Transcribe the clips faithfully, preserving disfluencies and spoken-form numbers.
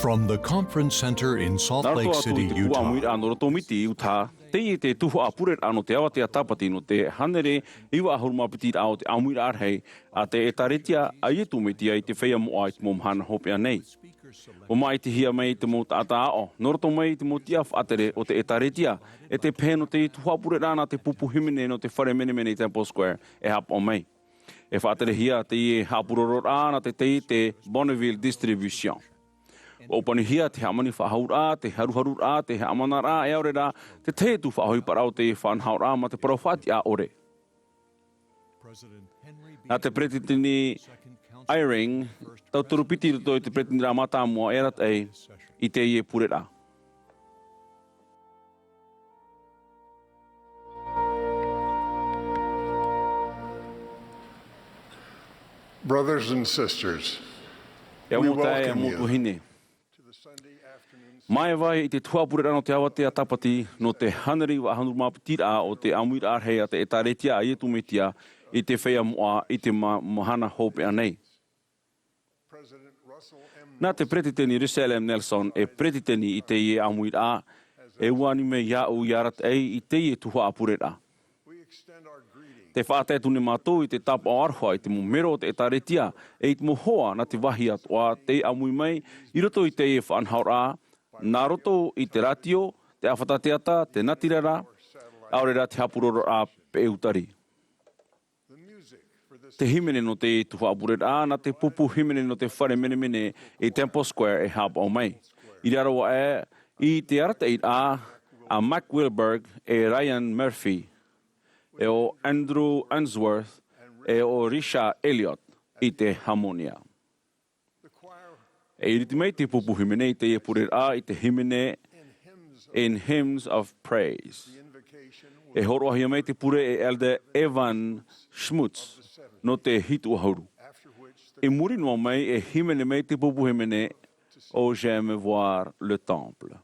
From the Conference Center in Salt Nā roto Lake atu City, i te Utah. Pūʻamui raʻa nō roto Miti, Utah, teie te tuhaʻa pureraʻa nō te avatea tāpati nō te hānere iva ʻahuru mā piti raʻa o te ʻāmuiraʻa rahi a te ʻĒtārētia a Iesu Mesia i te feiā moʻa i te mau mahana hopeʻa nei. ʻUa māʻitihia mai te mau taʻata aʻo, nō roto mai i te mau tiʻa faʻatere o te ʻĒtārētia, e te pehe nō te tuhaʻa pureraʻa nā te pupu hīmene nō te fare menemene i Temple Square e haʻapaʻo mai. E faʻaterehia teie haʻapurororaʻa nā te tei te Bonneville Distribution. ʻUa ʻōpanihia te hāmani faʻahouraʻa, te haruharuraʻa, te haʻamanaraʻa, e ʻaore rā, te tahi atu faʻaʻohiparaʻa o te faʻanahoraʻa mā te parau faʻatiʻa ʻore. Nā te Peretiteni Eyring, tauturu piti i roto i te Peretiteniraʻa Mātāmua e arataʻi i teie pureraʻa. Brothers and sisters, E mau taeaʻe, e mau tuahine. Māevae i te tuhaʻa pureraʻa nō te avatea tāpati nō te hānere iva ʻahuru mā piti raʻa o te ʻāmuiraʻa rahi a te ʻĒtārētia a Iesu Mesia i te feiā moʻa i te ma-, mahana hopeʻa nei. Nā te Peretiteni Russell M. Nelson e Peretiteni i teie ʻāmuiraʻa, e ʻua ani mai iāʻu i arataʻi i teie tuhaʻa pureraʻa. Tē faʻatae atu nei mātou i te tāpaʻo aroha i te mau mero o te ʻĒtārētia, e i te mau hoa nā te vāhi atoʻa tei ʻāmui mai i roto i teie faʻanahoraʻa, nā roto i te rātio, te ʻāfata teata, te natirara, ʻaore rā te haʻapurororaʻa peʻeutari. Te hīmene nō te tuhaʻa pureraʻa nā te pupu hīmene nō te fare menemene i Temple Square e haʻapaʻo mai. I raro aʻe i te arataʻiraʻa a Mack Wilberg e Ryan Murphy, e ʻo Andrew Unsworth, e ʻo Richard Elliott i te hāmonia. E iriti mai te pupu hīmene i teie pureraʻa i te hīmene In Hymns of Praise. E hōroʻahia mai te pure e Elder Evan Schmutz nō te hitu ʻahuru. I muri noa mai e hīmene mai te pupu hīmene ʻo J'aime voir le temple.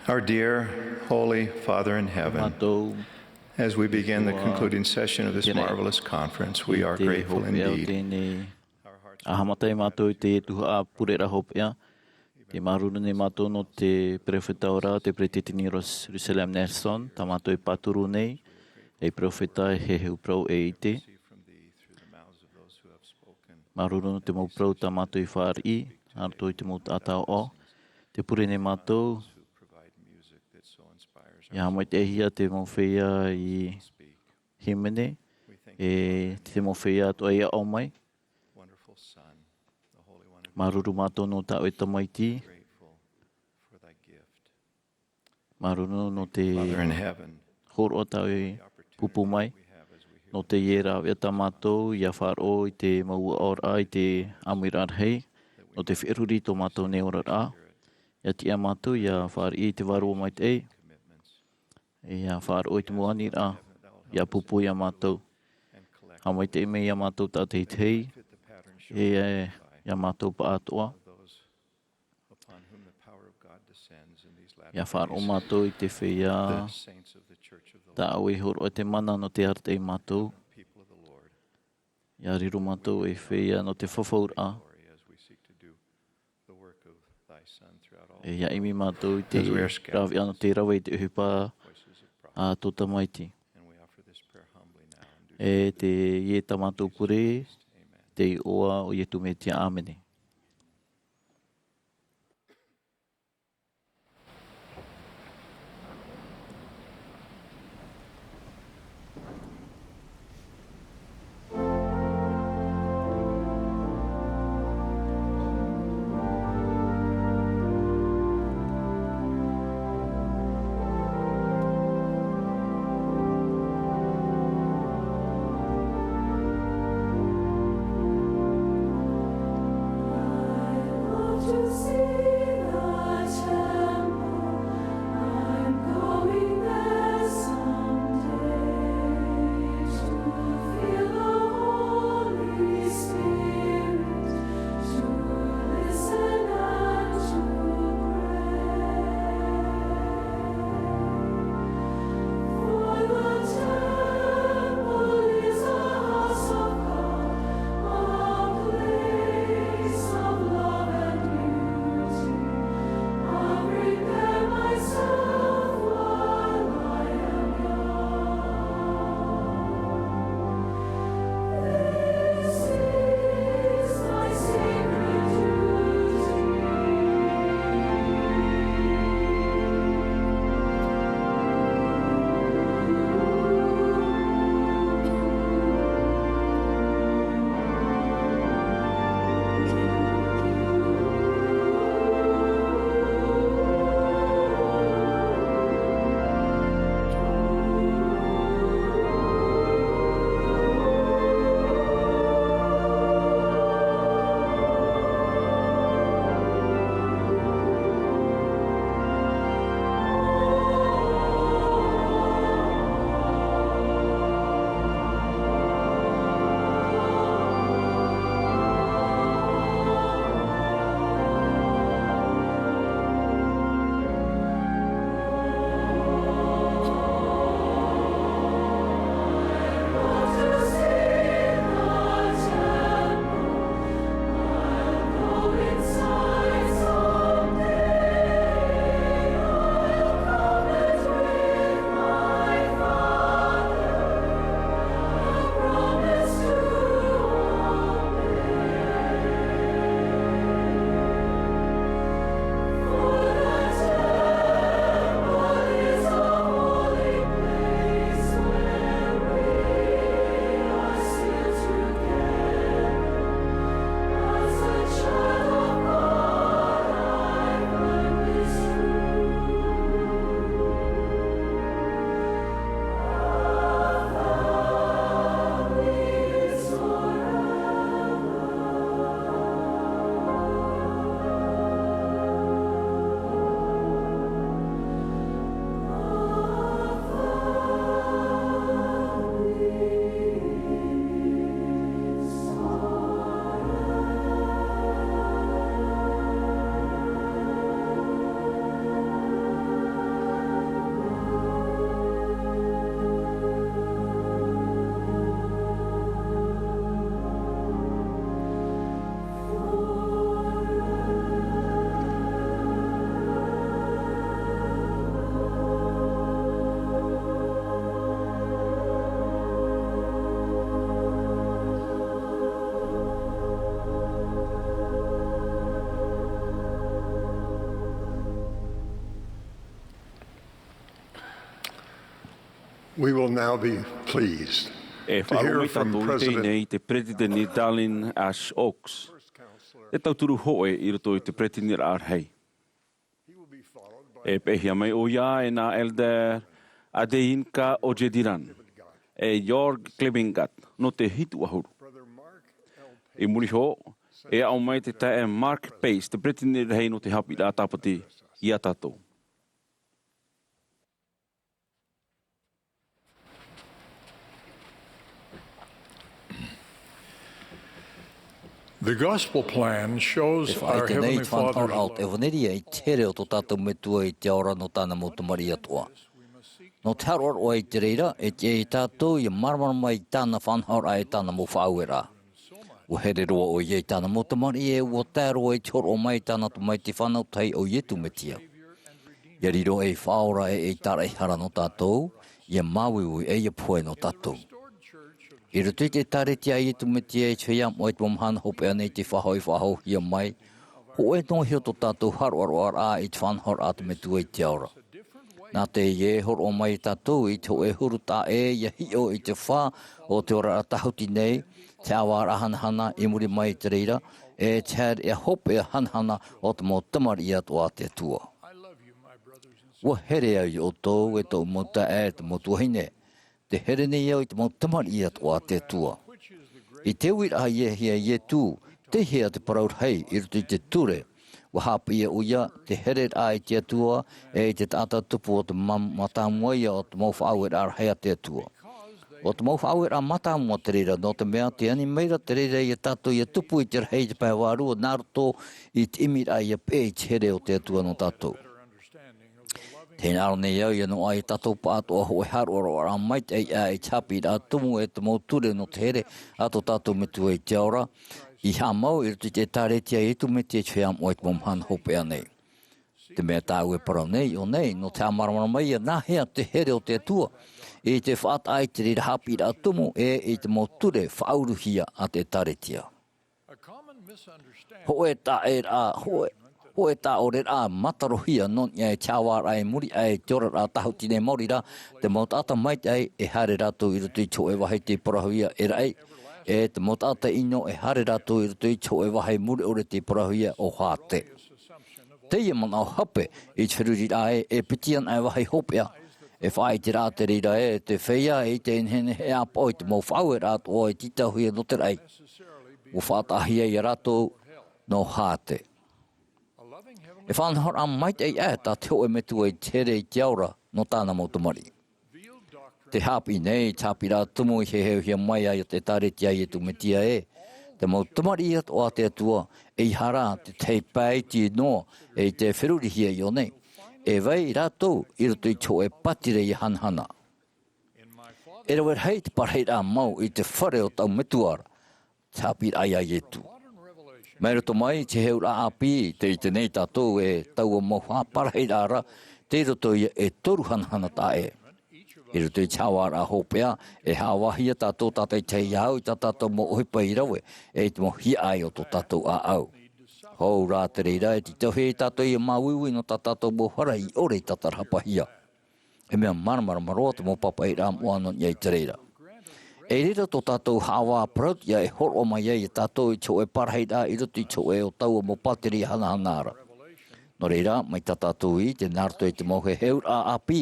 Our dear Holy Father in heaven, mātou as we begin the concluding session of this marvelous conference, we are grateful indeed. Tēnei, a haʻamata ai mātou i te tuhaʻa pureraʻa hopeʻa. Tē māuruuru nei mātou nō te peropheta ora, te peresideni Russell M. Nelson, tā mātou e pāturu nei, ei peropheta e heheu parau e ʻite. Māuruuru nō te mau parau tā mātou i fāriʻi, nā roto i te mau taʻata ʻoaʻoa. Tē pure nei mātou, ʻia haʻamaitaʻihia te mau feiā i hīmene, e te mau feiā atoʻa i aʻo mai. Māuruuru mātou nō tā ʻoe tamaiti. Māuruuru nō te hōroʻa tā ʻoe i pūpū mai, nō teie rāveʻa tā mātou ʻia faʻaroʻo i te mau uaʻoraʻa i te ʻāmuiraʻa rahi, nō te feruri i tō mātou nei oraraʻa. ʻIa tiʻa mātou ʻia fāriʻi i te Vārua Maitaʻi, ʻia faʻaroʻo i te mau aniraʻa ʻia pūpū ia mātou. Haʻamaitaʻi mai ia mātou tātaʻitahi, e ia mātou pāʻatoʻa. ʻIa faʻaroʻo mātou i te feiā tā ʻoe i hōroʻa te mana nō te arataʻi ia mātou. ʻIa riro mātou ei feiā nō te fafauraʻa. E ʻia ʻimi mātou i te rāveʻa nō te rave i te ʻohipa a tō tamaiti. E teie tā mātou pure, tei iʻoa o Iesu Mesia. ʻĀmene. We will now be pleased E to hear faʻaroʻo mai from tātou i President teie i te Peretiteni Dallin H. Oaks, te tauturu hōʻē i roto i te Peretiteniraʻa Rahi. E peʻehia mai ʻoia e nā Elder Adeyinka Ojediran, e Jörg Klebingat, nō te hitu ʻahuru. I muri iho, e aʻo mai te taeaʻe Mark Pace, te Peretiteni Rahi nō te Haʻapiʻiraʻa Tāpati, ia tātou. The gospel plan shows E our faʻaʻite nei Heavenly i te faʻanahoraʻa o Father's te ʻevanelia i te here o tō tātou Metua i te ao ra nō tāna mau tamariʻi atoʻa. Nō te haʻaroʻaroʻa i te reira, e tiʻa ia tātou ia māramarama i tāna faʻanahoraʻa e tāna mau faʻaueraʻa. ʻUa here roa ʻoia i tāna mau tamariʻi e ʻua tae roa i te hōroʻa mai i tāna Tamaiti fānau tahi ʻo Iesu Mesia. Ia riro ei Faʻaora e ei Tāraʻehara nō tātou, ia māuiui e ia pohe nō tātou. I roto i te ʻĒtārētia a Iesu Mesia i te feiā moʻa i te mau mahana hopeʻa nei tei faʻahoʻi faʻahouhia mai, hōʻē noa iho tō tātou haʻaroʻaroʻaraʻa i te faʻanahoraʻa a te Metua i te ao ra. Nā teie e hōroʻa mai ia tātou i te hōʻē huru taʻa ʻē ia hiʻo i te fā o te oraraʻa tāhuti nei, te ʻāvāraʻa hanahana i muri mai i te reira, e te haereʻa hopeʻa hanahana o te mau tamariʻi atoʻa a te Atua. ʻUa here au ia ʻoutou e tōʻu mau taeaʻe, e te mau tuahine, te here nei au i te mau tamariʻi atoʻa a te Atua. I te uiraʻa i ʻēhia e Iesu, teihea te parau rahi i roto i te ture, ʻua haʻapiʻi ʻoia, te hereraʻa i te Atua, e i te taʻata tupu o te ma-, mātāmua ia o te mau faʻaueraʻa rahi a te Atua. ʻO te mau faʻaueraʻa mātāmua te reira, nō te mea tē ani mai ra te reira ia tātou ia tupu i te rahi i te pae vārua nā roto i te ʻimiraʻa ia peʻe i te here o te Atua nō tātou. Tē hinaʻaro nei au ia noaʻa ia tātou pāʻatoʻa hōʻē haʻaroʻaroʻaraʻa maitaʻi aʻe i te haʻapiʻiraʻa tumu e te mau ture nō te here a tō tātou Metua i te ao ra, i haʻamau i roto i te ʻĒtārētia a Iesu Mesia i te feiā moʻa i te mau mahana hopeʻa nei. Te mea tāʻu e parau nei, ʻo nei, nō te haʻamāramarama ia nāhea te here o te Atua, i te faʻataʻa i te reira haʻapiʻiraʻa tumu, e i te mau ture faʻauruhia a te ʻĒtārētia. Hōʻē taʻeraʻa, hōʻē, hōʻē taʻoreraʻa matarohia nō niʻa i te ʻāvāraʻa i muri aʻe i te oraraʻa tāhuti nei maori rā, te mau taʻata maitaʻi e haere rātou i roto i te hōʻē vāhi tei parauhia e raʻi, e te mau taʻata ʻino e haere rātou i roto i te hōʻē vāhi mure ʻore tei parauhia ʻo hāte. Teie manaʻo hape i te feruriraʻa ē, e piti ana e vāhi hopeʻa, e faʻaʻiteraʻa te reira ē, te feiā e ʻite e nehenehe e ʻāpaʻo i te mau faʻaueraʻa atoʻa e tītauhia nō te raʻi. ʻUa faʻataʻahia ia rātou nō hāte. E faʻanahoraʻa maitaʻi aʻe tā te hōʻē Metua i te here i te ao ra nō tāna mau tamariʻi. Tē haʻapiʻi nei te haʻapiʻiraʻa tumu i heheuhia mai ai e te ʻĒtārētia a Iesu Mesia ē, te mau tamariʻi atoʻa a te Atua, ʻeiaha rā te tahi pae iti noa, e tē ferurihia iō nei, e vai rātou i roto i te hōʻē pātireia hanahana. E rave rahi te parahiraʻa mau i te fare o tāʻu Metua ra, te haʻapiʻiraʻa ia Iesu. Mai roto mai i te heheuraʻa ʻāpī, tē ʻite nei tātou e taua mau parahiraʻa ra, tei roto ia e toru hanahana taʻa ʻē. I roto i te haʻavāraʻa hopeʻa, e haʻavāhia tātou tātaʻitahi ia au i tā tātou mau ʻohipa i rave, e i te mau hiaʻai o tō tātou ʻāʻau. Hou rā te reira, e tītauhia ia tātou ia māuiui nō tā tātou mau hara i ʻore i tātarahapahia. E mea māramarama roa te mau pāpaʻiraʻa moʻa nō niʻa i te reira. E reira tō tātou haʻavā parautiʻa e hōroʻa mai ai ia tātou i te hōʻē parahiraʻa i roto i te hōʻē o taua mau pātireia hanahana ra. Nō reira, mai tā tātou i ʻite nā roto i te mau heheuraʻa ʻāpī,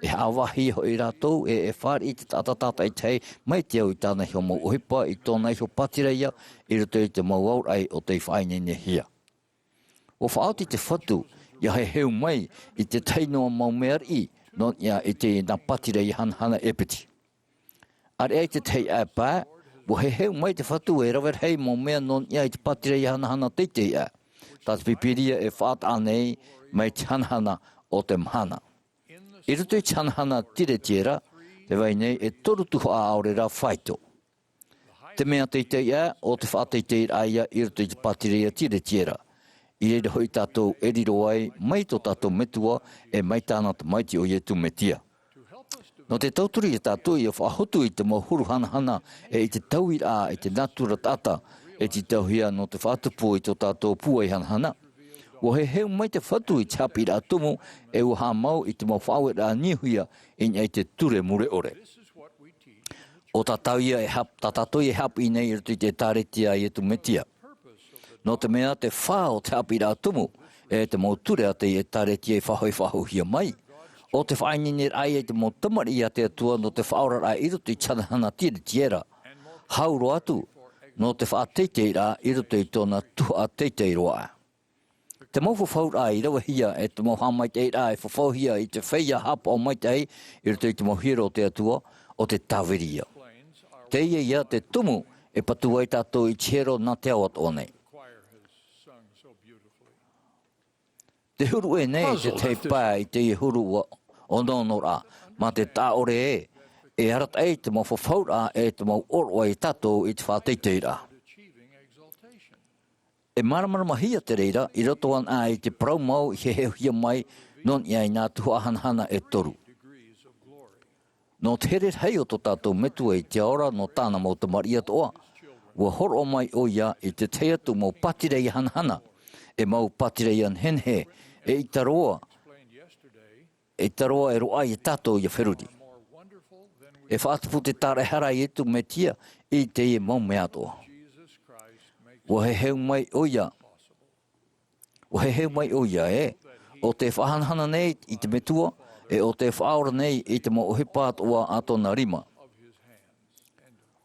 e haʻavāhia hoʻi rātou, e, e fāriʻi te taʻata tātaʻitahi, mai te au i tāna iho mau ʻohipa, i tōna iho pātireia, i roto i te mau aoraʻi o tei faʻaineinehia. ʻUa faʻaoti te Fatu, ia heheu mai i te tahi noa mau mea riʻi, nō niʻa i teie nā pātireia hanahana e piti. ʻAreʻa i te tahi ʻāpae, ʻua heheu mai te Fatu e rave rahi mau mea nō niʻa i te pātireia hanahana teitei aʻe. Tā te Pīpīria e faʻataʻa nei mai te hanahana o te mahana. I roto i te hanahana tiretiera, tē vai nei e toru tuhaʻa ʻaore rā faito. Te mea teitei aʻe, ʻo te faʻateiteiraʻa ia i roto i te pātireia tiretiera. I reira hoʻi tātou e riro ai, mai tō tātou Metua, e mai tāna Tamaiti ʻo Iesu Mesia. Nō te tauturu ia tātou ia faʻahotu i te mau huru hanahana, e i te tauiraʻa, i te natura taʻata, e tītauhia nō te faʻatupu i tō tātou pūai hanahana. Ua heheu mai te Fatu i te haʻapiʻiraʻa tumu, e ua haʻamau i te mau faʻaueraʻa niuhia i niʻa i te ture mure ʻore. ʻO tātou ia e hap-, tā tātou ia e haʻapiʻi nei i roto i te ʻĒtārētia a Iesu Mesia. Nō te mea te fā o te haʻapiʻiraʻa tumu, e te mau ture a te ʻĒtārētia i faʻahoʻi-faʻahouhia mai, ʻo te faʻaineineraʻa ia i te mau tamariʻi a te Atua nō te faʻaoraraʻa i roto i te hanahana tiretiera. Hau roa atu, nō te faʻateiteiraʻa i roto i tōna tuhaʻa teitei roa. Te mau fafauraʻa i ravehia e te mau haʻamaitaʻiraʻa e fafauhia i te feiā haʻapaʻo maitaʻi i roto i te mau hiero o te Atua, ʻo te tāviri ia. Teie ia te tumu e patu ai tātou i te hiero nā te ao atoʻa nei. Te huru ʻē nei te tahi pae i teie huru ua onoonoraʻa, mā te taʻa ʻore ē, e arataʻi te mau fafauraʻa e te mau ʻōroʻa ia tātou i te faʻateiteiraʻa. E māramaramahia te reira i roto anaʻe i te parau mau i heheuhia mai nō niʻa i nā tuhaʻa hanahana e toru. Nō te here rahi o tō tātou Metua i te ao ra nō tāna mau tamariʻi atoʻa, ua hōroʻa mai ʻoia i te tahi atu mau pātireia hanahana, e mau pātireia nehenehe, e ʻita roa, e ʻita roa e roaʻa ia tātou ia feruri. E faʻatupu te tāraʻehara a Iesu Mesia i teie mau mea atoʻa. Ua heheu mai ʻoia, ua heheu mai ʻoia ē, ʻo tē faʻahanahana nei i te Metua, e ʻo tē faʻaora nei i te mau ʻohipa atoʻa a tōna rima.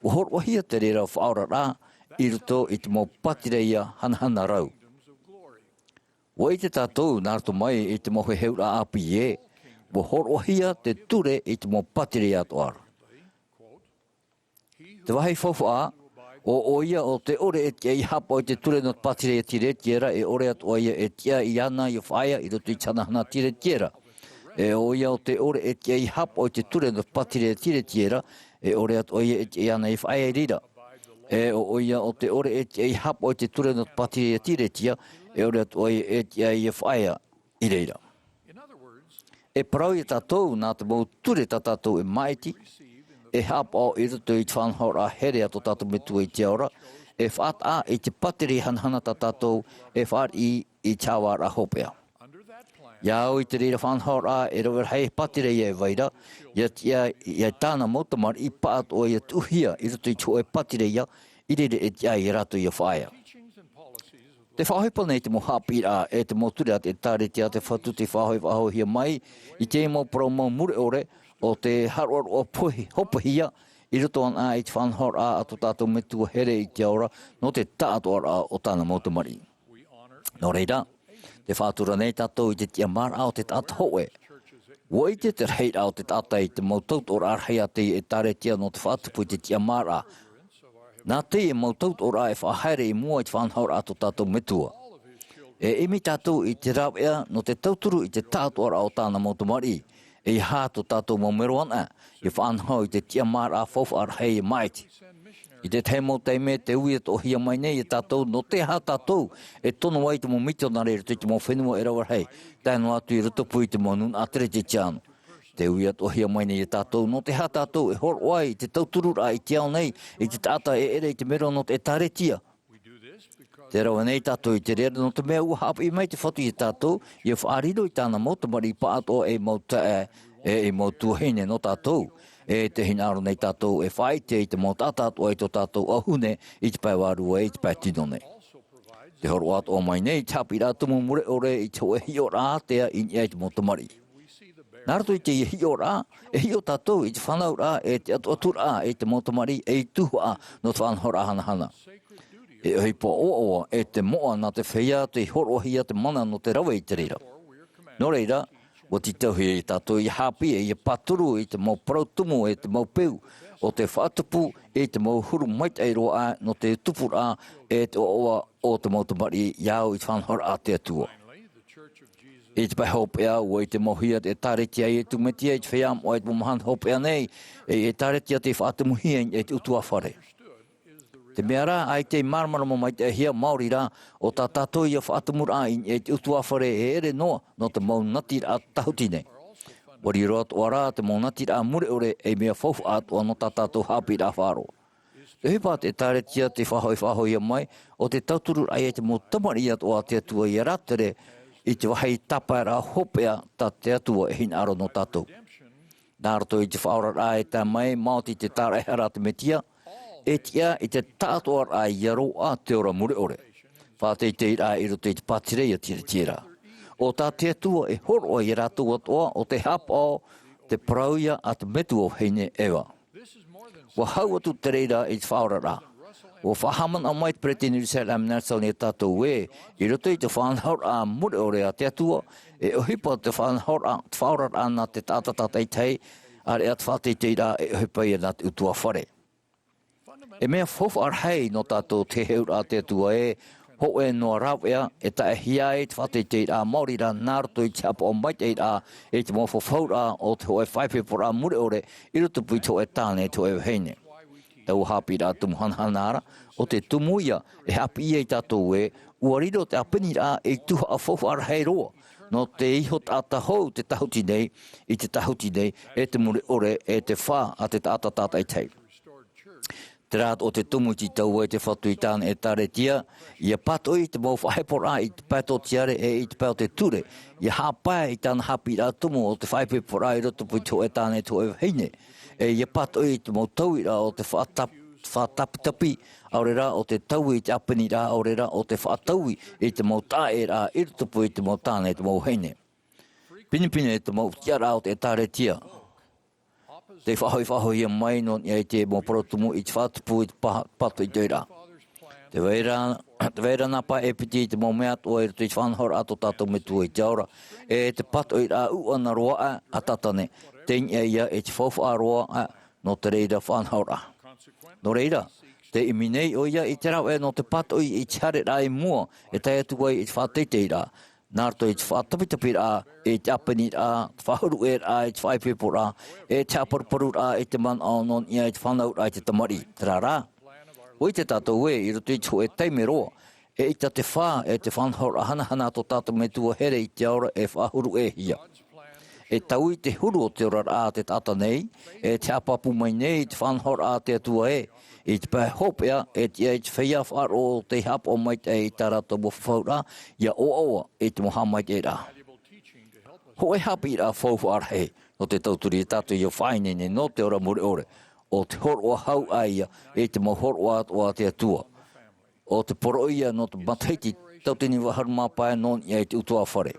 Ua hōroʻahia te reira faʻaoraraʻa i roto i te mau pātireia hanahana rau. Ua ʻite tātou nā roto mai i te mau heheuraʻa ʻāpī ē, ua hōroʻahia te ture i te mau pātireia atoʻa ra. Te vāhi faufaʻa, ʻo, ʻoia ʻo tē ʻore e tiʻa ia haʻapaʻo i te ture nō te pātireia tiretiera, e ʻore atoʻa ia e tiʻa iāna ia faʻaea i roto i te hanahana tiretiera. E ʻoia ʻo tē ʻore e tiʻa ia haʻapaʻo i te ture nō te pātireia tiretiera, e ʻore atoʻa ia e tiʻa iāna ia faʻaea i reira. E ʻoia ʻo tē ʻore e tiʻa ia haʻapaʻo i te ture nō te pātireia tiretia, e ʻore atoʻa ia e tiʻa ia faʻaea i reira. E parau ia tātou nā te mau ture tā tātou e māʻiti, e haʻapaʻo i roto i te faʻanahoraʻa here a tō tātou Metua i te ao ra, e faʻataʻa i te pātireia hanahana tā tātou e fāriʻi i te haʻavāraʻa hopeʻa. Ia au i te reira faʻanahoraʻa e rave rahi e pātireia e vai ra, ia tiʻa ia tāna mau tamariʻi pāʻatoʻa ia tuʻuhia i roto i te hōʻē pātireia i reira e tiʻa ia rātou ia faʻaea. Te faʻaʻohipa nei te mau haʻapiʻiraʻa e te mau ture a te ʻĒtārētia a te Fatu tei faʻahoʻi-faʻahouhia mai i te mau parau mau mure ʻore, ʻo tē haroʻaroʻa pohi-, hopehia i roto anaʻe i te faʻanahoraʻa a tō tātou Metua here i te ao ra nō te taʻatoʻaraʻa o tāna mau tamariʻi. Nō reira, tē faʻatura nei tātou i te tiʻamāraʻa o te taʻata hōʻē. Ua ʻite te rahiraʻa o te taʻata i te mau tautoʻoraʻa rahi a te ʻĒtārētia nō te faʻatupu i te tiʻamāraʻa. Nā teie mau tautoʻoraʻa e faʻahaere i mua i te faʻanahoraʻa a tō tātou Metua. E ʻimi tātou i te rāveʻa nō te tauturu i te taʻatoʻaraʻa o tāna mau tamariʻi, ʻeiaha tō tātou mau mero anaʻe, ia faʻanaho i te tiʻamāraʻa faufaʻa rahi e māʻiti. I te tahi mau taime, tē ui atoʻahia mai nei ia tātou nō te aha tātou e tono ai i te mau mitionare i roto i te mau fenua e rave rahi, tae noa atu i rotopū i te mau nūnaʻa Kerisetiano. Tē ui atoʻahia mai nei ia tātou nō te aha tātou e hōroʻa ai i te tautururaʻa i te ao nei, i te taʻata e ʻere i te mero nō te ʻĒtārētia. Tē rave nei tātou i te reira nō te mea ua haʻapiʻi mai te Fatu ia tātou, ia faʻariro i tāna mau tamariʻi pāʻatoʻa ei mau taeaʻe, e ei mau tuahine nō tātou, e tē hinaʻaro nei tātou e faʻaʻite i te mau taʻata atoʻa i tō tātou ʻauhune i te pae vārua, i te pae tino nei. Tē hōroʻa atoʻa mai nei te haʻapiʻiraʻa tumu mure ʻore i te hōʻē hiʻoraʻa ātea i niʻa i te mau tamariʻi. Nā roto i teie hiʻoraʻa, e hiʻo tātou i te fānauraʻa, e te atuaturaʻa, e te mau tamariʻi, ei tuhaʻa nō te faʻanahoraʻa hanahana. E ʻohipa ʻoaʻoa, e te moʻa nā te feiā tei hōroʻahia te mana nō te rave i te reira. Nō reira, ua tītauhia ia tātou ia haʻapiʻi, ia pāturu i te mau parau tumu, e te mau peu, ʻo tē faʻatupu i te mau huru maitaʻi roa aʻe nō te tupuraʻa, e te ʻoaʻoa o te mau tamariʻi ia au i te faʻanahoraʻa a te Atua. I te pae hopeʻa, ua ʻite mau hia te ʻĒtārētia a Iesu Mesia i te feiā moʻa i te mau mahana hopeʻa nei, e ʻĒtārētia tei faʻatumuhia i te ʻutuāfare. Te mea rā, ʻaita i māramarama maitaʻihia maori rā, ʻo tā tātou ia faʻatumuraʻa i te ʻutuāfare e ʻere noa nō te mau natiraʻa tāhuti nei. Ua riro atoʻa rā te mau natiraʻa mure ʻore ei mea faufaʻa atoʻa nō tā tātou haʻapiʻiraʻa faʻaroʻo. Te ʻohipa a te ʻĒtārētia tei faʻahoʻi-faʻahoʻihia mai, ʻo te tauturu raʻa ia i te mau tamariʻi atoʻa a te Atua ʻia rātere i te vāhi tāpaeraʻa hopeʻa tā te Atua e hinaʻaro nō tātou. Nā roto i te faʻaoraraʻa e tae mai, maoti te tāraʻehara a te Mesia, e tiʻa i te taʻatoʻaraʻa ʻia roaʻa te ora mure ʻore. Faʻateiteiraʻa i roto i te pātireia tiʻetiʻeraʻa. ʻO tā te Atua e hōroʻa ia rātou atoʻa ʻo tei haʻapaʻo te parau ia a te metua vahine Eva. ʻUa hau atu te reira i te faʻaoraraʻa. ʻUa faʻahaʻamanaʻo mai te peresideni Russell M. Nelson ia tātou ē, i roto i te faʻanahoraʻa mure ʻore a te Atua, e ʻohipa te faʻanahoraʻa, te faʻaoraraʻa nā te taʻata tātaʻitahi, ʻāreʻa te faʻateiteiraʻa e ʻohipa ia nā te ʻutuāfare. E mea faufaʻa rahi nō tātou te heheuraʻa a te Atua ē, hōʻē noa rāveʻa, e taʻehia ai te faʻateiteiraʻa maori rā nā roto i te haʻapaʻo maitaʻi rā, i te mau fafauraʻa o te hōʻē faʻaipoiporaʻa mure ʻore, i roto pū i te hōʻē tāne, te hōʻē vahine. Taua haʻapiʻiraʻa tumu hanahana ra, ʻo te tumu ia, e haʻapiʻi ia ia tātou ē, ʻua riro te ʻāpeniraʻa ei tuhaʻa faufaʻa rahi roa, nō te iho taʻata hou te tāhuti nei, i te tāhuti nei, e te mure ʻore, e te fā a te taʻata tātaʻitahi. Terā atoʻa te tumu i tītau ai te Fatu i tāna ʻĒtārētia, ʻia pātoʻi te mau faʻaipoiporaʻa i te pae tōtiare e i te pae o te ture, ʻia haʻapae i tāna haʻapiʻiraʻa tumu o te faʻaipoiporaʻa i roto pū i te hōʻē tāne, te hōʻē vahine, e ʻia pātoʻi i te mau tauiraʻa o te faʻatap-, faʻatapitapi, ʻaore rā ʻo te taui i te ʻāpeniraʻa, ʻaore rā ʻo te faʻataui i te mau taʻaʻēraʻa i roto pū i te mau tāne, te mau vahine. Pinepine te mau tiʻaraʻa o te ʻĒtārētia. Tei faʻahoʻi-faʻahoʻihia mai nō niʻa i te mau parau tumu i te faʻatupu i te pā-, pātoʻitoʻiraʻa. Tē vai ra, tē vai ra nā pae e piti i te mau mea atoʻa i roto i te faʻanahoraʻa a tō tātou Metua i te ao ra, e te pātoʻiraʻa ʻuʻana roa aʻe a Tātane, tei niʻa ia i te faufaʻa roa aʻe nō te reira faʻanahoraʻa. Nō reira, tē ʻimi nei ʻoia i te rāveʻa nō te pātoʻi i te haereraʻa i mua e tae atu ai i te faʻateiteiraʻa, nā roto i te faʻatapitapiraʻa, i te ʻāpeniraʻa, te faʻahuruʻeraʻa i te faʻaipoiporaʻa, e te haʻaparuparuraʻa i te manaʻo nō niʻa i te fānauraʻa i te tamariʻi. Terā rā, ʻua ʻite tātou ē, i roto i te hōʻē taime roa, eʻita te fā, e te faʻanahoraʻa hanahana a tō tātou Metua here i te ao ra e faʻahuruʻehia. E taui te huru o te oraraʻa a te taʻata nei, e te haʻapāpū mai nei i te faʻanahoraʻa a te Atua ē, i te pae hopeʻa, e tiʻa i te feiā faʻaroʻo tei haʻapaʻo maitaʻi i tā rātou mau fafauraʻa, ʻia ʻoaʻoa i te mau haʻamaitaʻiraʻa. Hōʻē haʻapiʻiraʻa faufaʻa rahi, nō te tauturu ia tātou ʻia faʻaineine nō te ora mure ʻore, ʻo te hōroʻa hau aʻe ia, i te mau hōroʻa atoʻa a te Atua. ʻO te poroʻi ia nō te matahiti tauatini vaʻu ʻahuru mā pae nō niʻa i te ʻutuāfare.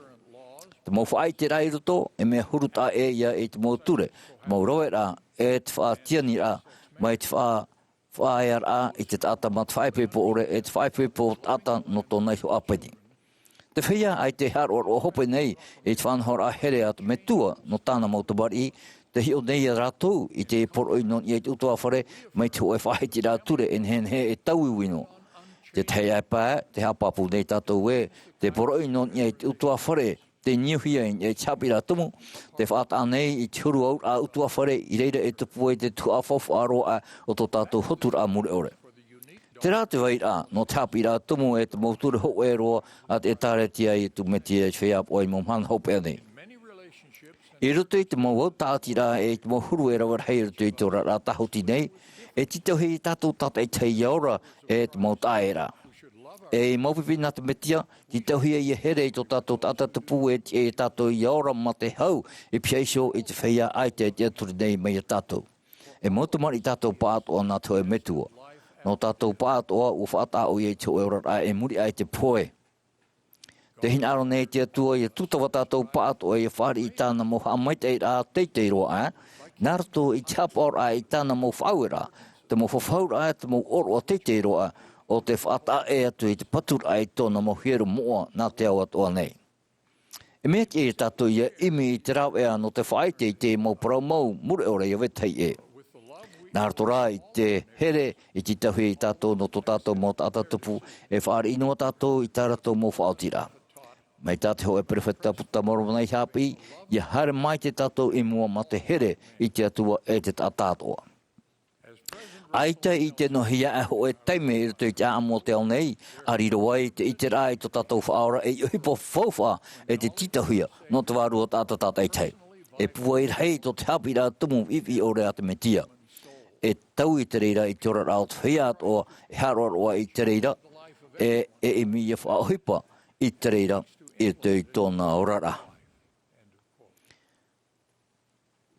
Te mau faʻaʻiteraʻa i roto, e mea huru taʻa ʻē ia i te mau ture, te mau raveraʻa, e te faʻatianiraʻa, mai te faʻa-, faʻaearaʻa i te taʻata mā te faʻaipoipo ʻore, e te faʻaipoipo taʻata nō tōna iho ʻāpeni. Te feiā ʻaita e haʻaroʻaroʻa hope nei i te faʻanahoraʻa here a te Metua nō tāna mau tamariʻi, tē hiʻo nei ia rātou i te poroʻi nō niʻa i te ʻutuāfare mai te hōʻē faʻahitiraʻa ture e nehenehe e tauiui noa. Te tahi ʻae pae, tē haʻapāpū nei tātou ē, te poroʻi nō niʻa i te ʻutuāfare, tē niuhia i niʻa i te haʻapiʻiraʻa tumu, tē faʻataʻa nei i te huru auraʻa ʻutuāfare i reira e tupu ai te tuhaʻa faufaʻa roa aʻe o tō tātou hoturaʻa mure ʻore. Terā te vairaʻa, nō te haʻapiʻiraʻa tumu e te mau ture hōʻē roa a te ʻĒtārētia a Iesu Mesia i te feiā ʻāpoʻo i te mau mahana hopeʻa nei. I roto i te mau au tāʻatiraʻa e i te mau huru e rave rahi i roto i te oraraʻa tāhuti nei, e tītauhia ia tātou tātaʻitahi ʻia ora e te mau taʻaʻēraʻa. E mau pipi nā te Mesia, tītauhia ʻia here i tō tātou taʻata tupu e tiʻa ia tātou ʻia ora mā te hau, e pihaʻi iho i te feiā ʻaita e tiʻaturi nei mai ia tātou. E mau tamariʻi tātou pāʻatoʻa nā te hōʻē Metua. Nō tātou pāʻatoʻa ʻua faʻataʻa ʻoia i te hōʻē oraraʻa e muri aʻe i te pohe. Tē hinaʻaro nei te Atua ʻia tūtava tātou pāʻatoʻa ʻia fāriʻi i tāna mau haʻamaitaʻiraʻa teitei roa aʻe, nā roto i te haʻapaʻoraʻa i tāna mau faʻaueraʻa, te mau fafauraʻa, te mau ʻōroʻa teitei roa aʻe, ʻo tē faʻataʻa ʻē atu i te paturaʻa i tōna mau hiero moʻa nā te ao atoʻa nei. E mea tiʻa ia tātou ʻia ʻimi i te rāveʻa nō te faʻaʻite i te mau parau mau mure ʻore ʻia vetahi ʻē. Nā roto rā i te here i tītauhia ia tātou nō tō tātou mau taʻata tupu, e fāriʻi noa tātou i tā rātou mau faʻaotiraʻa. Mai tā te hōʻē perofeta Puta Moromona i haʻapiʻi, ʻia haere maitaʻi tātou i mua mā te here i te Atua e te taʻata atoʻa. ʻAita i ʻite noa hia e hōʻē taime i roto i te ʻāʻamu o te ao nei, ʻa riro ai te ʻiteraʻa i tō tātou Faʻaora ei ʻohipa faufaʻa e te tītauhia nō te vārua taʻata tātaʻitahi. E pūai rahi tō te haʻapiʻiraʻa tumu viʻiviʻi ʻore a te Mesia. e tau i te reira i te oraraʻa o te feiā atoʻa, e haʻaroʻaroʻa i te reira, e, e ʻimi ʻia faʻaʻohipa i te reira, i roto i tōna oraraʻa.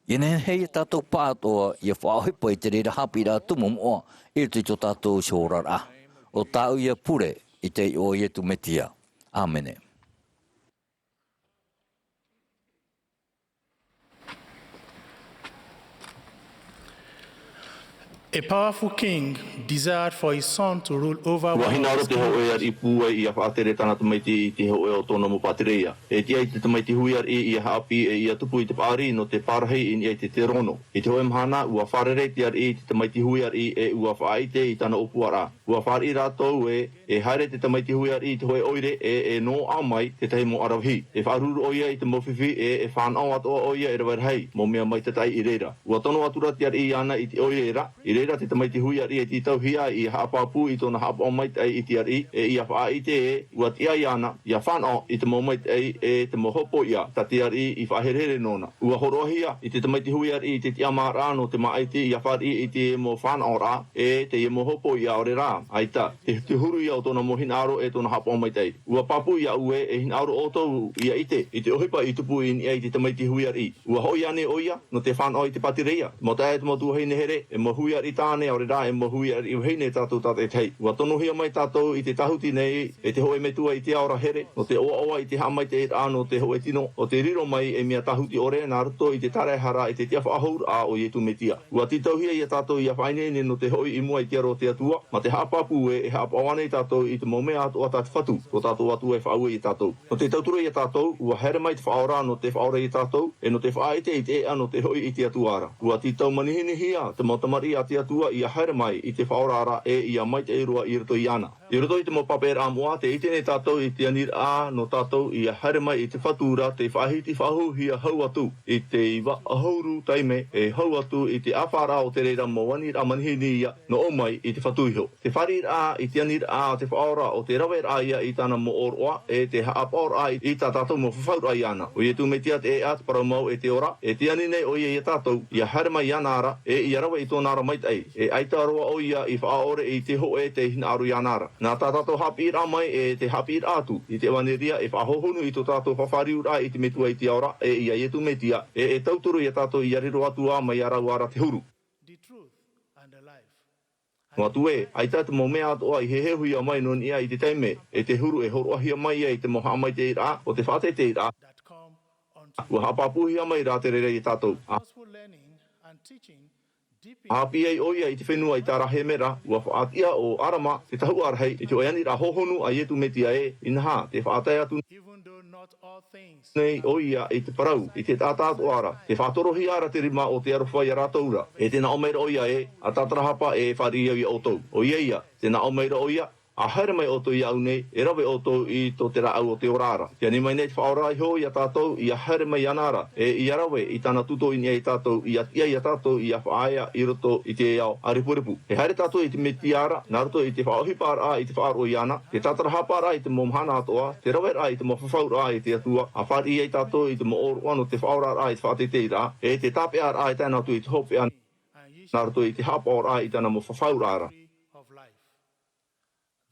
ʻIa nehenehe ia tātou pāʻatoʻa, ʻia faʻaʻohipa i te reira haʻapiʻiraʻa tumu moʻa, i roto i tō tātou iho oraraʻa. ʻO tāʻu ia pure, i te iʻoa o Ietu Metia. ʻĀmene. A powerful king desired for his son to rule over. Ua hinaʻaro te hōʻē ariʻi pūai ʻia faʻatere tāna tamaiti i te hōʻē o tōna mau pātireia. E tiʻa i te tamaiti hui ariʻi ʻia haʻapiʻi e ʻia tupu i te paʻari nō te parahi i niʻa i te terono. I te hōʻē mahana, ua fārerei te ariʻi i te tamaiti hui ariʻi e ua faʻaʻite i tāna ʻōpuaraʻa. Ua fāriʻi rātou ē, e haere te tamaiti hui ariʻi i te hōʻē ʻoire, e, e noaʻa mai tētahi mau ʻaravihi. E faʻaruru ʻoia i te mau fifi, e, e fānaʻo atoʻa ʻoia e rave rahi, mau mea maitataʻi i reira. Ua tono atu rā te ariʻi iāna i te ʻoire ra, i reira te tamaiti hui ariʻi e tītauhia ʻia haʻapāpū i tōna haʻapaʻo maitaʻi i te ariʻi, e ʻia faʻaʻite ē, ua tiʻa iāna, ʻia fānaʻo i te mau maitaʻi, e te mau hopoiʻa, tā te ariʻi i faʻaherehere nōna. Ua hōroʻahia i te tamaiti hui ariʻi i te tiʻamāraʻa nō te māʻiti ʻia fāriʻi i te mau fānaʻoraʻa, e te mau hopoiʻa ʻaore rā, ʻaita, te, te huru ia o tōna mau hinaʻaro e tōna haʻapaʻo maitaʻi. Ua pāpū iāʻu ē, e hinaʻaro ʻoutou ʻia ʻite i te ʻohipa i tupu i niʻa i te tamaiti hui ariʻi. Ua hoʻi ānei ʻoia nō te fānaʻo i te pātireia? Mau taeaʻe, te mau tuahine here, e mau hui ariʻi tāne, ʻaore rā, e mau hui ariʻi vahine tātou tātaʻitahi. Ua tonohia mai tātou i te tāhuti nei e te hōʻē metua i te ao ra here, nō te ʻoaʻoa i te haʻamaitaʻiraʻa nō te hōʻē tino, ʻo te riro mai ei mea tāhuti ʻore nā roto i te tāraehara i te tiʻafaʻahouraʻa o Ietu Metia. Ua tītauhia ia tātou ʻia faʻaineine nō te hoʻi i mua i te aro o te Atua, mā te haʻapāpū ē, e haʻapaʻo ānei tātou i te mau mea atoʻa tā te Fatu, tō tātou Atua e faʻaue ia tātou. Nō te tauturu ia tātou, ua haere mai te Faʻaora nō te faʻaora ia tātou, e nō te faʻaʻite i te ʻēʻa nō te hoʻi i te Atua ra. Ua tītau manihinihia te mau tamariʻi a te Atua ʻia haere mai i te Faʻaora ra, e ʻia maitaʻi roa i roto iāna. I roto i te mau pāpaʻiraʻa moʻa, tē ʻite nei tātou i te aniraʻa nō tātou ʻia haere mai i te Fatu ra, tē faʻahiti faʻahouhia hau atu i te iva ʻahuru taime, e hau atu i te ʻāfaraʻa o te reira mau aniraʻa manihini ia, nō ʻō mai i te Fatu iho. Te fāriʻiraʻa i te aniraʻa a te Faʻaora ʻo te raveraʻa ia i tāna mau ʻōroʻa, e te haʻapaʻoraʻa i tā tātou mau fafauraʻa iāna. ʻO Ietu Metia te ʻēʻa, te parau mau, e te ora, e tē ani nei ʻoia ia tātou ʻia haere mai iāna ra, e ʻia rave i tōna ra maitaʻi, e ʻaita roa ʻoia i faʻaʻore i te hōʻē tē hinaʻaro iāna ra. Nā tā tātou haʻapiʻiraʻa mai, e te haʻapiʻiraʻa atu i te ʻevaneria, e faʻahohonu i tō tātou fafariuraʻa i te Metua i te ao ra, e ia Ietu Metia, e, e tauturu ia tātou ʻia riro atu ā mai iā rāua ra te huru. Noa atu ē, ʻaita te mau mea atoʻa i heheuhia mai nō niʻa i te taime, e te huru e hōroʻahia mai ai te mau haʻamaitaʻiraʻa o te faʻateiteiraʻa. Ua haʻapāpūhia mai rā te reira ia tātou. ʻA haʻapiʻi ai ʻoia i te fenua i tā rāhemera, ua faʻatiʻa ʻo Arama, te tahuʻa rahi, i te hōʻē aniraʻa hōhonu a Ietu Metia ē, inaha, tē faʻatae atu nei ʻoia i te parau, i te taʻata atoʻa ra, tē faʻatorohia ra te rima o te aroha iā rātou ra, e tē nā ʻō mai ra ʻoia ē, ʻa tātarahapa e fāriʻi au iā ʻoutou. ʻOia ia, tē nā ʻō mai ra ʻoia, ʻa haere mai ʻoutou iāʻu nei, e rave ʻoutou i tō te rāʻau o te ora ra. Tē ani mai nei te Faʻaora iho iā tātou, ʻia haere mai iāna ra, e ʻia rave i tāna tūtō i niʻa ia tātou, ʻia tiʻa ia tātou, ʻia faʻaea i roto i te ao ʻārepurepu. E haere tātou i te Metia ra, nā roto i te faʻaʻohiparaʻa i te faʻaroʻo iāna, te tātarahaparaʻa i te mau mahana atoʻa, te raveraʻa i te mau fafauraʻa e te Atua, ʻa fāriʻi ai tātou i te mau ʻōroʻa nō te faʻaoraraʻa i te faʻateiteiraʻa, e te tāpeʻaraʻa e tae noa atu i te hopeʻa, nā roto i te haʻapaʻoraʻa i tāna mau fafauraʻa ra.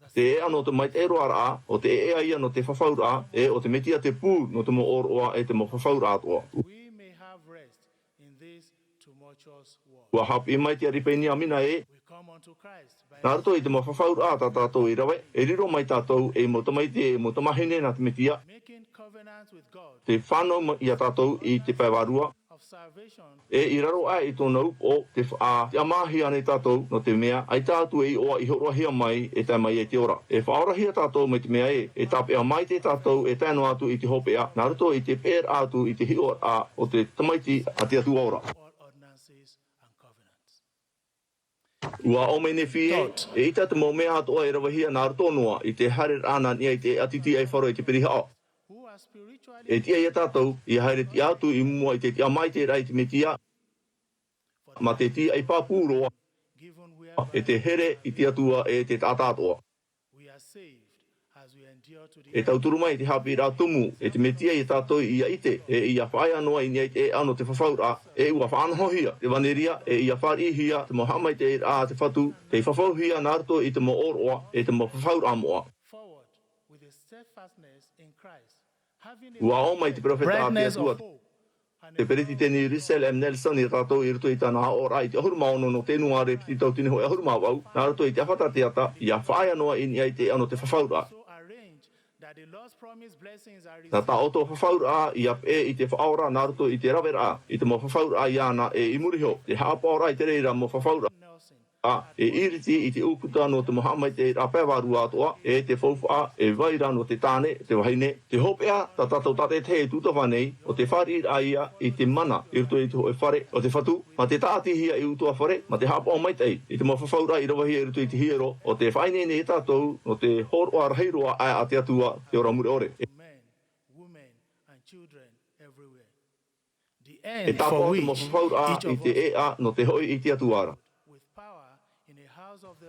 Te ʻēʻa nō te maitaʻi roaraʻa, ʻo te ʻēʻa ia nō te fafauraʻa, e ʻo te Metia te pū nō te mau ʻōroʻa e te mau fafauraʻa atoʻa. Ua haʻapiʻi mai te ariʻi Peniamina ē, nā roto i te mau fafauraʻa tā tātou i rave, e riro mai tātou ei mau tamaiti, ei mau tamāhine nā te Metia, tē fānau mai iā tātou i te pae vārua, e i raro aʻe i tōna upoʻo, tē faʻatiʻamāhia nei tātou, nō te mea, ʻaita atu e iʻoa i hōroʻahia mai, e tae mai ai te ora. E faʻaorahia tātou mai te mea ē, e tāpeʻa maitaʻi tātou, e tae noa atu i te hopeʻa, nā roto i te peʻeraʻa atu i te hiʻoraʻa o te Tamaiti a te Atua ora. Ua ʻō mai nei Nefi ē, eʻita te mau mea atoʻa e ravehia nā roto noa i te haereraʻa nā niʻa i te ʻēʻa tītīʻaifaro e te pirihaʻa. E tiʻa ia tātou, ʻia haere tiʻa atu i mua i te tiʻa maitaʻiraʻa i te Metia, mā te tīaʻi pāpū roa, e te here i te Atua e te taʻata atoʻa. E tauturu mai te haʻapiʻiraʻa tumu, e te Mesia ia tātou ia ʻite, e ia faʻaea noa i niʻa i te ʻēʻa nō te fafauraʻa, e ʻua faʻanahohia te ʻevanelia, e ia fāriʻihia te mau haʻamaitaʻiraʻa a te Fatu, tei fafauhia nā roto i te mau ʻōroʻa, e te mau fafauraʻa moʻa. ʻUa ʻō mai te peropheta a te Atua, te Peretiteni Russell M. Nelson ia tātou i roto i tāna aʻoraʻa i te ʻahuru mā ono nō Tenuare piti tauatini hōʻē ʻahuru mā vaʻu, nā roto i te ʻāfata teata, ia faʻaea noa i niʻa i te ʻēʻa nō te fafauraʻa. Nā tā ʻoutou fafauraʻa, ia peʻe i te Faʻaora nā roto i te raveraʻa, i te mau fafauraʻa iāna e i muri iho, te haʻapaʻoraʻa i te reira mau fafauraʻa. ʻA, e iriti i te ʻūputa nō te mau haʻamaitaʻiraʻa pae vārua atoʻa, e te faufaʻa, e vai ra nō te tāne, te vahine, te hopeʻa, tā tātou tātaʻitahi e tūtava nei, ʻo te fāriʻiraʻa ia i te mana, i roto i te hōʻē fare, ʻo te Fatu, mā te tāʻatihia i ʻutuāfare, mā te haʻapaʻo maitaʻi, i te mau fafauraʻa i ravehia i roto i te hiero, ʻo tē faʻaineine ia tātou, nō te hōroʻa rahi roa aʻe a te Atua, te ora mure ʻore. E tāpaʻo te mau fafauraʻa i te ʻēʻa nō te hoʻi i te Atua ra.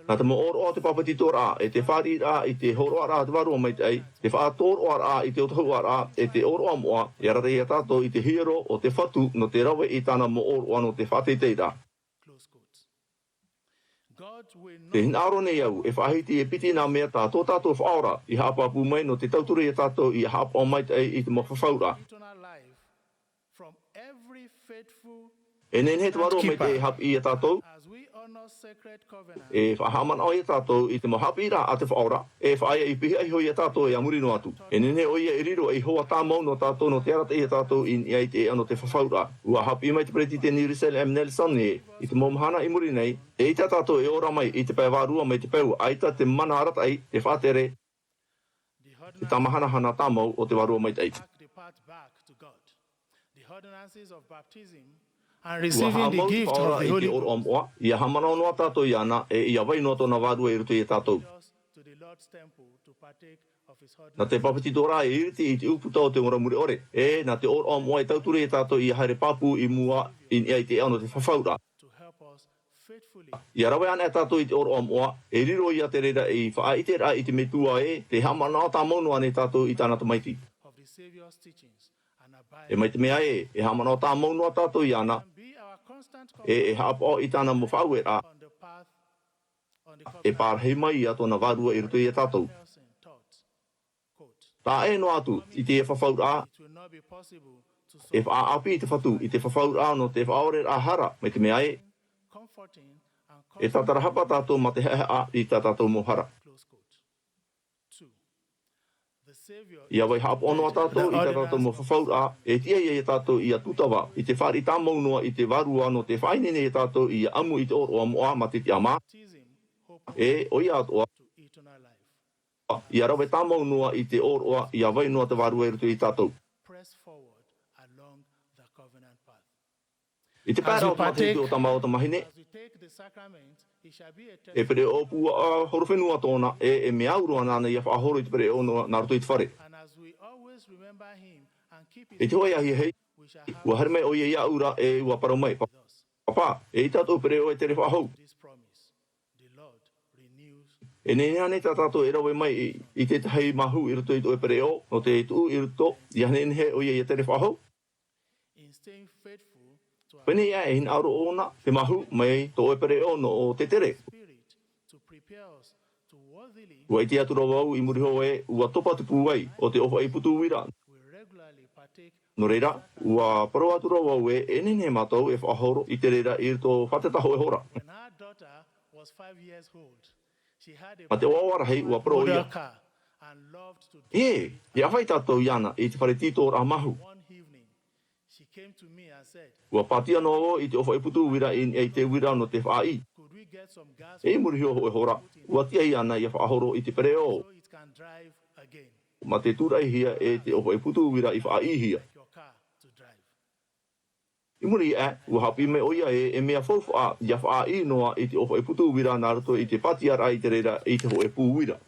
Nā te mau ʻōroʻa o te papetitoraʻa, e te fāriʻiraʻa i te hōroʻaraʻa a te Vārua Maitaʻi, te faʻatōroʻaraʻa i te ʻōtahuʻaraʻa, e te ʻōroʻa moʻa, e arataʻi ia tātou i te hiero o te Fatu nō te rave i tāna mau ʻōroʻa nō te faʻateiteiraʻa. Te hinaʻaro nei au, e faʻahiti e piti nā mea tā tō tātou Faʻaora i haʻapāpū mai nō te tauturu ia tātou ia haʻapaʻo maitaʻi i te mau fafauraʻa. E nehenehe te Vārua Maitaʻi e haʻapiʻi ia tātou, e faʻahaʻamanaʻo ia tātou i te mau haʻapiʻiraʻa a te Faʻaora, e faʻaea i pihaʻi iho ia tātou e a muri noa atu. E nehenehe ʻoia e riro ei hoa tāmau nō tātou nō te arataʻi ia tātou i niʻa i te ʻēʻa nō te fafauraʻa. ʻUa haʻapiʻi mai te Peretiteni Russell M. Nelson ē, i te mau mahana i muri nei, eʻita tātou e ora mai i te pae vārua mai te peu, ʻaita te mana arataʻi, te faʻatere, te tāmahanahana tāmau o te Vārua Maitaʻi. ʻUa haʻamau te Faʻaora i te ʻōroʻa moʻa, ia haʻamanaʻo noa tātou iāna, e ia vai noa tōna Vārua i roto ia tātou. Nā te papetitoraʻa e iriti i te ʻūputa o te ora mure ʻore, e nā te ʻōroʻa moʻa e tauturu ia tātou ia haere pāpū i mua i niʻa i te ʻēʻa nō te fafauraʻa. Ia rave anaʻe tātou i te ʻōroʻa moʻa, e riro ia te reira ei faʻaʻiteraʻa i te Metua ē, te haʻamanaʻo tāmau noa nei tātou i tāna tamaiti. E mai te mea ē, e haʻamanaʻo tāmau noa tātou iāna, e, e haʻapaʻo i tāna mau faʻaueraʻa, e pārahi mai ia tōna Vārua i roto ia tātou. Taʻa ʻē noa atu i teie fafauraʻa, e faʻaʻāpī te Fatu i te fafauraʻa nō te faʻaoreraʻa hara, mai te mea ē, e tātarahapa tātou mā te haʻehaʻa i tā tātou mau hara. Ia vai haʻapaʻo noa tātou i tā tātou mau fafauraʻa, e tiʻa ia tātou ia tūtava i te fāriʻi tāmau noa i te Vārua nō te faʻaineine ia tātou ia ʻamu i te ʻōroʻa moʻa mā te tiʻamā, e ʻoia atoʻa, ia rave tāmau noa i te ʻōroʻa, ia vai noa te Vārua i roto ia tātou. I te pae ra o te matahiti o Tamau Tamahine, e pereʻoʻo puaʻa horowhenua tōna, e, e mea au roa nāna ia faʻahoro i te pereʻoʻo nō, nā roto i te fare. I te hōʻē ahiahi, ʻua haere mai ʻoia iāʻu ra, e ʻua parau mai, Pa-, Pāpā, eʻita tōʻu pereʻoʻo e tere faʻahou. E nehenehe ānei tā tātou e rave mai i, i te tahi māhū i roto i tō ʻoe pereʻoʻo, nō te tuʻu i roto, ʻia nehenehe ʻoia ʻia tere faʻahou? Pēnei ā e hinaʻaro ʻōna, te māhū, mai tō ʻoe pereʻoʻo nō te tere. ʻUa ʻite atu ra vau i muri iho ē, ʻua topa te pūai o te ʻōfaʻi putu uira. Nō reira, ʻua parau atu ra vau ē, e nehenehe mātou e faʻahoro i te reira i roto fātata hōʻē hora. Mā te ʻoaʻoa rahi, ʻua parau ʻoia. E, ʻia vai tātou iāna i te fare tītōraʻa māhū. ʻUa pātia noa vau i te ʻōfaʻi putu uira i niʻa i te uira nō te faʻaʻī. E i muri iho hōʻē hora, ʻua tiʻa iāna ʻia faʻahoro i te pereʻoʻo. Mā te tūraʻihia e te ʻōfaʻi putu uira i faʻaʻīhia. I muri iho, ʻua haʻapiʻi mai ʻoia ē, e mea faufaʻa ʻia faʻaʻī noa i te ʻōfaʻi putu uira nā roto i te pātiaraʻa i te reira i te hōʻē pū uira.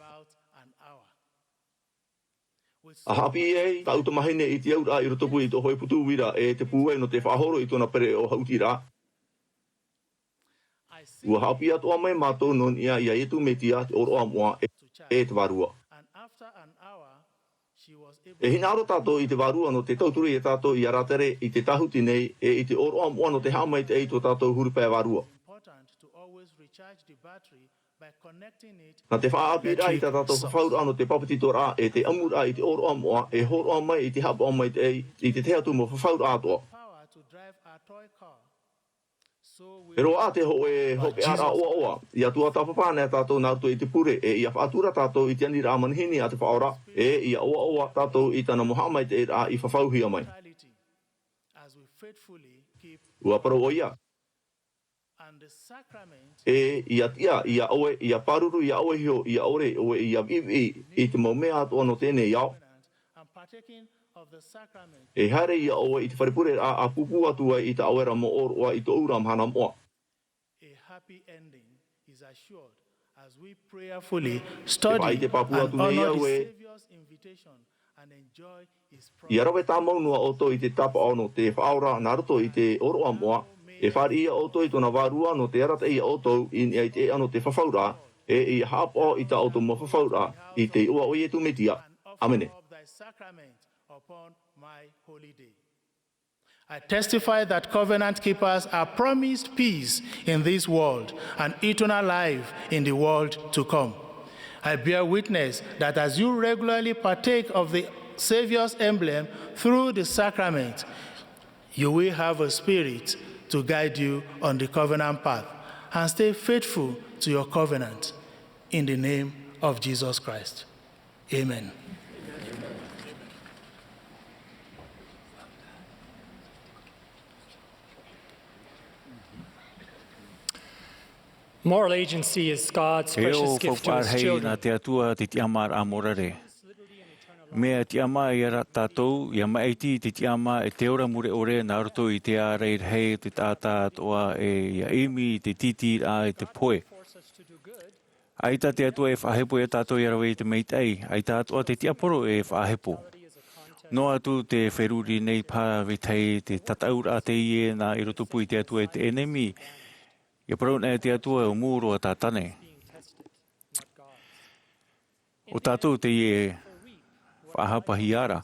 ʻA haʻapiʻi ai tāʻu tamahine i te auraʻa i rotopū i te ʻōfaʻi putu uira e te pūai nō te faʻahoro i tōna pereʻoʻo haʻutiraʻa. ʻUa haʻapiʻi atoʻa mai mātou nō niʻa iā Iesu Mesia te ʻōroʻa moʻa e, e te Vārua. E hinaʻaro tātou i te Vārua nō te tauturu ia tātou i a rātere i te tāhuti nei, e i te ʻōroʻa moʻa nō te haʻamaitaʻi i tō tātou huru pae vārua. Nā te faʻaʻāpīraʻa i tā tātou fafauraʻa nō te papetitoraʻa e te ʻamuraʻa i te ʻōroʻa moʻa, e hōroʻa mai i te haʻapaʻo maitaʻi i te tahi atu mau fafauraʻa atoʻa. E roaʻa te hōʻē hopeʻaraʻa ʻoaʻoa, ʻia tuatāpapa ana tātou nā roto i te pure, e ʻia faʻatura tātou i te aniraʻa manihini a te Faʻaora, e ʻia ʻoaʻoa tātou i tāna mau haʻamaitaʻiraʻa i fafauhia mai. Ua parau ʻoia. E ʻia tiʻa ia ʻoe, ʻia pāruru ia ʻoe iho, ʻia ʻore ʻoe ʻia viʻiviʻi i te mau mea atoʻa nō teie nei ao. E haere ia ʻoe i te fare pureraʻa, ʻa pūpū atu ai i tā ʻoe ra mau ʻōroʻa i tōʻu ra mahana moʻa. E faʻaʻite pāpū atu nei au e ʻia rave tāmau noa ʻoutou i te tāpaʻo nō te Faʻaora nā roto i te ʻōroʻa moʻa, e fāriʻi ia ʻoutou i tōna Vārua nō te arataʻi ia ʻoutou i niʻa i te ʻēʻa nō te fafauraʻa, e ʻia haʻapaʻo i tā ʻoutou mau fafauraʻa, i te iʻoa o Iesu Mesia. ʻĀmene. I testify that covenant keepers are promised peace in this world and eternal life in the world to come. I bear witness that as you regularly partake of the Savior's emblem through the sacrament, you will have a spirit to guide you on the covenant path and stay faithful to your covenant. In the name of Jesus Christ. Amen. Moral agency is God's E precious gift to his children. Nā te Atua te tiʻamāraʻa morare. Mea tiʻamā ia rā tātou, ʻia maʻiti te tiʻamā e te ora mure ʻore nā roto i te ārai rahi o te taʻata atoʻa e ʻia ʻimi i te tītīraʻa e te pohe. ʻAita te Atua e faʻahepo ia tātou ʻia rave i te maitaʻi, ʻaita atoʻa te tiaporo e faʻahepo. Noa atu te feruri nei paha vetahi te tataʻuraʻa teie nā i rotopū i te Atua e te ʻenemi. ʻIa parau nei te Atua ʻo mūroa tātane. ʻO tātou teie faʻahapahia ra.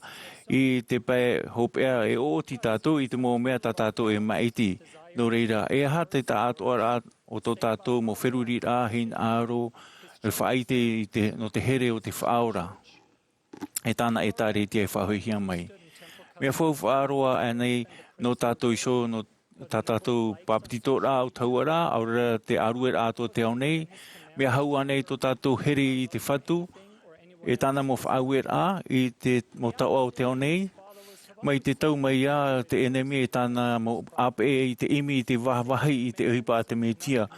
I te pae hopeʻa e ʻoʻoti tātou i te mau mea tā tātou e maʻiti. Nō reira, e aha te taʻatoʻaraʻa o tō tātou mau feruriraʻa hinaʻaro, e faʻaʻite i te, nō te here o te Faʻaora. E tāna ʻĒkālesia e faʻahoʻihia mai. Mea faufaʻa roa ānei nō tātou iho, nō tā tātou papetitoraʻa ʻautahuʻaraʻa, ʻaore rā te ʻārueraʻa atoʻa o te ao nei, mea hau ānei tō tātou here i te Fatu, e tāna mau faʻaueraʻa i te mau taoʻa o te ao nei, mai te tau mai ā te ʻenemi e tāna mau ʻāpeʻe i te ʻimi, i te vahivahi, i te ʻohipa a te Mesia,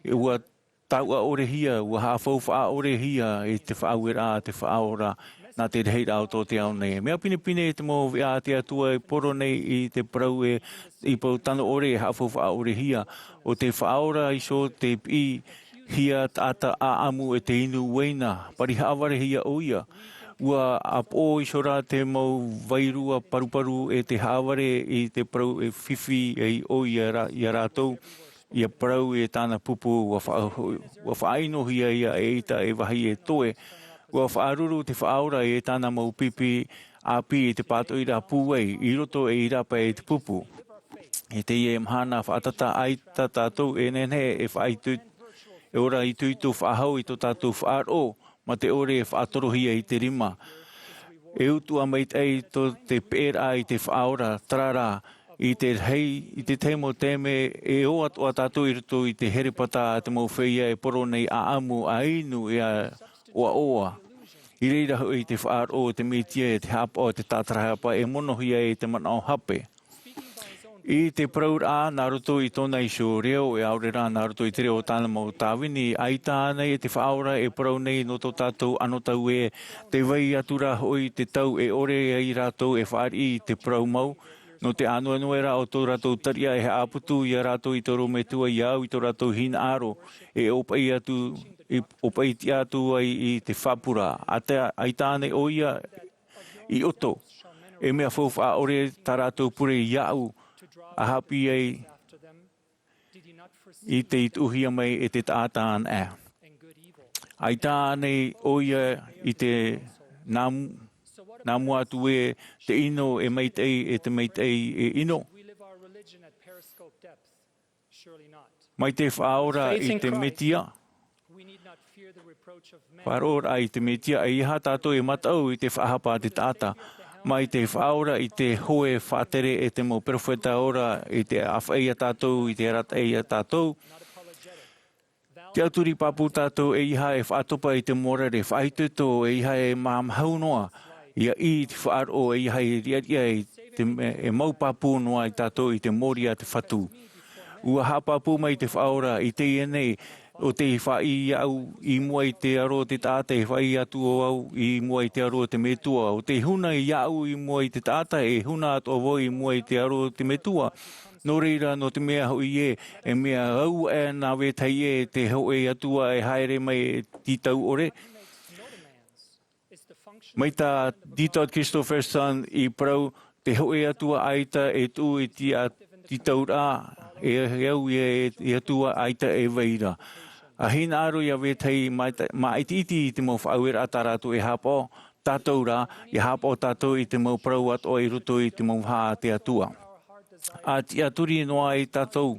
ʻua tauʻa ʻorehia, ʻua haʻafaufaʻa ʻorehia e te faʻaueraʻa a te Faʻaora, nā te rahiraʻa o tō te ao nei. Mea pinepine te mau veʻa a te Atua e poro nei i te parau e, i pou tano ʻore e haʻafaufaʻa ʻorehia. ʻO te Faʻaora iho te piʻihia taʻata ʻāʻamu e te inu uaina, pari haʻavarehia ʻoia. ʻUa ʻāpoʻo iho rā te mau vairua paruparu e te haʻavare i te parau e fifi ai ʻoia ra-, ia rātou. ʻIa parau e tāna pupu, ʻua faʻa-, ʻua faʻaʻinohia ia eʻita e vāhi e toe. ʻUa faʻaruru te Faʻaora e tāna mau pipi ʻāpī i te pātoʻiraʻa pūai, i roto e i rāpae i te pupu. I teie mahana faʻatata ʻaita tātou e nehenehe e faʻaitoito, e ora itoito faʻahou i tō tātou faʻaroʻo, mā te ʻore e faʻatorohia i te rima. E utuʻa maitaʻi tō te peʻeraʻa i te Faʻaora, terā rā, i te rahi, i te tahi mau taime e ō atoʻa tātou i roto i te herepata a te mau feiā e poro nei ʻāʻamu, ʻa inu, e ʻoaʻoa. I reira hoʻi te faʻaroʻo o te Mesia e te haʻapaʻo o te tātarahapa e monohia e te manaʻo hape. I te parauraʻa nā roto i tōna iho reo, e ʻaore rā nā roto i te reo o tāna mau tāvini, ʻaita ānei e te Faʻaora e parau nei nō tō tātou anotau ē, tē vai atu rā hoʻi te tau e ʻore ai rātou e fāriʻi i te parau mau, nō te ānuenue rā o tō rātou tariʻa e haʻaputu ia rātou i te ʻorometua ia au i tō rātou hinaʻaro, e ʻōpaʻi atu, e ʻōpaʻi tiʻa atu ai i te faʻapura. ʻAita, ʻaita ānei ʻoia i ʻoto. E mea faufaʻa ʻore tā rātou pure iāʻu, ʻa haʻapiʻi ai i te tuʻuhia mai e te taʻata anaʻe. ʻAita ānei ʻoia i te nā-, nā mua atu ē te ʻino e maitaʻi, e te maitaʻi e ʻino. Mai te faʻaora i te Mesia, faʻaroʻoraʻa i te Mesia, ʻeiaha tātou e mataʻu i te faʻahapa a te taʻata. Mai te faʻaora i te hoe faʻatere e te mau perofeta ora i te ʻāfaʻi ia tātou, i te arataʻi ia tātou. Tiʻaturi pāpū tātou, ʻeiaha e faʻatopa i te mōrare, faʻaitoito, ʻeiaha e māmāhau noa, ʻia ʻī i te faʻaroʻo, ʻeiaha e riʻariʻa i te me-, e mau pāpū noa ia tātou i te mōrī a te Fatu. ʻUa haʻapāpū mai te Faʻaora i teie nei, ʻo tē faʻaʻī iāʻu i mua i te aro o te taʻata, e faʻaʻī atu vau i mua i te aro o te Metua. ʻO tē huna iāʻu i mua i te taʻata, e huna atoʻa vau i mua i te aro o te Metua. Nō reira, nō te mea hoʻi ē, e mea au aʻe nā vetahi ē te hōʻē atua e haere mai e tītau ʻore. Mai tā Dieter Christofferson i parau, te hōʻē atua ʻaita e tuʻu i te tītauraʻa, e au ia e, e atua ʻaita e vai ra. ʻA hinaʻaro ia vetahi maita-, māʻitiʻiti i te mau faʻaueraʻa tā rātou e haʻapaʻo, tātou rā, ʻia haʻapaʻo tātou i te mau parau atoʻa i roto i te mau vaha a te Atua. ʻA tiʻaturi noa ai tātou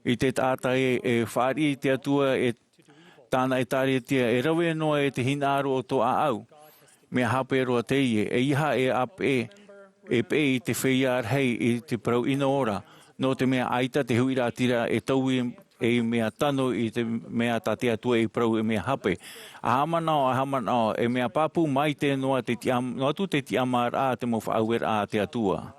i te taʻata ē, e fāriʻi i te Atua e tāna ʻĒtārētia, e rave noa e te hinaʻaro o tō ʻāʻau. Mea hape roa teie, ʻeiaha e ʻāpeʻe, e peʻe i te feiā rahi i te parau ʻino ora, nō te mea ʻaita te huiraʻatira e taui ei mea tano i te mea tā te Atua i parau e mea hape. ʻA haʻamanaʻo, ʻa haʻamanaʻo, e mea pāpū maitaʻi noa te tiʻa-, noa atu te tiʻamāraʻa a te mau faʻaueraʻa a te Atua.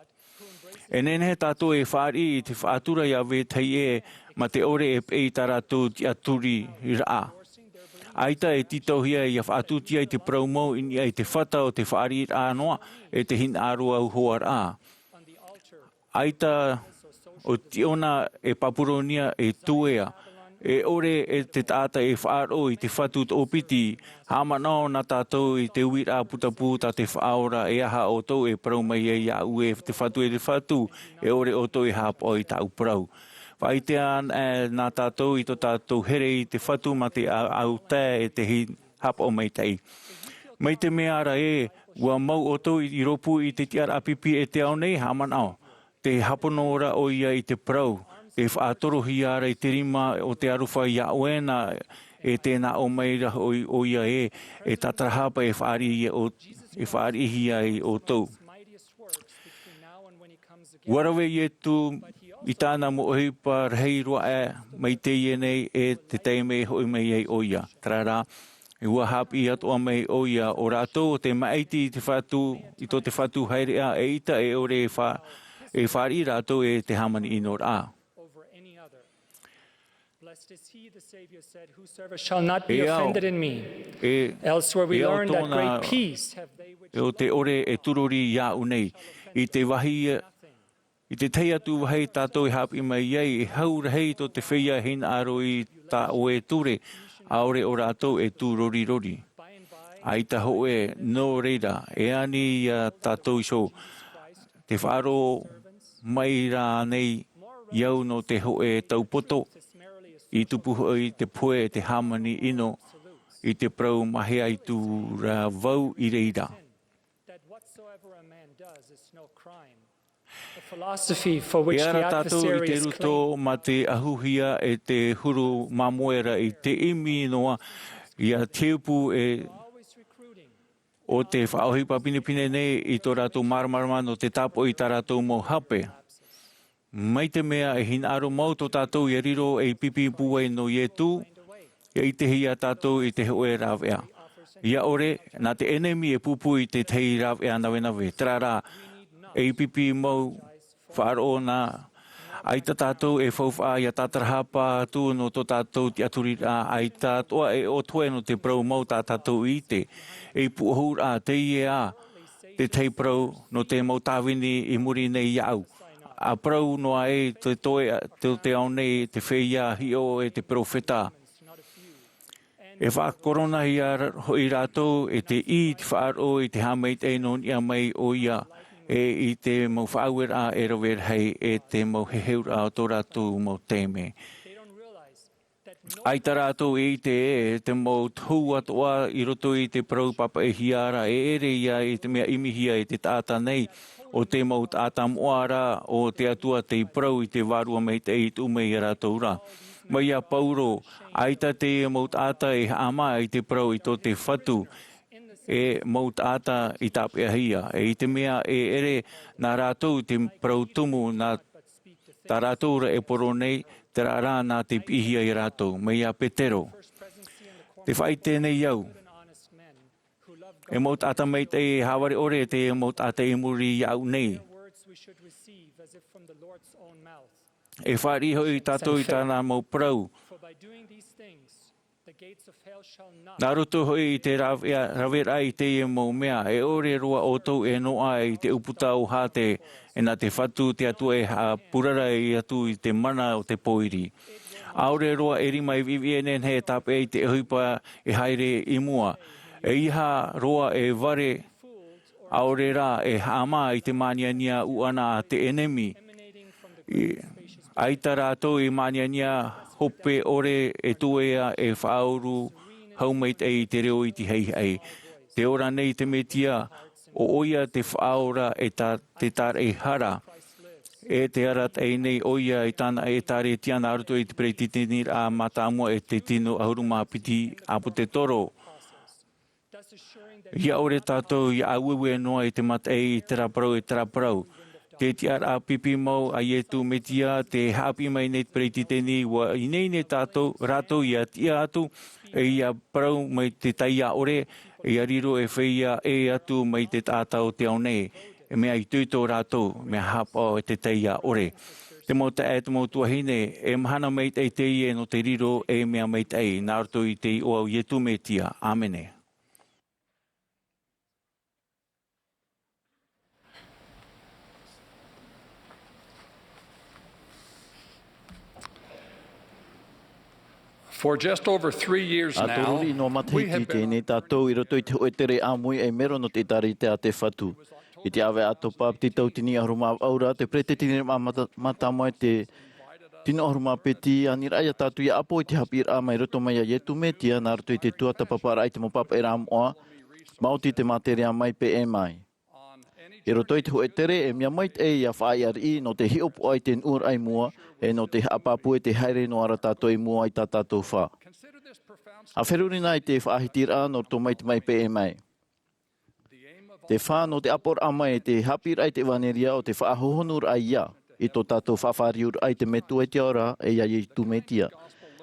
E nehenehe tātou e fāriʻi i te faʻatura ia vetahi ē, mā te ʻore e peʻe i tā rātou tiʻaturiraʻa. ʻAita e tītauhia ʻia faʻatūtia i te parau mau i niʻa i te fata o te fāriʻiraʻa noa e te hinaʻaro auhoaraʻa. ʻAita ʻo Tiona e Papuronia e tuea, e ʻore e te taʻata e faʻaroʻo i te Fatu toʻopiti. Haʻamanaʻo na tātou i te uiraʻa putapū tā te Faʻaora, e aha ʻoutou e parau mai ai iāʻu e te Fatu, e te Fatu, e ʻore ʻoutou e haʻapaʻo i tāʻu parau. Faʻaʻite ana, e, na tātou i tō tātou here i te Fatu mā te ʻa-, ʻau tae e te hi-, haʻapaʻo maitaʻi. Mai te mea ra ē, ʻua mau ʻoutou i, i rōpū i te tiʻaraʻa pipi e te ao nei, haʻamanaʻo. Tē hāpono ra ʻoia i te parau, tē faʻatorohia ra i te rima o te aroha iā ʻoe na, e tē nā ʻō mai ra hoʻi ʻoia ē, e tātarahapa e fāriʻi ʻo-, e fāriʻihia ai ʻoutou. ʻUa rave Ietu i tāna mau ʻohipa rahi roa aʻe mai teie nei e te taime e hoʻi mai ai ʻoia. Terā rā, ʻua haʻapiʻi atoʻa mai ʻoia, ʻo rātou ʻo tē māʻiti i te Fatu, i tō te Fatu haereʻa, eʻita e ʻore e fā-, e fāriʻi rātou e te hāmani ʻinoraʻa. Blessed is he, the Savior said, "Whosoever shall not be offended in me." E, Elsewhere we e learn that tōna, great peace have they which e o te ʻore e tūrori iāʻu nei. I te vāhi, i te tahi atu vāhi tātou e haʻapiʻi mai ai, e hau rahi tō te feiā e hinaʻaro i tā ʻoe ture, ʻaore ʻo rātou e tūrorirori. ʻAita hōʻē, nō reira, e ani ia tātou iho, tē faʻaroʻo mai ra nei au nō te hōʻē taupoto, i tupu hoʻi te pohe e te hāmani ʻino, i te parau mahea atu ra vau i reira. That whatsoever a man does is no crime. The philosophy for which the adversary is claiming. E ara tātou i te roto mā te ahuhia e te huru māmoe ra i te ʻimi noa, ia te upu e Always recruiting. O te faʻaʻohipa pinepine nei i tō rātou māramarama nō te tāpoʻi i tā rātou mau hape. Mai te mea e hinaʻaro mau tō tātou ia riro ei pipi pūai nō Ietu, ia ʻitehia tātou i te hōʻē rāveʻa. ʻIa ʻore, nā te ʻenemi e pūpū i te tahi rāveʻa navenave, terā rā, ei pipi mau faʻaroʻo na, ʻaita tātou e faufaʻa ʻia tātarahapa atu nō tō tātou tiʻaturiraʻa, ʻaita atoʻa e ʻoto nō te parau mau tā tātou i ʻite. Ei pūʻohuraʻa teie ā, te tahi parau nō te mau tāvini i muri nei iāʻu. ʻA parau noa ai te toe, tō te ao nei, te feiā hiʻo e te perofeta. E faʻakoronahia ra-, hoʻi rātou e te ʻī i te faʻaroʻo i te haʻamaitaʻi nō niʻa mai ʻoia, e i te mau faʻaueraʻa e rave rahi, e te mau heheuraʻa o tō rātou mau taime. ʻAita rātou e ʻite e te mau tohu atoʻa i roto i te parau pāpaʻihia ra, e ʻere ia i te mea ʻimihia e te taʻata nei, ʻo te mau taʻata moʻa ra, ʻo te Atua tei parau i te Vārua Maitaʻi i tuʻu mai ia rātou ra. Mai ia Pauro, ʻaita te mau taʻata e haʻamā i te parau i tō te Fatu, e mau taʻata i tāpeʻahia. E i te mea e ʻere nā rātou te parau tumu, nā tā rātou ra e poro nei, terā rā nā te piʻihia ia rātou. Mai ia Petero. Te faʻaʻite nei au. E mau taʻata maitaʻi e hāvare ʻore te mau taʻata i muri iāʻu nei. E fāriʻi hoʻi tātou i tāna mau parau. Nā roto hoʻi i te rave-, raveraʻa i teie mau mea, e ʻore roa ʻoutou e noaʻa i te ʻūputa o Hate, e nā te Fatu te Atua e haʻapurara atu i te mana o te pōiri. ʻAore roa e rima e viʻiviʻi e nehenehe e tāpeʻa i te ʻohipa e haere i mua. ʻEiaha roa e vare, ʻaore rā e haʻamā i te māniania ʻuʻana a te ʻenemi. I, ʻaita rātou i māniania hope ʻore e tuea e faʻauru hau maitaʻi i te reo iti haʻihaʻi. Tē ora nei te Mesia, ʻo ʻoia te Faʻaora e tā, te tāraʻehara. E tē arataʻi nei ʻoia i tāna ʻĒtārētia nā roto i te peretiteniraʻa mātāmua e te tino ʻahuru mā piti ʻāpōsetolo. ʻIa ʻore tātou ʻia ʻāueue noa i te mataʻi i terā parau, i terā parau. Te tiʻaraʻa pipi mau a Iesu Mesia, tē haʻapiʻi mai nei te peretiteni, ʻua ineine tātou, rātou ʻia tiʻa atu, e ʻia parau mai te taiā ʻore, ʻia riro e feiā ʻē atu mai te taʻata o te ao nei. E mea itoito rātou, mea haʻapaʻo e te taiā ʻore. Te mau taeaʻe, te mau tuahine, e mahana maitaʻi teie nō te riro ei mea maitaʻi, nā roto i te iʻoa o Iesu Mesia. ʻĀmene. For just over three years now, ʻĀtoru riʻi noa matahiti teie nei tātou i roto i te hōʻē tere ʻāmui ʻei mero nō te ʻĒtārētia a te Fatu. I te ʻāvaʻe ʻOtopa piti tauatini ʻahuru mā vaʻu ra, te peretiteniraʻa mata-, mātāmua e te tino ʻahuru mā piti, aniraʻa ia tātou ʻia ʻapo i te haʻapiʻiraʻa mai roto mai ia Iesu Mesia, nā roto i te tuatāpaparaʻa i te mau pāpaʻiraʻa moʻa, maoti te materia mai pe ʻē mai. I roto i te hōʻē tere, e mea maitaʻi ʻia faʻaʻite riʻi nō te hiʻopoʻa i te nuʻuraʻa i mua, e nō te haʻapāpū e te haere noa ra tātou i mua i tā tātou fā. ʻA feruri na i te faʻahitiraʻa nō roto mai te mai pe ʻē mai. Te fā nō te ʻaporaʻa mai e te haʻapiʻiraʻa i te ʻevanelia ʻo te faʻahohonuraʻa ia i tō tātou faʻafāriuraʻa i te Metua i te ao ra, e ia Iesu Mesia.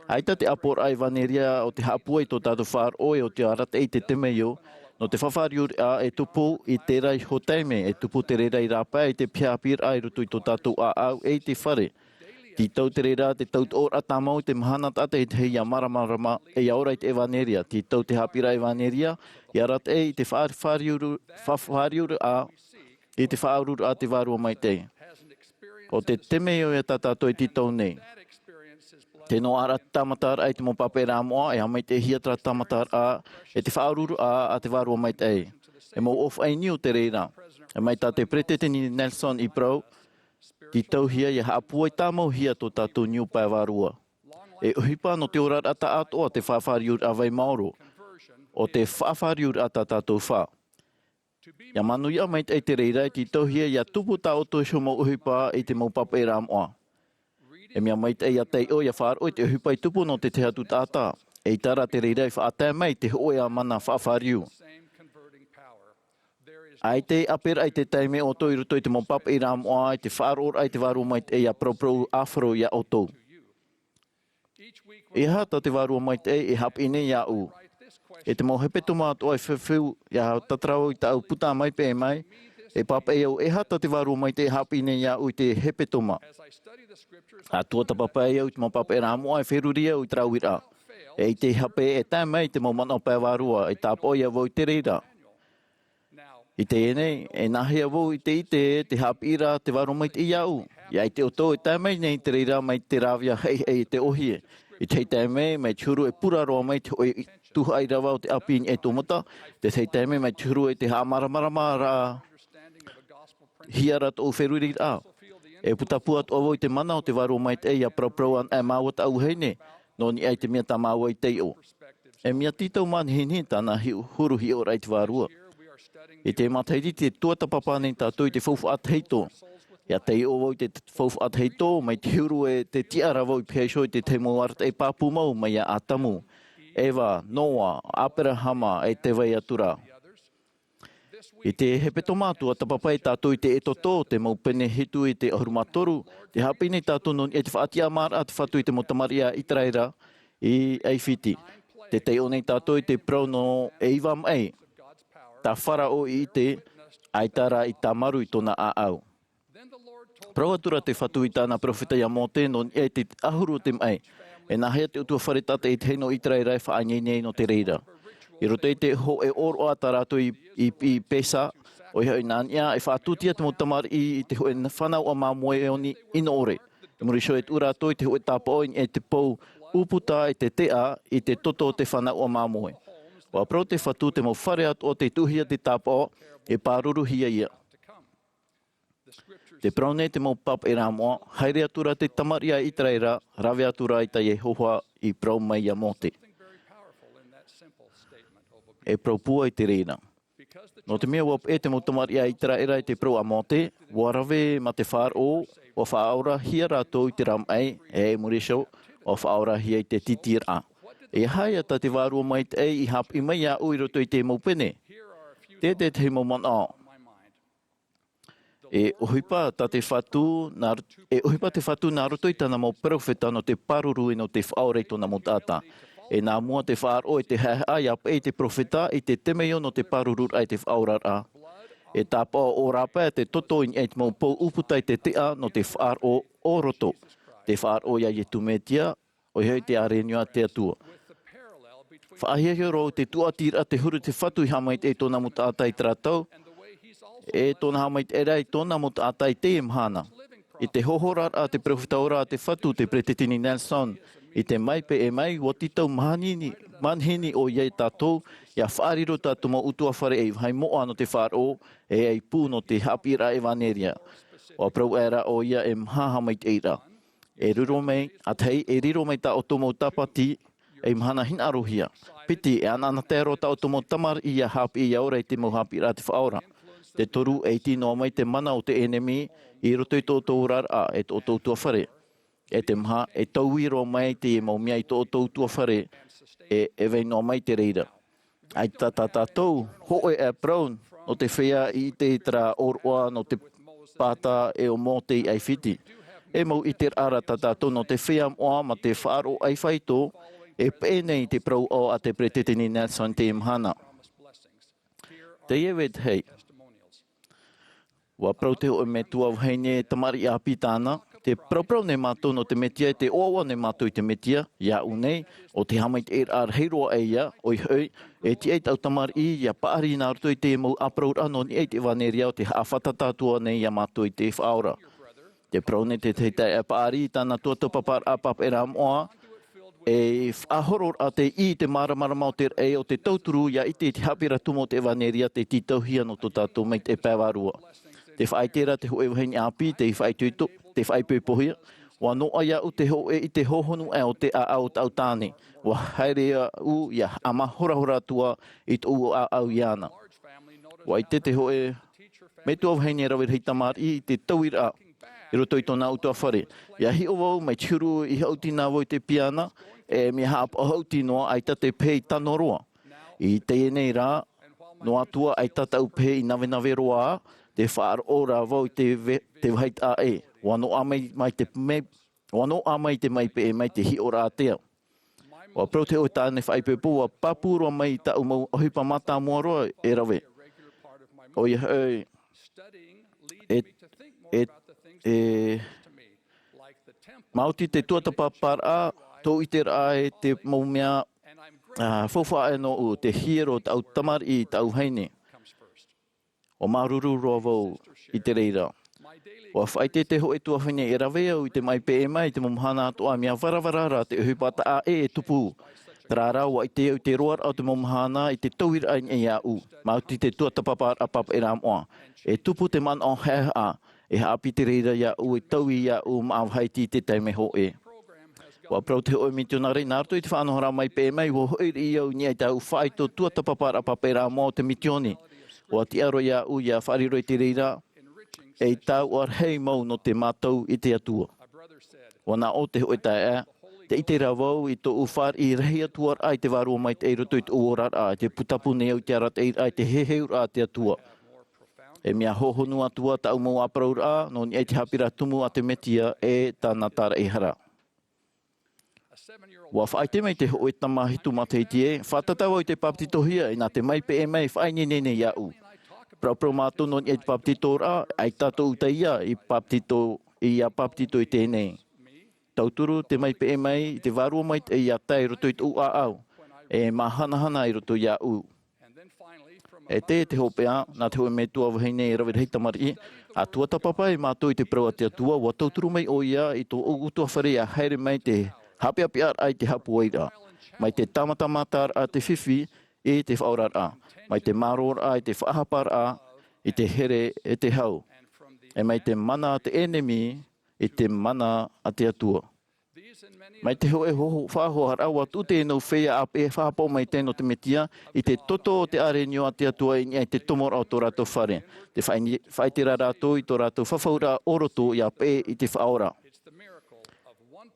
ʻAita te ʻaporaʻa ʻevanelia ʻo te haʻapūai i tō tātou faʻaroʻo e ʻo te arataʻi i te temeio, nō te faʻafāriuraʻa e tupu i terā iho taime, e tupu te reira i rāpae i te piha haʻapiʻiraʻa i roto i tō tātou ʻāʻau e i te fare. Tītau te reira te tautoʻoraʻa tāmau i te mahana taʻata e te hei ʻia māramarama, e ʻia ora i te ʻevanelia. Tītau te haʻapiʻiraʻa ʻevanelia, ʻia arataʻi i te faʻafāriuru-, faʻafāriuraʻa, i te faʻaururaʻa a te Vārua Maitaʻi. ʻO te temeio ia tā tātou e tītau nei. Tē noaʻa ra te tāmataraʻa i te mau pāpaʻiraʻa moʻa, e haʻamaitaʻihia terā tāmataraʻa e te faʻaururaʻa a te Vārua Maitaʻi. E mau ʻōfaʻi niu te reira. E mai tā te Peretiteni Nelson i parau, tītauhia ʻia haʻapūai tāmauhia tō tātou niu pae vārua. E ʻohipa nō te oraraʻa taʻatoʻa te faʻafāriuraʻa vai maoro, ʻo te faʻafāriuraʻa tā tātou fā. ʻIa manuia maitaʻi te reira, e tītauhia ʻia tupu tā ʻoutou iho mau ʻohipa i te mau pāpaʻiraʻa moʻa. E mea maitaʻi ʻia taiʻo ʻia faʻaroʻo i te ʻohipa i tupu nō te tahi atu taʻata. ʻEita rā te reira i faʻatae mai te hōʻē mana faʻafāriu. ʻAita e ʻāperaʻa i te taime ʻoutou i roto i te mau pāpaʻiraʻa moʻa, i te faʻaroʻoraʻa i te Vārua Maitaʻi ʻia paraparau ʻāfaro ia ʻoutou. E aha tā te Vārua Maitaʻi e haʻapiʻi nei iāʻu? E te mau hepetoma atoʻa e fifi, ʻia tātarava i tāʻu puta mai pe ʻē mai, e pāpaʻi au, e aha tā te Vārua Maitaʻi e haʻapiʻi nei iāʻu i te hepetoma? ʻA tuatāpapa au i te mau pāpaʻiraʻa moʻa, e feruri au i terā uiraʻa. E ʻite hape e tae mai te mau manaʻo pae vārua, e tāpaʻo ia vau i te reira. I teie nei, e nāhea vau i te ʻite te haʻapiʻiraʻa a te Vārua Maitaʻi iāʻu? ʻIa ʻite ʻoutou e tae mai nei te reira mai te rāveʻa haʻihaʻi e te ʻōhie. I te tahi taime, mai te huru e pura roa mai te hōʻē tuhaʻa ʻīrava o te ʻāpī i niʻa i tō mata, te tahi taime mai te huru e te haʻamāramaramaraʻa hia ra tōʻu feruriraʻa. E putapū atoʻa vau i te mana o te Vārua Maitaʻi ʻia paraparau ana e māua tāʻu vahine. nō niʻa i te mea tā māua i taiʻo. E mea tītau manihini tāna hiʻo-, huru hiʻoraʻa i te vārua. I te matahiti te tuatāpapa nei tātou i te faufaʻa tahito. ʻIa taiʻo vau i te faufaʻa tahito, mai te huru e te tiʻa ra vau i pīhaʻi iho i te tahi mau arataʻi pāpū mau mai iā Atamu, Eva, Noa, Aperahama, e te vai atu ra. I te hepetoma tuatāpapa tātou i te Exodo, te mau pene hitu i te ʻahuru mā toru, tē haʻapiʻi nei tātou nō niʻa i te faʻatiʻamāraʻa a te Fatu i te mau tamariʻi a Iteraera i ʻAifiti. Tē taiʻo nei tātou i te parau nō e iva maʻi, tā Farao i ʻite, ʻaita rā i tāmarū i tōna ʻāʻau. Parau atu ra te Fatu i tāna peropheta iā Mōte nō niʻa i te ʻahuru o te maʻi. E nāhea te ʻutuāfare tātaʻitahi nō Iteraera e faʻaineine ai nō te reira? I roto i te hōʻē ʻōroʻa tā rātou i, i, i Pesa, ʻoia hoʻi nā niʻa e faʻatūtia te mau tamariʻi i te hōʻē fānauʻa māmoe ʻoni ʻino ʻore. I muri iho e tuʻu rātou i te hōʻē tāpaʻo i niʻa i te pou ʻūputa i te teʻa i te toto o te fānauʻa māmoe. ʻUa parau te Fatu te mau fare atoʻa tei tuʻuhia te tāpaʻo e pāruruhia ia. Tē parau nei te mau pāpaʻiraʻa moʻa, haere atu ra te tamariʻi a Iteraera, rave atu ra i tā Iehova i parau mai iā Mōte. E parau pūai i te reira. Nō te mea ʻua peʻe te mau tamariʻi a Iteraera i te parau a Mōte, ʻua rave mā te faʻaroʻo, ʻua faʻaorahia rātou i te rā maʻi, e i muri iho, ʻua faʻaorahia i te tītīraʻa. E aha ïa tā te Vārua Maitaʻi i haʻapiʻi mai iāʻu i roto i te mau pene? Te, te, te mau manaʻo. E ʻohipa tā te Fatu, nā, e ʻohipa te Fatu nā roto i tāna mau peropheta nō te pāruru e nō te faʻaora i tōna mau taʻata. E nā mua te faʻaroʻo e te haʻehaʻa ʻia peʻe i te peropheta i te temeio nō te pārururaʻa i te faʻaoraraʻa. E tāpaʻo ʻōrapa te toto i niʻa i te mau pou ʻūputa i te teʻa nō te faʻaroʻo ʻo roto. Te faʻaroʻo iā Iesu Mesia, ʻoia hoʻi te ʻārenuia a te Atua. Faʻahiahia roa te tuatiraʻa te huru te Fatu i haʻamaitaʻi i tōna mau taʻata i terā tau, e tōna haʻamaitaʻiraʻa i tōna mau taʻata i teie mahana. I te hohoraraʻa a te peropheta ora a te Fatu, te Peresideni Nelson, i te maʻi peʻe mai, ʻua tītau manihini, manihini ʻoia iā tātou, ʻia faʻariro tā tātou mau ʻutuāfare ei vāhi moʻa nō te faʻaroʻo, e ei pū nō te haʻapiʻiraʻa ʻevanelia. ʻUa parau aʻera ʻoia e maha haʻamaitaʻiraʻa. E riro mai, ʻa tahi, e riro mai tā ʻoutou mau tāpati, ei mahana hinaʻarohia. Piti, e anaanatae roa tā ʻoutou mau tamariʻi ʻia haʻapiʻi ʻia ora i te mau haʻapiʻiraʻa a te Faʻaora. Te toru, e iti noa mai te mana o te ʻenemi i roto i tō ʻoutou oraraʻa, e tō ʻoutou ʻutuāfare. E te maha, e taui roa mai teie mau mea i tō ʻoutou ʻutuāfare, e, e vai noa mai te reira. ʻAita tā tātou, hōʻē e parau, nō te feiā i ʻite i terā ʻōroʻa nō te pāta e ʻo Mōte i ʻAifiti. E mau ʻiteraʻa rā tā tātou nō te feiā moʻa mā te faʻaroʻo ʻaifāito, e peʻe nei te parau ʻo a te Peresideni Nelson teie mahana. Teie vetahi. ʻUa parau te hōʻē metua vahine tamariʻi ʻāpī tāna, tē paraparau nei mātou nō te Mesia, tē ʻoaʻoa nei mātou i te Mesia, iāʻu nei, ʻo te haʻamaitaʻiraʻa rahi roa ʻē ïa, ʻoia hoʻi, e tiʻa i tāʻu tamariʻi, ʻia paʻari nā roto i te mau ʻāparauraʻa nō niʻa i te ʻevanelia ʻo te haʻafātata atu nei iā mātou i te Faʻaora. Tē parau nei te tahi taeaʻe paʻari i tāna tuatāpaparaʻa pāpaʻiraʻa moʻa, e faʻahoro ra te ʻī i te māramarama o te raʻi o te tauturu ʻia ʻite i te haʻapiʻiraʻa tumu o te ʻevanelia tei tītauhia nō tō tātou maitaʻi pae vārua. Tē faʻaʻite ra te hōʻē vahine ʻāpī, tei faʻaitoito, tei faʻaipoipohia, ʻua noaʻa iāʻu te hōʻē ʻite hohonu aʻe o te ʻāʻau o tāʻu tāne, ʻua haere au ʻia haʻamahorahora atu ā i tōʻu ʻāʻau iāna. ʻUa ʻite te hōʻē metua vahine rave rahi tamariʻi i te tauiraʻa i roto i tōna ʻutuāfare. ʻIa hiʻo vau mai te huru i haʻuti na vau i te piana, e mea haʻapaʻo haʻuti noa ʻaita te pehe i tano roa. I teie nei rā, noa atu ā ʻaita tāʻu pehe i navenave roa, tē faʻaroʻo ra vau i te ve-, te vāhi taʻa ʻē. ʻUa noaʻa mai, mai te me-, ʻua noaʻa mai te maʻi peʻe mai te hiʻoraʻa ātea. ʻUa parau te hōʻē tāne faʻaipoipo, ʻua pāpū roa mai i tāʻu mau ʻohipa mātāmua roa e rave. ʻOia hoʻi, e, e, e, maoti te tuatāpaparaʻa, tōʻu ʻiteraʻa e te mau mea, ā, faufaʻa aʻe nōʻu, te hiero o tāʻu tamariʻi, tāʻu vahine. ʻUa māuruuru roa vau i te reira. ʻUa faʻaʻite te hōʻē tuahine e rave au i te maʻi peʻe mai i te mau mahana atoʻa, mea varavara rā te ʻohipa taʻa ʻē e tupu. Terā rā, ʻua ʻite au i te roaraʻa o te mau mahana i te tauiraʻa i niʻa iāʻu. Maoti te tuatāpaparaʻa pāpaʻiraʻa moʻa. E tupu te manaʻo haʻehaʻa, e haʻapiʻi te reira iāʻu, e taui iāʻu, māʻa vāhi i te taime hōʻē. ʻUa parau te hōʻē mitionare, nā roto i te faʻanahoraʻa mai peʻe mai, ʻua hoʻi riʻi au i niʻa i tāʻu faʻaitoito tuatāpaparaʻa pāpaʻiraʻa moʻa o te mitioni. ʻUa tiʻa roa iāʻu ʻia faʻariro i te reira, e i tāʻu ʻārahi mau nō te mātau i te Atua. ʻUa nā ʻō te hōʻē taeaʻe, tē ʻite ra vau i tōʻu fāriʻi rahi atu ra i te Vārua Maitaʻi i roto i tōʻu oraraʻa, i te putapū nei au i te arataʻiraʻa, i te heheuraʻa a te Atua. E mea hōhonu atu ā tāʻu mau ʻāparauraʻa, nō niʻa i te haʻapiʻiraʻa tumu a te Mesia, e tāna tāraʻehara. ʻUa faʻaʻite mai te hōʻē tama hitu matahiti ē, fātata vau i te bāpetizohia, ʻe nā te mea peʻe mai, faʻaineine nei iāʻu. Parauparau mātou nō niʻa i te bāpetizoraʻa, ʻaita tōʻu taiā i bāpetizo, ʻia bāpetizo i teie nei. Tauturu te mea peʻe mai, i te Vārua Maitaʻi ʻia tae i roto i tōʻu ʻāʻau, e māhanahana i roto iāʻu. E te, te hopeʻa, nā te hōʻē metua vahine e rave rahi tamariʻi, ʻa tuatāpapa ai mātou i te parau a te Atua, ʻua tauturu mai ʻoia i tōʻu ʻutuāfare ʻia haere mai te haʻapeʻapeʻaraʻa i te haʻapuairaʻa, mai te tāmatamataraʻa te fifi i te faʻaoraraʻa, mai te mārōraʻa i te faʻahaparaʻa, i te here e te hau, e mai te mana a te ʻenemi i te mana a te Atua. Mai te hōʻē hoho-, faʻahoaraʻa, ʻua tuʻu teie mau feiā ʻāpeʻe faʻapaʻo maitaʻi nō te Mesia, i te toto o te ʻārenio a te Atua i niʻa i te tomoraʻa o tō rātou fare. Tē faʻai-, faʻaʻite ra rātou i tō rātou fafauraʻa o roto ʻia peʻe i te Faʻaora.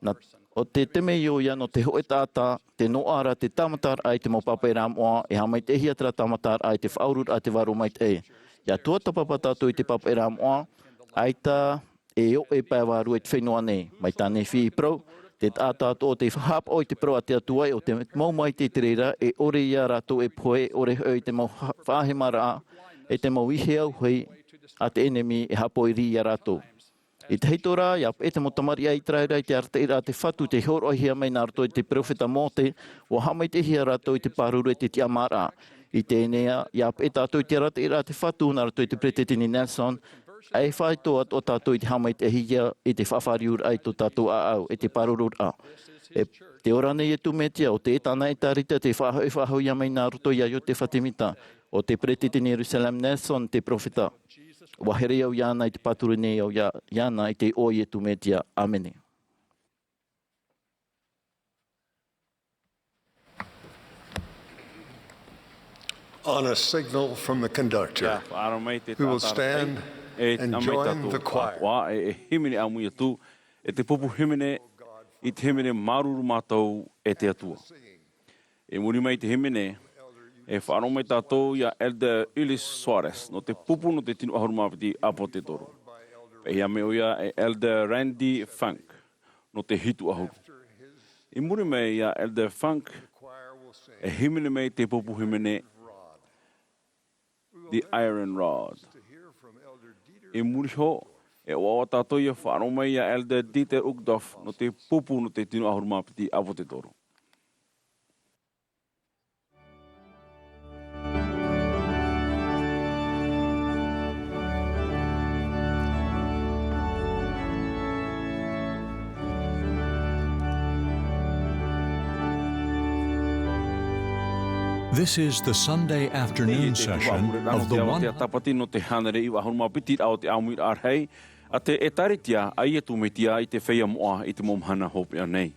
Nā, ʻo te, te mea ʻoia nō te hōʻē taʻata, tē noaʻa ra te tāmataraʻa i te mau pāpaʻiraʻa moʻa, e haʻamaitaʻihia terā tāmataraʻa i te faʻaururaʻa a te Vārua Maitaʻi. ʻIa tuatāpapa tātou i te pāpaʻiraʻa moʻa, ʻaita e ʻoʻe pae vārua i te fenua nei. Mai tā Nephi i parau, te taʻata atoʻa tē haʻapaʻo i te parau a te Atua, ʻe ʻo te mau maitaʻi i te reira, e ʻore ia rātou e pohe, ʻore hoʻi te mau ha-, faʻahemaraʻa, e te mau ihe auahi a te ʻenemi e haʻapoʻi riʻi ia rātou. I te hītoraʻa, ʻia peʻe te mau tamariʻi a Iteraera i te arataʻiraʻa a te Fatu, tei hōroʻahia mai nā roto i te peropheta Mōte, ʻua haʻamaitaʻihia rātou i te pāruru e te tiʻamāraʻa. I teie nei, ʻia peʻe tātou i te arataʻiraʻa a te Fatu nā roto i te Peresideni Nelson, ʻe faʻaitoito atoʻa tātou i te haʻamaitaʻihia i te faʻafāriuraʻa i tō tātou ʻāʻau, e te pārururaʻa. E te ora nei Iesu Mesia, ʻo te tāna ʻĒtārētia tē faʻahoʻi-, faʻahoʻihia mai nā roto ia Iotefa Semita, ʻo te Peresideni Russell M. Nelson te peropheta. ʻUa here au iāna, ʻe tē pāturu nei au ia-, iāna i te iʻoa o Iesu Mesia. ʻĀmene. On a signal from the conductor, we will stand and join the choir. E, e hīmene ʻāmui atu, e te pupu hīmene, i te hīmene Māuruuru Mātou e te Atua. I muri mai i te hīmene, e faʻaroʻo mai tātou ia Elder Ulisses Soares, nō te pupu nō te tino ʻahuru mā piti ʻāpōsetolo. Pēhea mai ʻoia e Elder Randy Funk, nō te hitu ʻahuru. I muri mai ia Elder Funk, e hīmene mai te pupu hīmene, The Iron Rod. I muri iho, e ʻoaʻoa tātou ʻia faʻaroʻo mai ia Elder Dieter Uchtdorf, nō te pupu nō te tino ʻahuru mā piti ʻāpōsetolo. This is the Sunday afternoon session of the one. Tāpati nō te hānere iva ʻahuru mā piti raʻa o te ʻāmuiraʻa rahi a te ʻĒtārētia a Iesu Mesia i te feiā moʻa i te mau mahana hopeʻa nei.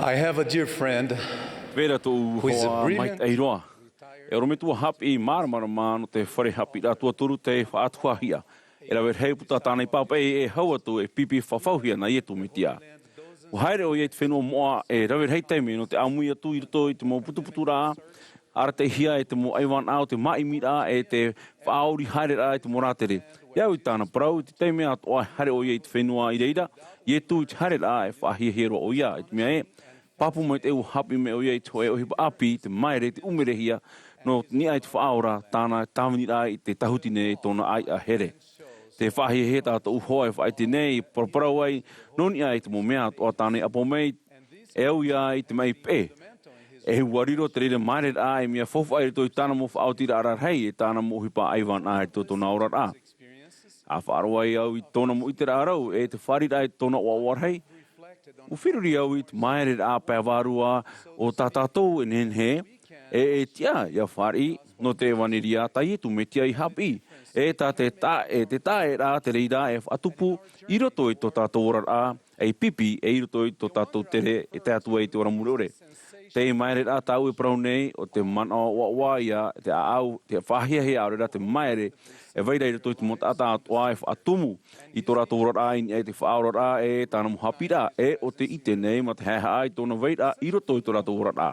I have a dear friend. Vera tōʻu hoa maitaʻi roa. E ʻorometua haʻapiʻi māramarama nō te fare haʻapiʻiraʻa tuatoru tei faʻatuhahia. E rave rahi puta tāna i pāpaʻi e hau atu e pipi fafauhia nā Iesu Mesia. ʻUa haere ʻoia i te fenua moʻa e rave rahi taime nō te ʻāmui atu i roto i te mau putuputuraʻa, arataʻihia e te mau ʻaivānaʻa o te māʻimiraʻa e te faʻaori haereraʻa i te mau rātere. E au i tāna parau, i te taime atoʻa e haere ʻoia i te fenua i reira, Iesu i te haereraʻa e faʻahiahia roa ʻoia, i te mea ē, pāpū maitaʻi ʻua haʻapiʻi mai ʻoia i te hōʻē ʻohipa ʻāpī, te māere, te ʻumerehia, nō niʻa i te Faʻaora, tāna tāviniraʻa i te tāhuti nei tōna ʻāiʻa here. Tē faʻahiahia tā tōʻu hoa e faʻaʻite nei, paraparau ai, nō niʻa i te mau mea atoʻa tāna i ʻapo mai, e au ia i te maʻi peʻe. E ʻua riro te reira māereraʻa ei mea faufaʻa i roto i tāna mau faʻaotiraʻa rarahi, e tāna mau ʻohipa ʻaivānaʻa i roto i tōna oraraʻa. ʻA faʻaroʻo ai au i tōna mau ʻiteraʻa rau, e te fāriʻiraʻa i tōna ʻoaʻoa rahi, ʻua feruri au i te māereraʻa pae vārua o tā tātou e nehenehe, e, e tiʻa ʻia fāriʻi, nō te ʻevaneria tā Iesu Mesia i haʻapiʻi, e tā te tā-, e te taʻeraʻa te reira e faʻatupu i roto i tō tātou oraraʻa, ei pipi, e i roto i tō tātou tere, e tae atu ai i te ora mure ʻore. Te māereraʻa tāʻu e parau nei, ʻo te manaʻo ʻoaʻoa ia, te ʻāʻau, te faʻahiahia ʻaore rā te māere, e vai ra i roto i te mau taʻata atoʻa e faʻatumu i tō rātou oraraʻa i niʻa i te Faʻaoraraʻa e tāna mau haʻapiʻiraʻa, e ʻo tē ʻite nei mā te haʻehaʻa i tōna vairaʻa i roto i tō rātou oraraʻa.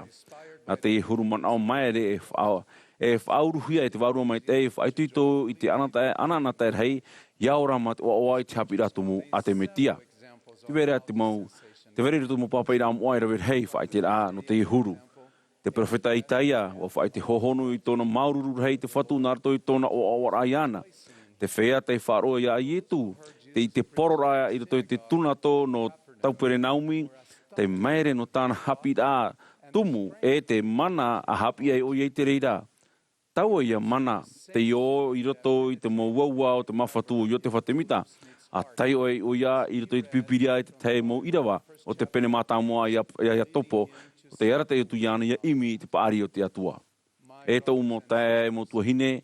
Nā teie huru manaʻo māere e faʻa-, e faʻauruhia e te Vārua Maitaʻi, e faʻaitoito i te anaanatae, anaanatae rahi, ʻia ora mā te ʻoaʻoa i te haʻapiʻiraʻa tumu a te Mesia. Tē vai ra te mau, tē vai ra i roto i te mau pāpaʻiraʻa moʻa e rave rahi faʻaʻiteraʻa nō teie huru. Te perofeta Isaia, ʻua faʻaʻite hōhonu i tōna māuruuru rahi te Fatu nā roto i tōna ʻoaʻoaraʻa iāna. Te feiā tei faʻaroʻo ia Iesu, te, i te pororaʻa i roto i te tūnato nō Kaperenaumi, tei māere nō tāna haʻapiʻiraʻa tumu, e te mana ʻa haʻapiʻi ai ʻoia i te reira. Taua ia mana, tei ō i roto i te mau uaua o te māfatu o Iotefa Temita. ʻA taiʻo ai ʻoia i roto i te Pīpīria i te tahi mau ʻīrava o te pene mātāmua ia, ia, ia Iakobo, ʻo tei arataʻi atu iāna ʻia ʻimi i te paʻari o te Atua. E tōʻu mau taeaʻe, e mau tuahine,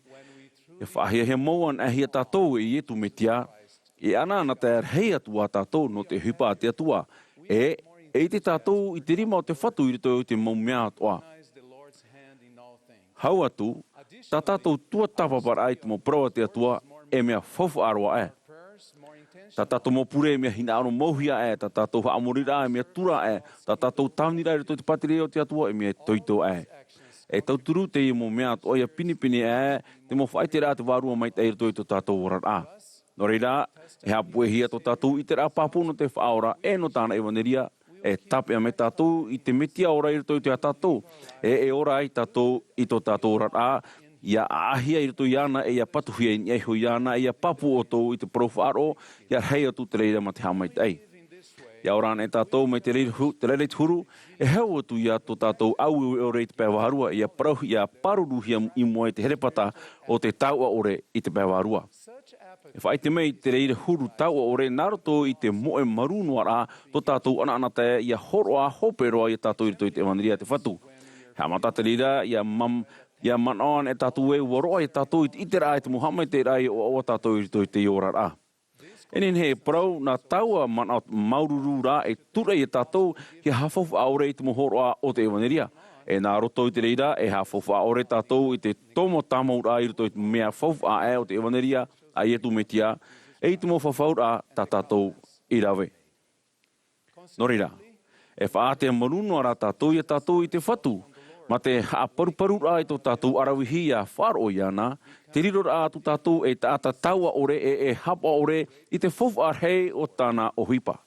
e faʻahiahia mau anaʻe hia tātou e Iesu Mesia, e anaanatae rahi atu ā tātou nō te ʻohipa a te Atua, e, e ʻite tātou i te rima o te Fatu i roto i te mau mea atoʻa. Hau atu, tā tātou tuatāpaparaʻa i te mau parau a te Atua, e mea faufaʻa roa aʻe. Tā tātou mau pure e mea hinaʻaro mauhia aʻe, tā tātou haʻamoriraʻa e mea tura aʻe, tā tātou tāviniraʻa i roto i te pātireia o te Atua e mea itoito aʻe. E tauturu teie mau mea atoʻa ʻia pinepine aʻe te mau faʻaʻiteraʻa a te Vārua Maitaʻi i roto i tō tātou oraraʻa. Nō reira, e haʻapuʻehia tō tātou ʻiteraʻa pāpū nō te Faʻaora e nō tāna ʻevaneria, e tāpeʻa mai tātou i te Mesia ora i roto i tō tātou, e, e ora ai tātou i tō tātou oraraʻa, ʻia ʻāʻāhia i roto iāna, e ʻia patuhia i niʻa iho iāna, e ʻia pāpū ʻoutou i te parau faʻaroʻo, ʻia rahi atu te reira mā te haʻamaitaʻi. ʻIa ora anaʻe tātou mai te reira hu-, te reira i te huru, e hau atu ia tō tātou ʻāueue ʻore i te pae vārua, ʻia parau-, ʻia pāruruhia i mua i te herepata o te taoʻa ʻore i te pae vārua. E faʻaʻite mai te reira huru taoʻa ʻore nā roto i te moʻe marū noa ra tō tātou anaanatae ʻia hōroʻa hope roa ia tātou i roto i te ʻevaneria a te Fatu. Haʻamata te reira, ʻia mam-, ʻia manaʻo anaʻe tātou ē ʻua roaʻa ia tātou i te ʻiteraʻa i te mau haʻamaitaʻiraʻa ʻia ʻoaʻoa tātou i roto i teie oraraʻa. E nehenehe e parau, nā taua manaʻo māuruuru ra e tūraʻi ia tātou ʻia haʻafaufaʻa ʻore i te mau hōroʻa o te ʻevaneria. E nā roto i te reira, e haʻafaufaʻa ʻore tātou i te tomo tāmauraʻa i roto i te mea faufaʻa aʻe o te ʻevaneria a Iesu Mesia, e i te mau fafauraʻa tā tātou i rave. Nō reira, e faʻaātea marū noa ra tātou ia tātou i te Fatu, mā te haʻaparuparuraʻa i tō tātou ʻaravihi ʻia faʻaroʻo iāna, te riroraʻa atu tātou ei taʻata taoʻa ʻore e, e haʻapaʻo ʻore i te faufaʻa rahi o tāna ʻohipa.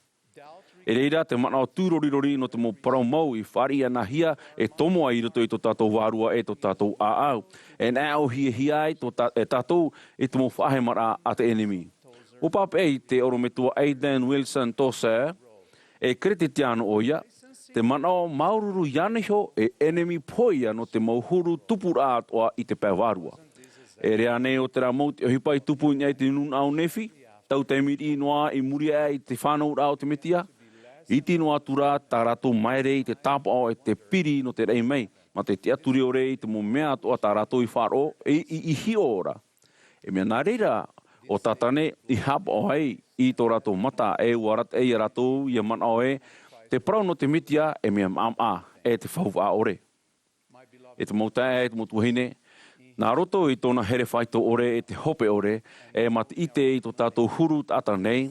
E reira te manaʻo tūrorirori nō te mau parau mau i fāriʻi anaʻe hia e tomo ai i roto i tō tātou vārua e tō tātou ʻāʻau. E naʻo hiahia ai tō tā-, e tātou i te mau faʻahemaraʻa a te ʻenemi. ʻUa pāpaʻi te ʻorometua Hayden Wilson Tozer, e Keresetiano ʻoia, te manaʻo māuruuru iāna iho e ʻenemi poʻia nō te mau huru tupuraʻa atoʻa i te pae vārua. E ʻere ānei ʻo terā mau te ʻohipa i tupu i niʻa i te nūnaʻa o Nephi, tau taime riʻi noa i muri aʻe i te fānauraʻa o te Mesia? Iti noa atu rā tā rātou māere i te tāpaʻo e te piri nō te raʻi mai, mā te tiʻaturi ʻore i te mau mea atoʻa tā rātou i faʻaroʻo, i, i, i hiʻo ra. E mea nā reira, ʻo Satane i haʻapaʻo ai i tō rātou mata, e ʻua arataʻi ia rātou ʻia manaʻo ē, Te parau nō te Mesia e mea maʻamaʻa, e te faufaʻa ʻore. E te mau taeaʻe, e te mau tuahine, nā roto i tōna here faito ʻore e te hope ʻore, e mā te ʻite i tō tātou huru taʻata nei,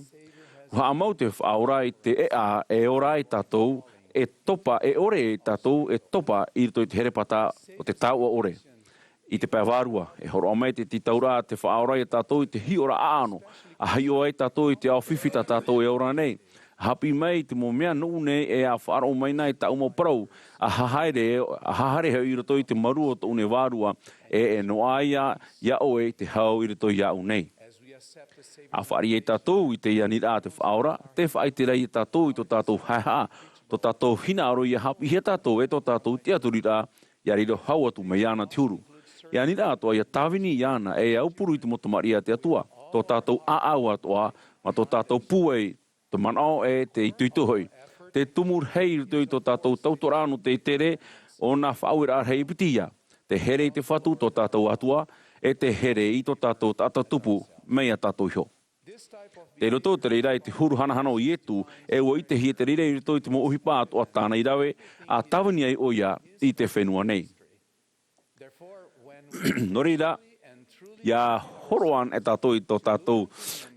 ʻua haʻamau te Faʻaora i te ʻēʻa e ora ai tātou, e topa, e ʻore ai tātou e topa i roto i te herepata o te taoʻa ʻore. I te pae vārua, e hōroʻa mai te tītauraʻa a te Faʻaora ia tātou i te hiʻoraʻa ʻaʻano, ʻa hiʻo ai tātou i te ao fifi tā tātou e ora nei, ʻa haʻapiʻi mai i te mau mea nōʻu nei e ʻa faʻaroʻo mai na i tāʻu mau parau, ʻa haere, ʻa haere hoʻi i roto i te mārū o tōʻu nei vārua, e, e noaʻa ia, ia ʻoe i te hau i roto iāʻu nei. ʻA fāriʻi ai tātou i te aniraʻa a te Faʻaora, tē faʻaʻite ra ia tātou i tō tātou haehaʻa, tō tātou hinaʻaro ia haʻapiʻihia tātou e tō tātou tiʻaturiraʻa, ia riro hau atu mai iāna te huru. E aniraʻa atoʻa ia tāvini iāna e aupuru i te mau tamariʻi a te Atua, tō tātou ʻāʻau atoʻa, mā tō tātou pūai, te manaʻo e te itoito hoʻi. Te tumu rahi i roto i tō tātou tautooraʻa nō te tere, ʻo nā faʻaueraʻa rahi e piti ia. Te here i te Fatu tō tātou Atua, e te here i tō tātou taʻata tupu, mai iā tātou iho. Tei roto te reira i te huru hanahana o Ietu, e ʻua ʻitehia te reira i roto i te mau ʻohipa atoʻa tāna i rave, ʻa tāvini ai ʻoia i te fenua nei. Nō reira, ia hōroʻa anaʻe tātou i tō tātou,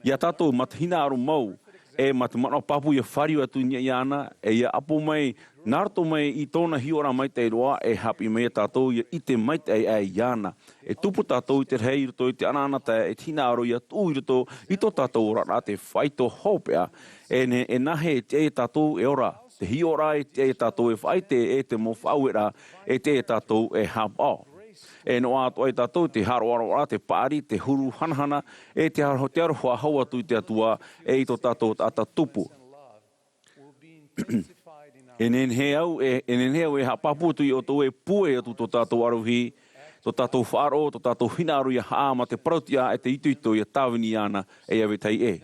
ia tātou mā te hinaʻaro mau, e mā te manaʻo pāpū ia fāriu atu i niʻa iāna, e ia ʻapo mai, nā roto mai i tōna hiʻoraʻa maitaʻi roa, e haʻapiʻi mai ia tātou ia ʻite maitaʻi aʻe iāna. E tupu tātou i te rahi i roto i te ʻanaʻanatae, e te hinaʻaro ia tuʻu i roto i tō tātou oraraʻa te faito hopeʻa, e ne, e nāhea e tiʻa ia tātou e ora, te hiʻoraʻa e tiʻa ia tātou e faʻaʻite, e te mau faʻaueraʻa e tiʻa ia tātou e haʻapaʻo. E noaʻa atoʻa ia tātou te haʻaroaroaraʻa, te paʻari, te huru hanahana, e te aro-, te aroha hau atu i te Atua, e i tō tātou taʻata tupu. E nehenehe au, e, e nehenehe au e haʻapāpū atu iā ʻoutou e pūai atu tō tātou ʻarohi, tō tātou faʻaroʻo, tō tātou hinaʻaro ia haʻa mā te parautiʻa e te itoito ia tāvini iāna e ia vetahi ʻē.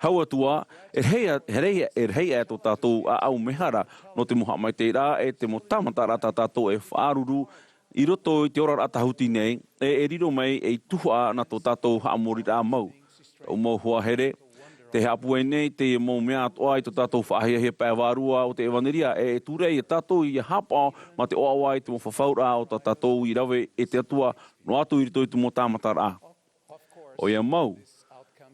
Hau atu ā, e rahi ā, e rahi, e rahi ā tō tātou ʻāʻau mehara nō te mau haʻamaitaʻiraʻa e te mau tāmataraʻa tā tātou e faʻaruru i roto i te oraraʻa tāhuti nei, e, e riro mai ei tuhaʻa nā tō tātou haʻamoriraʻa mau. Tāʻu mau hoa here, tē haʻapūai nei teie mau mea atoʻa i tō tātou faʻahiahia pae vārua o te ʻevanelia, e, e tūreʻa ia tātou ia haʻapaʻo mā te ʻoaʻoa i te mau fafauraʻa o tā tātou i rave e te Atua, noa atu i roto i te mau tāmataraʻa. ʻOia mau,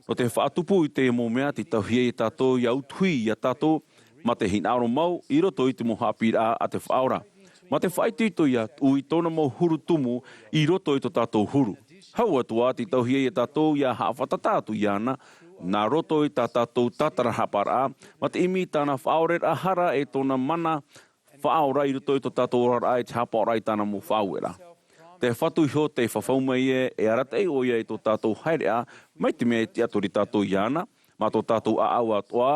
nō te faʻatupu i teie mau mea, tē tauihaʻa ia tātou ia utuhi ia tātou, mā te hinaʻaro mau i roto i te mau haʻapiʻiraʻa a te Faʻaora. Mā te faʻaitoito ia tuʻu i tōna mau huru tumu i roto i tō tātou huru. Hau atu ā, tē tauihaʻa ia tātou ia haʻafātata atu iāna, nā roto i tā tātou tātarahaparaʻa, mā te ʻimi i tāna faʻaoreraʻa hara e tōna mana faʻaora i roto i tō tātou oraraʻa e te haʻapaʻoraʻa i tāna mau faʻaueraʻa. Te Fatu iho tē fafau mai ē, e arataʻi ʻoia i tō tātou haereʻa, mai te mea e tiʻaturi tātou iāna, mā tō tātou ʻāʻau atoʻa,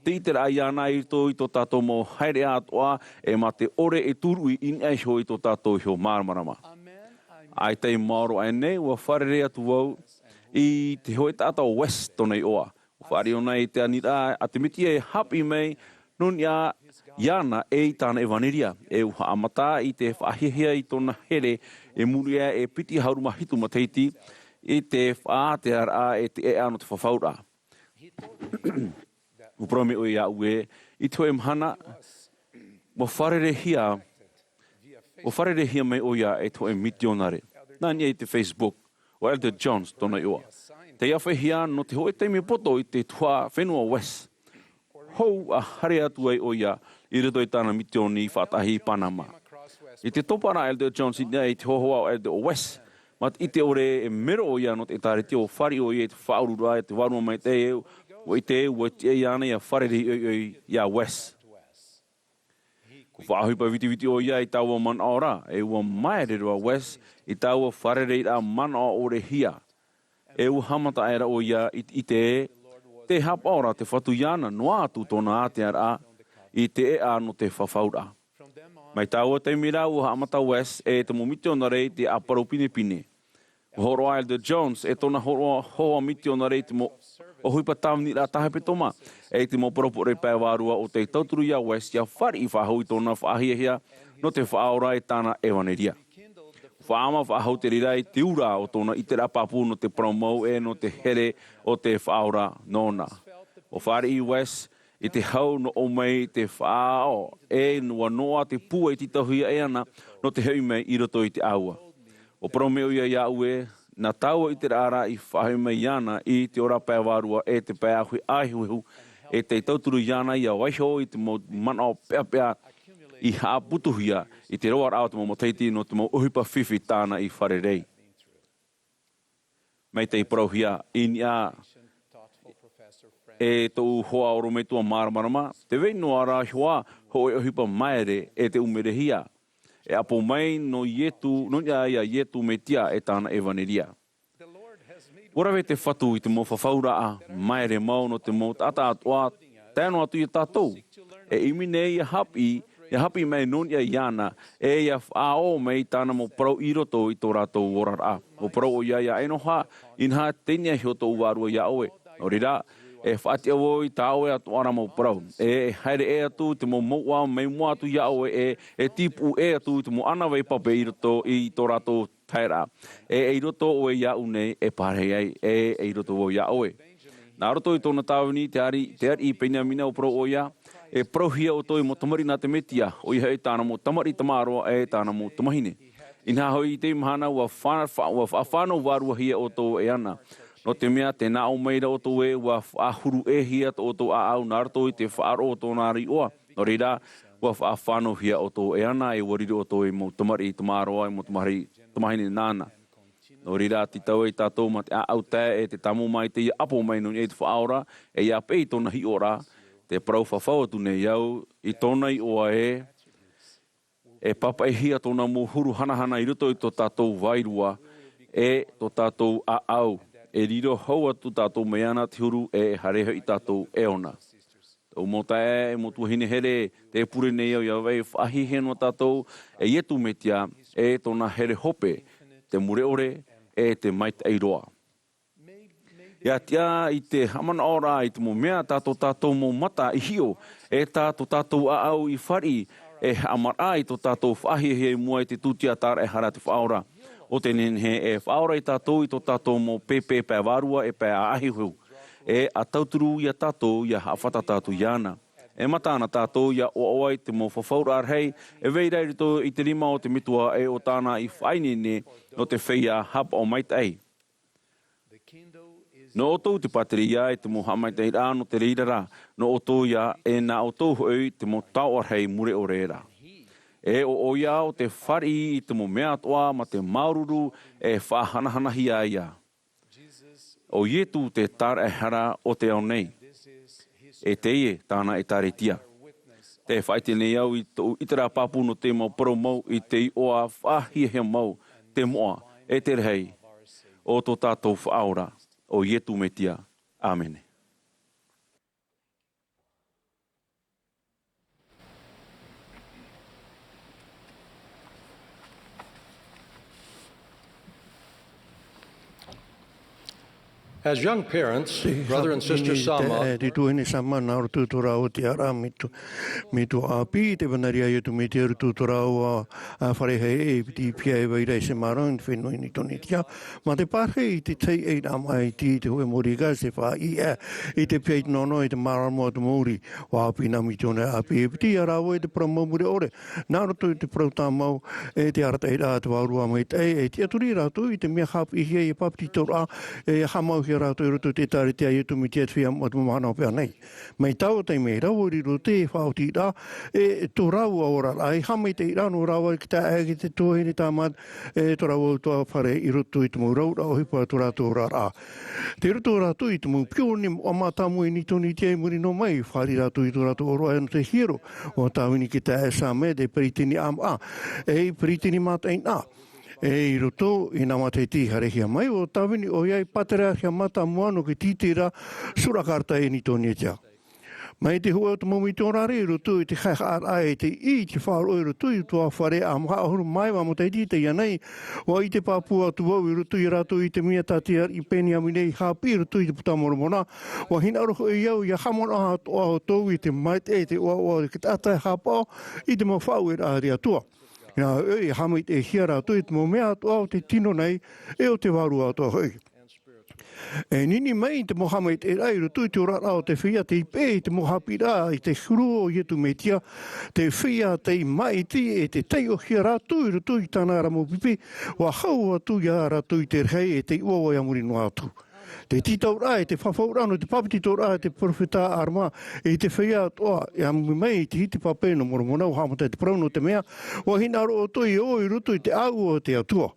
te ʻiteraʻa iāna i roto i tō tātou mau haereʻa atoʻa, e mā te ʻore e tūruʻi i niʻa iho i tō tātou iho māramarama. ʻAita i maoro aʻe nei, ʻua fārerei atu vau i te hōʻē taʻata ʻo Wes tōna iʻoa. ʻUa fāriʻi ʻōna i te aniraʻa a te Mesia e haʻapiʻi mai nō niʻa iāna e i tāna ʻevanelia. E ʻua haʻamata i te faʻahiahia i tōna here e muri aʻe e piti ʻahuru mā hitu matahiti i te faʻaātearaʻa e te ʻēʻa nō te fafauraʻa. ʻUa parau mai ʻoia iāʻu ē, i te hōʻē mahana, ʻua fārereihia, ʻua fārereihia mai ʻoia e te hōʻē mitionare. Nā niʻa i te Facebook, ʻo Elder Jones tōna iʻoa. Tei āfaʻihia nō te hōʻē taime poto i te tuhaʻa fenua Wes. Hou ʻa haere atu ai ʻoia i roto i tāna mitioni faʻatahi i Panama. I te topa ra Elder Jones i niʻa i te hōhoʻa o Elder Wes, mā te ʻite ʻore e mero ʻoia nō te ʻĒtārētia, ʻua fāriʻi ʻoia i te faʻaururaʻa e te Vārua Maitaʻi, ʻua ʻite, ʻua tiʻa iāna ia fārerei ʻoiʻoi iā Wes. ʻUa faʻaʻohipa vitiviti ʻoia i taua manaʻo ra, e ʻua māere roa Wes i taua fārereiraʻa manaʻo ʻorehia. E ʻua haʻamata aʻera ʻoia i te ʻite ē, tē haʻapaʻo ra te Fatu iāna noa atu tōna ātearaʻa i te ʻēʻa nō te fafauraʻa. Mai taua taime ra ʻua haʻamata Wes e te mau mitionare i te ʻāparau pinepine. ʻUa hōroʻa Elder Jones e tōna hōroʻa hoa mitionare i te mau ʻohipa tāviniraʻa tā hepetoma, e i te mau parau pōʻoraʻa pae vārua ʻo tei tauturu iā Wes ia fāriʻi faʻahou i tōna faʻahiahia nō te Faʻaora e tāna ʻevanelia. ʻUa faʻaʻama faʻahou te reira i te ura o tōna ʻiteraʻa pāpū nō te parau mau e nō te here o te Faʻaora nōna. ʻUa fāriʻi Wes i te hau nō ʻō mai i te faʻaʻao, e noa noa te pūai tītauhia e ana nō te hoʻi mai i roto i te ʻāua. ʻUa parau mai ʻoia iāʻu ē, nā tāua ʻiteraʻa ra i faʻahoʻi mai iāna i te ora pae vārua e te pae ʻāuhi ʻāehuehu, e tei tauturu iāna ʻia vaiho i te mau manaʻo peʻapeʻa i haʻaputuhia i te roaraʻa o te mau matahiti nō te mau ʻohipa fifi tāna i fārerei. Mai tei parauhia i niʻa e tōʻu hoa orometua māramarama, tē vai noa ra iho ā hōʻē ʻohipa māere e te ʻumerehia, e ʻapo mai nō Ietu, nō niʻa iā Ietu Metia e tāna ʻevaneria. ʻUa rave te Fatu i te mau fafauraʻa māere mau nō te mau taʻata atoʻa, tae noa atu iā tātou, e ʻimi nei ʻia haʻapiʻi, ʻia haʻapiʻi mai nō niʻa iāna, e ʻia faʻaō mai tāna mau parau i roto i tō rātou oraraʻa. ʻUa parau ʻoia iā Enoha, inaha, teie nei iho tōʻu vārua iā ʻoe. Nō reira, e faʻatiʻa vau i tā ʻoe atoʻa ra mau parau. E, e haere ʻē atu te mau mouʻa mai mua atu iā ʻoe, e, e tīpuʻu ʻē atu te mau ʻānāvai pape i roto i tō rātou taeraʻa. E, e i roto ʻoe iāʻu nei, e pārahi ai, e, e i roto vau iā ʻoe. Nā roto i tōna tāvini, te ari-, te ariʻi Peniamina ʻua parau ʻoia, e parauhia ʻoutou ei mau tamariʻi nā te Metia, ʻoia hoʻi tāna mau tamariʻi tamaroa e tāna mau tamahine. Inaha hoʻi i teie mahana ʻua fa-, fa-, ʻua faʻafānau vāruahia ʻoutou e ana. Nō te mea, tē nā ʻō mai ra ʻoutou ē, ʻua faʻahuru ʻēhia tō ʻoutou ʻāʻau nā roto i te faʻaroʻo o tōna riʻoa. Nō reira, ʻua faʻafānauhia ʻoutou e ana, e ʻua riro ʻoutou ei mau tamariʻi tamaroa, ei mau tamariʻi tamahine nāna. Nō reira, tītau ai tātou mā te ʻāʻau taeaʻe e te tāmau maitaʻi ʻia ʻapo mai nō niʻa i te Faʻaora, e ʻia peʻe i tōna hiʻoraʻa, tē parau fafau atu nei au, i tōna iʻoa ē, e pāpaʻihia tōna mau huru hanahana i roto i tō tātou vārua, e tō tātou ʻāʻau, e riro hau atu tātou mai iāna te huru, e haere hoʻi tātou e ʻona. Tōʻu mau taeaʻe, e mau tuahine here, tē pure nei au ʻia vai faʻahiahia noa tātou, e Ietu Metia, e tōna here hope, te mure ʻore, e te maitaʻi roa. ʻIa tiʻa i te haʻamanaʻoraʻa i te mau mea tā tō tātou mau mata i hiʻo, e tā tō tātou ʻāʻau i fāriʻi, e haʻamanaʻo i tō tātou faʻahiahia i mua i te tūtia tāraʻehara a te Faʻaora. ʻO tē nehenehe e faʻaora ia tātou i tō tātou mau pēpē pae vārua e pae ʻāʻehuehu. E ʻa tauturu ia tātou ʻia haʻafātata atu iāna. E mata ana tātou ʻia ʻoaʻoa i te mau fafauraʻa rahi, e vai ra i roto i te rima o te Metua e ʻo tāna i faʻaineine nō te feiā haʻapaʻo maitaʻi. Nō ʻoutou te pātireia e te mau haʻamaitaʻiraʻa nō te reira ra, nō ʻoutou ia, e nā ʻoutou hoʻi te mau taoʻa rahi mure ʻore ra. E ʻo ʻoia ʻo tē fāriʻi i te mau mea atoʻa mā te māuruuru e faʻahanahanahia ia. ʻO Ietu te tāraʻehara o te ao nei. E teie tāna ʻĒtārētia. Tē faʻaʻite nei au i tōʻu ʻiteraʻa pāpū nō te mau parau mau i te iʻoa faʻahiahia mau, te moʻa, e te rahi, o tō tātou Faʻaora, ʻo Ietu Metia. ʻĀmene. As young parents, Brother and Sister Sama, e te tuahine Sama, nā roto i tō rāua tiʻaraʻa me tō, me tō ʻāpī, te ʻevaneria a Ietu Metia i roto i tō rāua, ā, fare haʻehaʻa e piti piha e vai ra i Samoa, i te fenua Initonetia. Mā te pārahi i te taiʻaraʻa maitaʻi i te hōʻē mōrī gā, te faʻaʻī i te piha i te nono, i te māramarama o te mōrī. ʻUa ʻāpī nā Mitiona ʻāpī e piti, ʻia rave i te parau mau mure ʻore. Nā roto i te parau tāmau, e te arataʻiraʻa a te Vārua Maitaʻi, e tiʻaturi rātou i te mea haʻapiʻihia ʻia bāpetizoraʻa, e haʻamauhia rātou i roto i te ʻĒtārētia a Ietu Metia i te feiā moʻa o te mau mahana hopeʻa nei. Mai taua taime ra, ʻua riro te faʻaotiraʻa, e tō rāua oraraʻa, e haʻamaitaʻiraʻa nō rāua i te taeaʻe, te tuahine tāmau, e tō rāua utuafare i roto i te mau rauraʻa ʻohipa o tō rātou oraraʻa. Tei roto rātou i te mau pione moʻa mātāmua i Initonetia i muri noa mai, fāriʻi rātou i tō rātou ʻōroʻa nō te hiero, ʻua tāvini i te taeaʻe Samuel, te peretiteni ʻāmaʻa, e peretiteni mātaʻina. E i roto i nā matahiti i haerehia mai, ʻua tāvini ʻoia ei pātereahia mātāmua nō te tītira Sura Carter i Initonetia. Mai te hōʻē o te mau mitionare i roto i te haʻehaʻaraʻa e te ʻī i te faʻaroʻo i roto i te ʻutuāfare ʻāmaʻa ʻahuru mā iva matahiti i teie nei, ʻua ʻite pāpū atu vau i roto ia rātou i te mea tā te ariʻi Peniamina i haʻapiʻi i roto i te Buka a Moromona, ʻua hinaʻaro hoʻi au ʻia haʻamanaʻo atoʻa ʻoutou i te maitaʻi, te ʻoaʻoa o te taʻata e haʻapaʻo i te mau faʻaueraʻa a te Atua. Nā ʻoe, e haʻamaitaʻihia rātou i te mau mea atoʻa o te tino nei, e o te vārua atoʻa hoʻi. E nini mai te mau haʻamaitaʻiraʻa i roto i te oraraʻa o te feiā, tei peʻe i te mau haʻapiʻiraʻa i te huru o Iesu Mesia, te feiā tei māʻiti e tei taiʻohia rātou i roto i tāna ra mau pipi, ʻua hau atu ia rātou i te rahi e tei ʻuaʻua i a muri noa atu. Te tītauraʻa e te fafauraʻa nō te bāpetizoraʻa e te perofeta Arama i te feiā atoʻa, e ʻāmui mai i te hiti pape nō Moromona, ʻua haʻamata i te parau, nō te mea, ʻua hinaʻaro ʻoutou i ō i roto i te ʻāua o te Atua.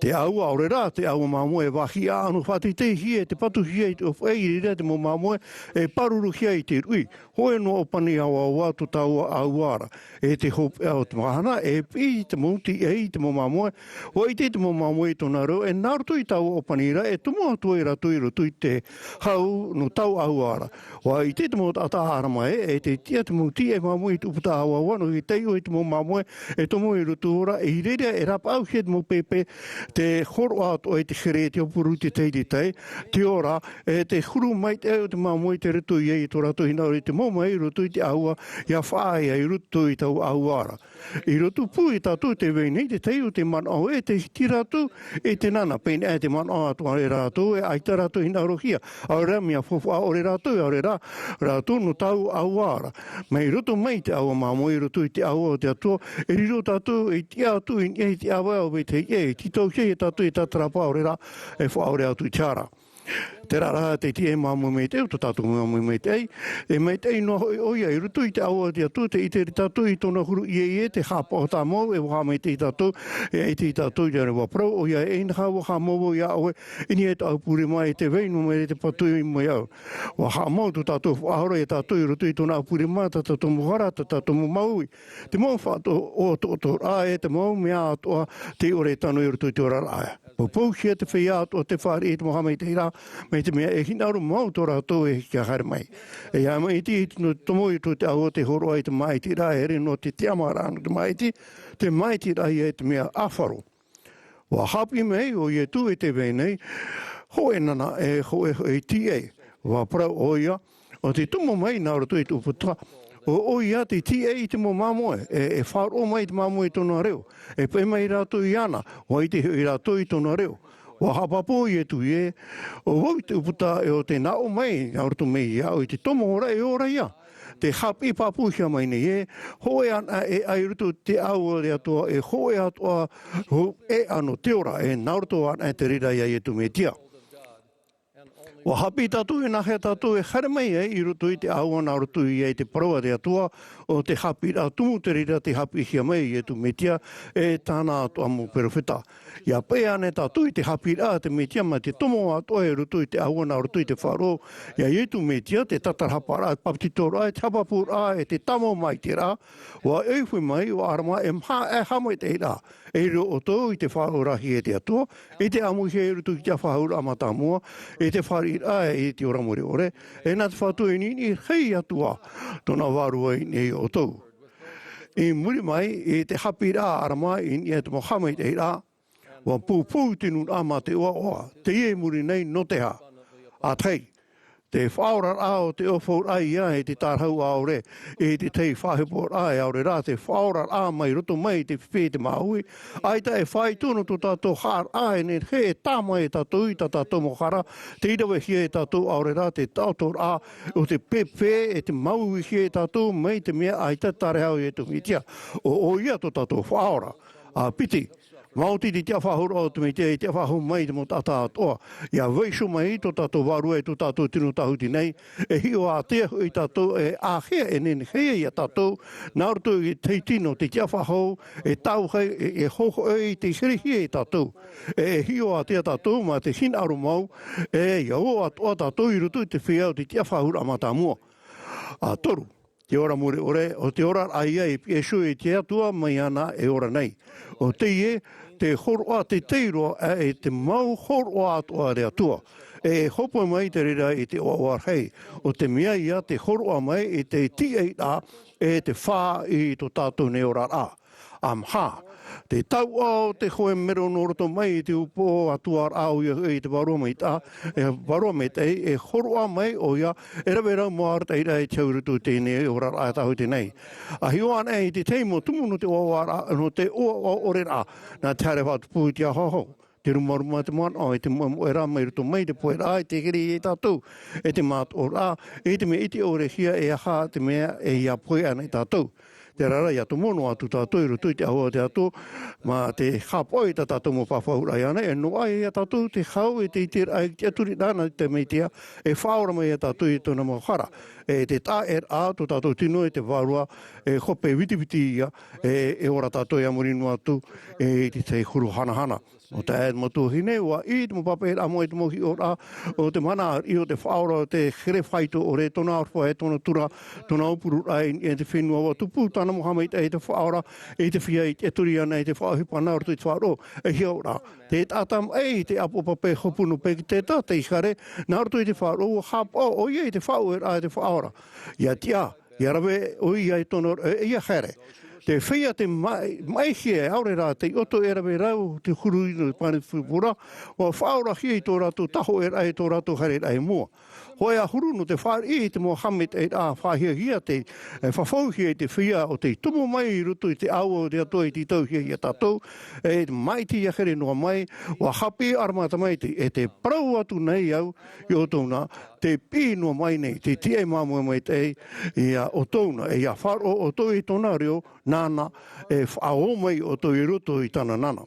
Te ʻāua, ʻaore rā te ʻāua māmoe, e vāhi ʻaʻano faʻateiteihia e te patuhia i te ʻōfaʻi, i reira te mau māmoe e pāruruhia i te ruʻi. Hōʻē noa ʻōpani ʻāuāua tō tāua ʻāua ra. E te hopeʻa o te mahana, e piʻi te mau tīʻai i te mau māmoe, ʻua ʻite te mau māmoe i tōna reo, e nā roto i taua ʻōpani ra, e tomo atu ai rātou i roto i te hau nō taua ʻāua ra. ʻUa ʻite te mau taʻata Arama ē, e tē tiʻa te mau tīʻai māmoe i te ʻūputa ʻāuāua, nō te taiʻo i te mau māmoe e tomo i roto ra, i reira e rāpaʻauhia te mau pēpē, te hōroʻa atoʻa i te here, te hopuru, te tahi, te tahi, te ora, e te huru maitaʻi o te māmoe i te roto i ai i tō rātou hinaʻaro i te mau mai i roto i te ʻāua, ʻia faʻaea i roto i taua ʻāua ra. I roto pū ia tātou i te vai nei, te tahi o te manaʻo e tē hiti rātou i te nana, pēneiaʻe te manaʻo atoʻa e rātou, e ʻaita rātou hinaʻarohia, ʻaore rā mea faufaʻa ʻore rātou, ʻaore rā rātou nō taua ʻāua ra. Mai roto mai te ʻāua māmoe i roto i te ʻāua o te Atua, e riro tātou i tiʻa atu i niʻa i te ʻāvae o Betehia, e tītauhia ia tātou e tātarahapa, ʻaore rā e faʻaʻore atu i te hara. Terā rā te tīʻai māmoe maitaʻi o tō tātou Māmani maitaʻi, e maitaʻi noa hoʻi ʻoia i roto i te ʻāua o te Atua, tē ʻite ra tātou i tōna huru ʻieʻie, te haʻapaʻo tāmau, e ʻua haʻamaitaʻi ia tātou, e ʻaita ia tātou, ʻia ʻore ʻua parau ʻoia, e inaha ʻua haʻamau vau iā ʻoe, i niʻa i tāʻu purema, e tē vai noa mai ra te patu i mua iāʻu. ʻUa haʻamau tō tātou Faʻaora ia tātou i roto i tōna purema, tā tātou mau hara, tā tātou mau māuiui, te mau faʻato-, ʻotoʻotoraʻa, e te mau mea atoʻa tei ʻore e tano i roto i te oraraʻa. Poupouhia te feiā atoʻa tē fāriʻi i te mau haʻamaitaʻiraʻa, mai te mea e hinaʻaro mau tō rātou e hiki haere mai. E ʻia māʻiti nō te tomo i roto i te ʻāua, te hōroʻa i te māʻitiraʻa, e ʻere noa te tiʻamāraʻa nō te māʻiti, te māʻitiraʻa ia e te mea ʻāfaro. ʻUa haʻapiʻi mai ʻo Iesu i te vai nei, hōʻē nana, e hōʻē, hōʻē tīʻai. ʻUa parau ʻoia, ʻo tē tomo mai nā roto i te ʻūputa, ʻo ʻoia te tīʻai i te mau māmoe, e, e faʻaroʻo mai te māmoe i tōna reo, e peʻe mai rātou iāna, ʻua ʻite hoʻi rātou i tōna reo. ʻUa haʻapāpū ʻo Iesu ē, ʻo vau te ʻūputa, e ʻo tē nā ʻō mai nā roto mai iāʻu i te tomo ora, e ora ia. Te haʻapiʻi pāpūhia mai nei ē, hōʻē anaʻe ʻē i roto i te ʻāua o te Atua, e hōʻē atoʻa, hōʻē ʻē ʻānō te ora, e nā roto anaʻe te reira iā Iesu Mesia. ʻUa haʻapiʻi tātou e nāhea tātou e haere mai ai i roto i te ʻāua nā roto ia i te parau a te Atua, ʻo te haʻapiʻiraʻa tumu te reira tē haʻapiʻihia mai e Iesu Mesia, e tāna atoʻa mau perofeta. ʻIa peʻe ānei tātou i te haʻapiʻiraʻa a te Mesia mai te tomo atoʻa i roto i te ʻāua nā roto i te faʻaroʻo iā Iesu Mesia, te tātarahaparaʻa, te bāpetizoraʻa, te haʻapāpūraʻa, e te tāmau māʻitiraʻa? ʻUa ʻohipa mai ʻo Arama e maha e haʻamaitaʻiraʻa. E riro ʻoutou i te faʻaroʻo rahi e te Atua, i te ʻāmuihia i roto i te tiʻafaʻahouraʻa mātāmua, i te fāriʻiraʻa i te ora mure ʻore, e nā te Fatu e niʻiniʻi rahi atu ā tōna vārua i niʻa iā ʻoutou. I muri mai i te haʻapiʻiraʻa a Arama i niʻa i te mau haʻamaitaʻiraʻa, ʻua poupou te nūnaʻa mā te ʻoaʻoa, teie i muri nei nō te aha? ʻA tahi, te faʻaoraraʻa o te ʻōfauraʻa ia i te tārahu ʻaore, i te tahi faʻaheporaʻa, e ʻaore rā te faʻaoraraʻa mai roto mai i te pipi i te māuiui, ʻaita e faʻaitoito nō tō tātou haʻaraʻa e nehenehe e tāmā ia tātou i tā tātou mau hara, tei ravehia ia tātou ʻaore rā te taʻotoraʻa o te pēpē e tē māuiuihia ia tātou mai te mea ʻaita te tārahu o Iesu Mesia. ʻO, ʻoia tō tātou Faʻaora. ʻA piti, maoti te tiʻafaʻahouraʻa o te Mesia i tiʻafaʻahou mai i te mau taʻata atoʻa, ʻia vaiiho mai tō tātou Vārua e tō tātou tino tāhuti nei, e hiʻo ātea hoʻi tātou e āhea e nehenehe ia tātou, nā roto i te tino, te tiʻafaʻahou, e tāuhai, e, e hōhoʻa i te herehia ia tātou. E, e hiʻo ātea tātou mā te hinaʻaro mau, e, ʻia ō atoʻa tātou i roto i te feiā o te tiʻafaʻahouraʻa mātāmua. ʻA toru, te ora mure ʻore, ʻo te oraraʻa ia i pihaʻi iho i te Atua mai iāna e ora nei. ʻO teie, te hōroʻa teitei roa, ʻe, e te mau hōroʻa atoʻa a te Atua. E, e hope mai te reira i te ʻoaʻoa rahi. ʻO te mea ia te hōroʻa mai i te tiʻairaʻa, e te fā i tō tātou nei oraraʻa. ʻA maha, te tauʻa o te hoe mero nō roto mai i te upoʻo atuaraʻa, ʻoia hoʻi te Vārua Maitaʻi, e, Vārua Maitaʻi, e hōroʻa mai ʻoia, e rave rau mau arataʻiraʻa i te hau i roto i teie oraraʻa tāhuti nei. ʻA hiʻo anaʻe i te tahi mau tumu nō te ʻoaʻoa ra-, nō te ʻoaʻoa ʻore ra, nā te haere faʻatupu i te aho aho. te rumaruma, te manaʻo, e te moʻemoʻeraʻa mai roto mai te poʻeraʻa, e te here ia tātou, e te mātoʻoraʻa, e te mea ʻite ʻore hia e aha te mea e ia pohe ana i tātou. Tērā rā, ia tomo noa atu tātou i roto i te ʻāua o te Atua, mā te haʻapaʻo i tā tātou mau fafauraʻa iāna, e noaʻa ia tātou te hau e te ʻiteraʻa i te tiʻaturiraʻa nā te Mesia, e faʻaora mai ia tātou i tōna mau hara. E te taʻeraʻa tō tātou tino e te vārua, e hope vitiviti ia, e, e ora tātou ia muri noa atu, e i te tahi huru hanahana. Nō te mau tuahine, ʻua ʻī te mau papaʻiraʻa mai, te mau hiʻoraʻa o te mana ariʻi, o te Faʻaora, o te here faito ʻore, tōna aroha e tōna tura, tōna ʻōpuaraʻa i niʻa i te fenua, ʻua tupu tāna mau haʻamaitaʻi te Faʻaora, i te feiā i tiʻaturi ana i te faʻaʻohipa nā roto i te faʻaroʻo, e hiʻo rā. Te taʻata maʻi, te ʻāpoʻo pape hopu nō Peketeta, tei haere, nā roto i te faʻaroʻo, ʻua haʻapaʻo ʻoia i te faʻaueraʻa a te Faʻaora. ʻIa tiʻa, ʻia rave ʻoia i tōna, e, ʻia haere. Te feiā tei maʻi, maʻihia, ʻaore rā tei ʻoto e rave rau te huru i te pane purapura, ʻua faʻaorahia i tō rātou tahoʻeraʻa, i tō rātou haereraʻa i mua. Hōʻē ʻahuru nō te fāriʻi i te mau haʻamaitaʻiraʻa, faʻahiahia te, e, fafauhia i te feiā ʻo tei tomo mai i roto i te ʻāua o te Atua i tītauhia ia tātou, e maʻiti ʻia here noa mai, ʻua haʻapiʻi ʻaramata mai te, e tē parau atu nei au ia ʻoutou na, tē piʻi noa mai nei te Tīaʻi Māmoe Maitaʻi ia ʻoutou na, e ʻia faʻaroʻo ʻoutou i tōna reo, nāna e faʻaō mai ʻoutou i roto i tāna nana.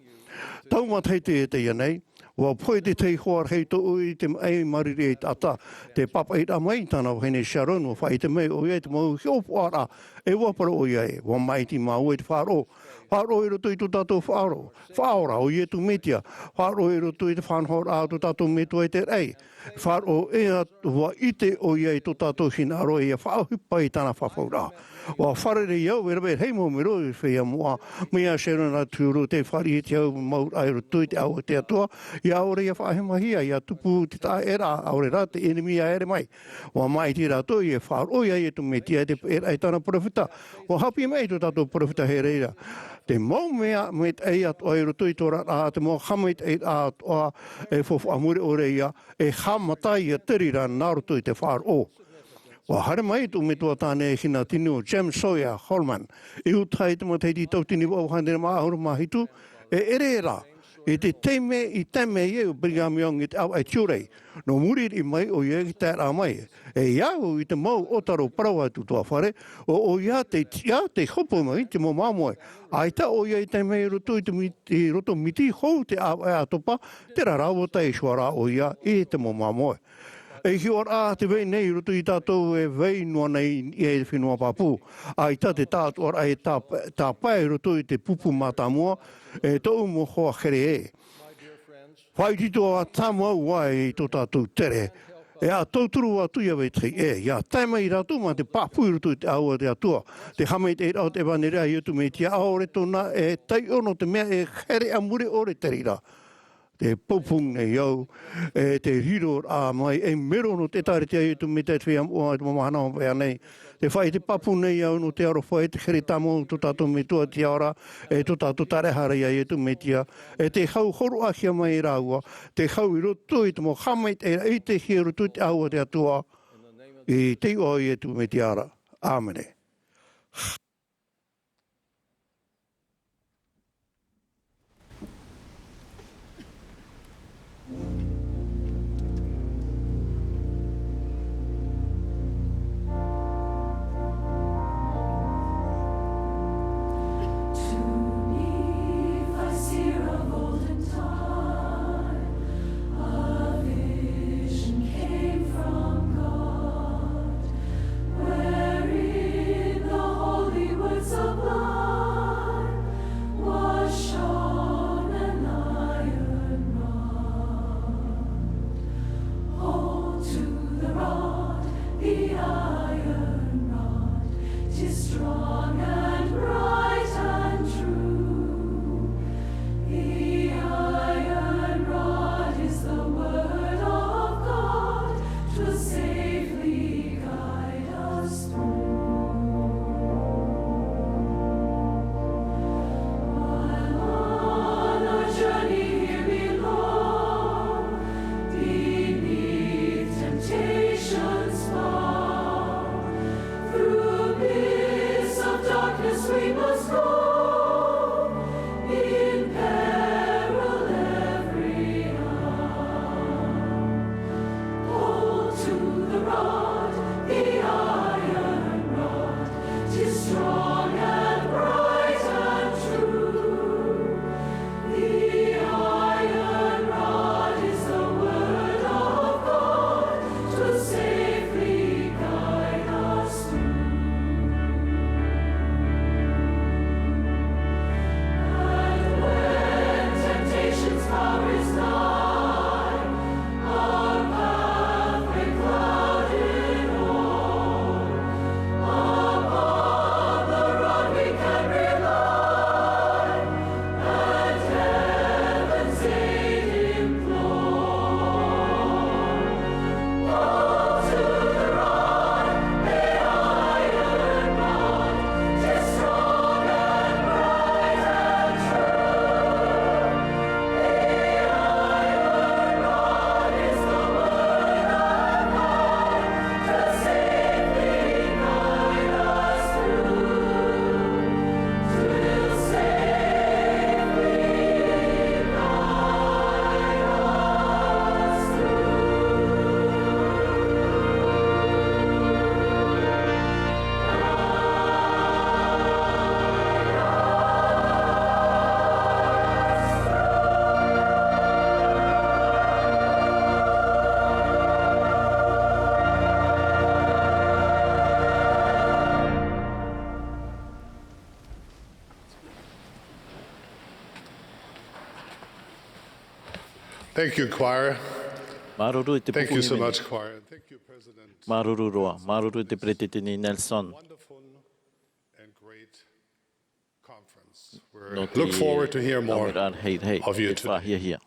Tau matahiti e teie nei, ʻua pohe te tahi hoa rahi tōʻu i te maʻi mariri e taʻata, tē pāpaʻiraʻa mai i tāna vahine Sharon, ʻua faʻaʻite mai ʻoia i te mau hiʻopoʻaraʻa, e ʻua parau ʻoia ē, ʻua maʻiti māua i te faʻaroʻo, faʻaroʻo i roto i tō tātou faʻaroʻo, Faʻaora ʻo Iesu Mesia, faʻaroʻo i roto i te faʻanahoraʻa o tō tātou Metua i te raʻi, faʻaroʻo ē ʻua ʻite ʻoia i tō tātou hinaʻaro e ʻia faʻaʻohipa i tāna fafauraʻa. ʻUa fārerei au e rave rahi mau melo i te feiā moʻa, mai iā Sharon a te huru, tē fāriʻi i te hau mau raʻa i roto i te ʻāua o te Atua, ʻia ʻaore ʻia faʻahemahia, ʻia tupu te taʻeraʻa, ʻaore rā te ʻenemi ʻia haere mai. ʻUa maʻiti rātou, e faʻaroʻo ia Iesu Mesia, te peʻeraʻa i tāna peropheta. ʻUa haʻapiʻi mai tō tātou peropheta i reira. Te mau mea maitaʻi atoʻa i roto i tō rātou, te mau haʻamaitaʻiraʻa atoʻa, e faufaʻa mure ʻore ia, e haʻamata ia te reira nā roto i te faʻaroʻo. ʻUa haere mai tō Metua tāne e hina tino, James Sawyer Holman, i Utaha i te matahiti tauatini vaʻu hānere mā ʻahuru mā hitu, e ʻere rā, i te taime i tae mai ai ʻo Brigham Young i te ʻāvaʻe tiʻa, nō muri riʻi mai ʻoia i te taeraʻa mai, e au i te mau ʻōtaro parau atu tuafare, ʻo ʻoia te tiʻa, te hope mai te mau māmoe. ʻAita ʻoia i tae mai i roto i te mi-, i roto miti hou te ʻāvaʻe ʻātopa, terā rā ʻua tae iho ā rā ʻoia i te mau māmoe. E hiʻo rā te vai nei i roto ia tātou e vai noa nei i te fenua pāpū. ʻAita te tātuʻaraʻa e tā-, tāpae i roto i te pupu mātāmua, e tōʻu mau hoa here ē. Faʻaitoito ā tāmau ā i tō tātou tere. E ʻa tauturu atu ia vetahi ē, ʻia tae mai rātou mā te pāpū i roto i te ʻāua o te Atua. Te haʻamaitaʻiraʻa o te ʻevanelia a Iesu Mesia, ʻaore tōna e taiʻo nō te mea e here ʻamure ʻore te reira. Tē pōpū nei au, e te riro rā mai, e mero nō te ʻĒtārētia a Iesu Mesia, te feiā moʻa, te mau mahana ʻo vea nei. Tē faʻaʻite pāpū nei au nō te aroha e te here tāmau o tō tātou Metua Tiʻa Ora, e tō tātou Taraehara ia Iesu Mesia, e te hau hōroʻahia mai e rāua, te hau i roto i te mau haʻamaitaʻiraʻa i te hia i roto i te ʻāua o te Atua, i te iʻoa o Iesu Mesia ra. ʻĀmene. To me, I see a golden dawn, a vision came from God, wherein the Holy Thank you, choir. Māuruuru i te Thank you so pupuhi much, choir. And thank you, President. Māuruuru roa. Māuruuru i te Peretiteni Nelson. Wonderful and great conference. We're Nō te look forward to hear more ʻāmuiraʻa rahi, rahi, of you e today. Faʻahiahia.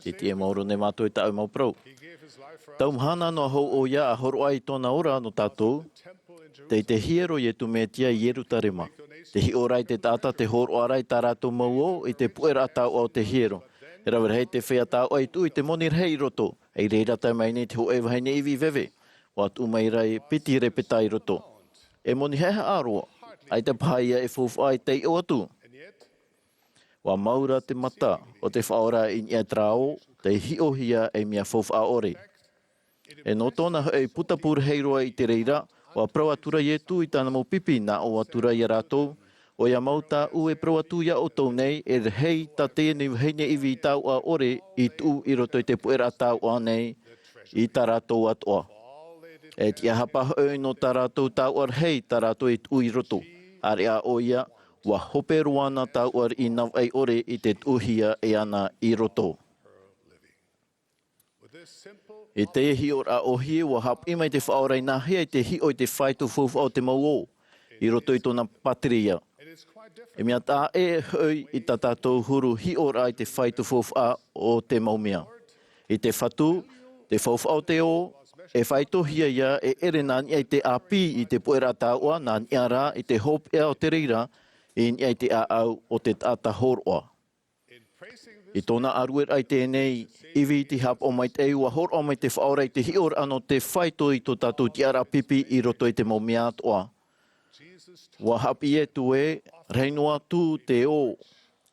Te tiʻa maoro nei mātou i tāʻu mau parau. Tau mahana noa hou ʻoia a hōroʻa i tōna ora nō tātou, tei te hiero Iesu Mesia i Ierutarema. Te hiʻo ra i te taʻata, te hōroʻa ra i tā rātou mau ō i te puʻeraʻa taoʻa o te hiero. E rave rahi te feiā taoʻa i tuʻu i te moni rahi i roto. I reira tae mai nei te hōʻē vahine ivi veve. ʻUa tuʻu mai ra e piti ʻēpeta i roto. E moni haʻehaʻa roa. ʻAita paha ia e faufaʻa i taiʻo atu. ʻUa mau ra te mata o te Faʻaora i niʻa i terā ō, tei hiʻohia ei mea faufaʻa ʻore. E nō tōna hōʻē putapū rahi roa i te reira, ʻua parau atu ra Iesu i tāna mau pipi, nā ʻō atu ra ia rātou, ʻOia mau tāʻu e parau atu ia ʻoutou nei, e rahi tā teie nei vahine ivi taoʻa ʻore i tuʻu i roto i te puʻeraʻa taoʻa nei, i tā rātou atoʻa. E tiʻa hapa hoʻi nō tā rātou taoʻa rahi, tā rātou e tuʻu i roto. ʻĀreʻa ʻoia, ʻua hope roa na taoʻa riʻi navaʻi ʻore i te tuʻuhia e ana i roto. I teie hiʻoraʻa ʻōhie, ʻua haʻapiʻi mai te Faʻaora i nāhea i te hiʻo i te fāito faufaʻa o te mau ō, i roto i tōna pātireia. E mea taʻa ʻē hoʻi i tā tātou huru hiʻoraʻa i te fāito faufaʻa o te mau mea. I te Fatu, te faufaʻa o te ō, e fāitohia ia e ʻere nā niʻa i te ʻāpī i te puʻeraʻa taoʻa, nā niʻa rā i te hopeʻa o te reira, i niʻa i te ʻāʻau o te taʻata hōroʻa. I tōna ʻārueraʻa i teie nei ivi i te haʻapaʻo maitaʻi, ʻua hōroʻa mai te Faʻaora i te hiʻoraʻa nō te fāito i tō tātou tiʻaraʻa pipi i roto i te mau mea atoʻa. ʻUa haʻapiʻi atu ē, rahi noa atu te ō,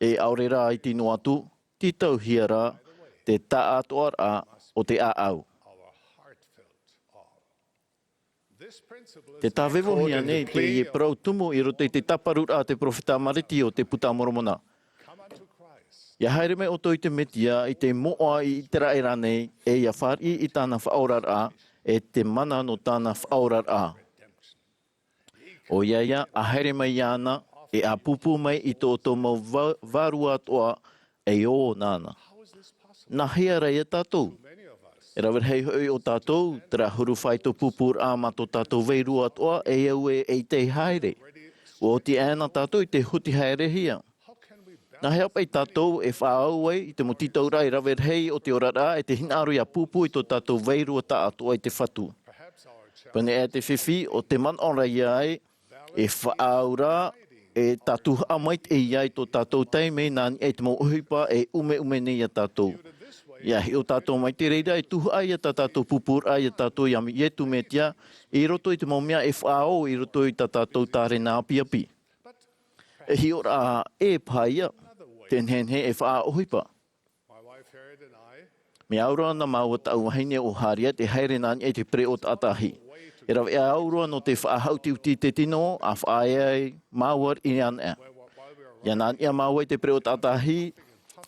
e ʻaore rā iti noa atu, tītauhia rā te taʻatoʻaraʻa o te ʻāʻau. Tē tāvevohia nei teie parau tumu i roto i te tāparuraʻa a te peropheta Malaki o te Puta a Moromona. ʻIa haere mai ʻoutou i te Mesia, i te moʻa i ʻĪteraʻera nei, e ʻia fāriʻi i tāna faʻaoraraʻa, e te mana nō tāna faʻaoraraʻa. ʻOia ia, ʻa haere mai iāna, e ʻa pūpū mai i tō ʻoutou mau vā-, vārua atoʻa, e ō nāna. Nāhea rā ia tātou? E rave rahi hoʻi o tātou, terā huru fāito pūpūraʻa mā tō tātou vārua atoʻa, e au ē, ʻeita e haere. ʻUa oti aʻe na tātou i te huti haerehia. Nāhea paʻi tātou e faʻaau ai i te mau tītauraʻa e rave rahi o te oraraʻa e te hinaʻaro ʻia pūpū i tō tātou vārua taʻatoʻa i te Fatu? Pēnei aʻe te fifi, ʻo te manaʻo ra ia ē, e faʻaau ra, e tātou haʻamaitaʻi ai tō tātou taime nā niʻa i te mau ʻohipa e ʻumeʻume nei ia tātou. ʻIa hiʻo tātou mai te reira e tuhaʻa ia tā tātou pūpūraʻa ia tātou ia Iesu Mesia, i roto i te mau mea e faʻaau i roto i tā tātou tārena ʻāpiʻapi. E hiʻoraʻa ʻē paha ia, te nehenehe e faʻaʻohipa. Mea au ra na māua tāʻu vahine ʻo Harriet e haere nā niʻa i te pereʻoʻo taʻatahi. E rave au ra nō te faʻahaʻutiʻuti i te tino, ʻa faʻaea ai māua i ana. ʻIa nā niʻa māua i te pereʻoʻo taʻatahi,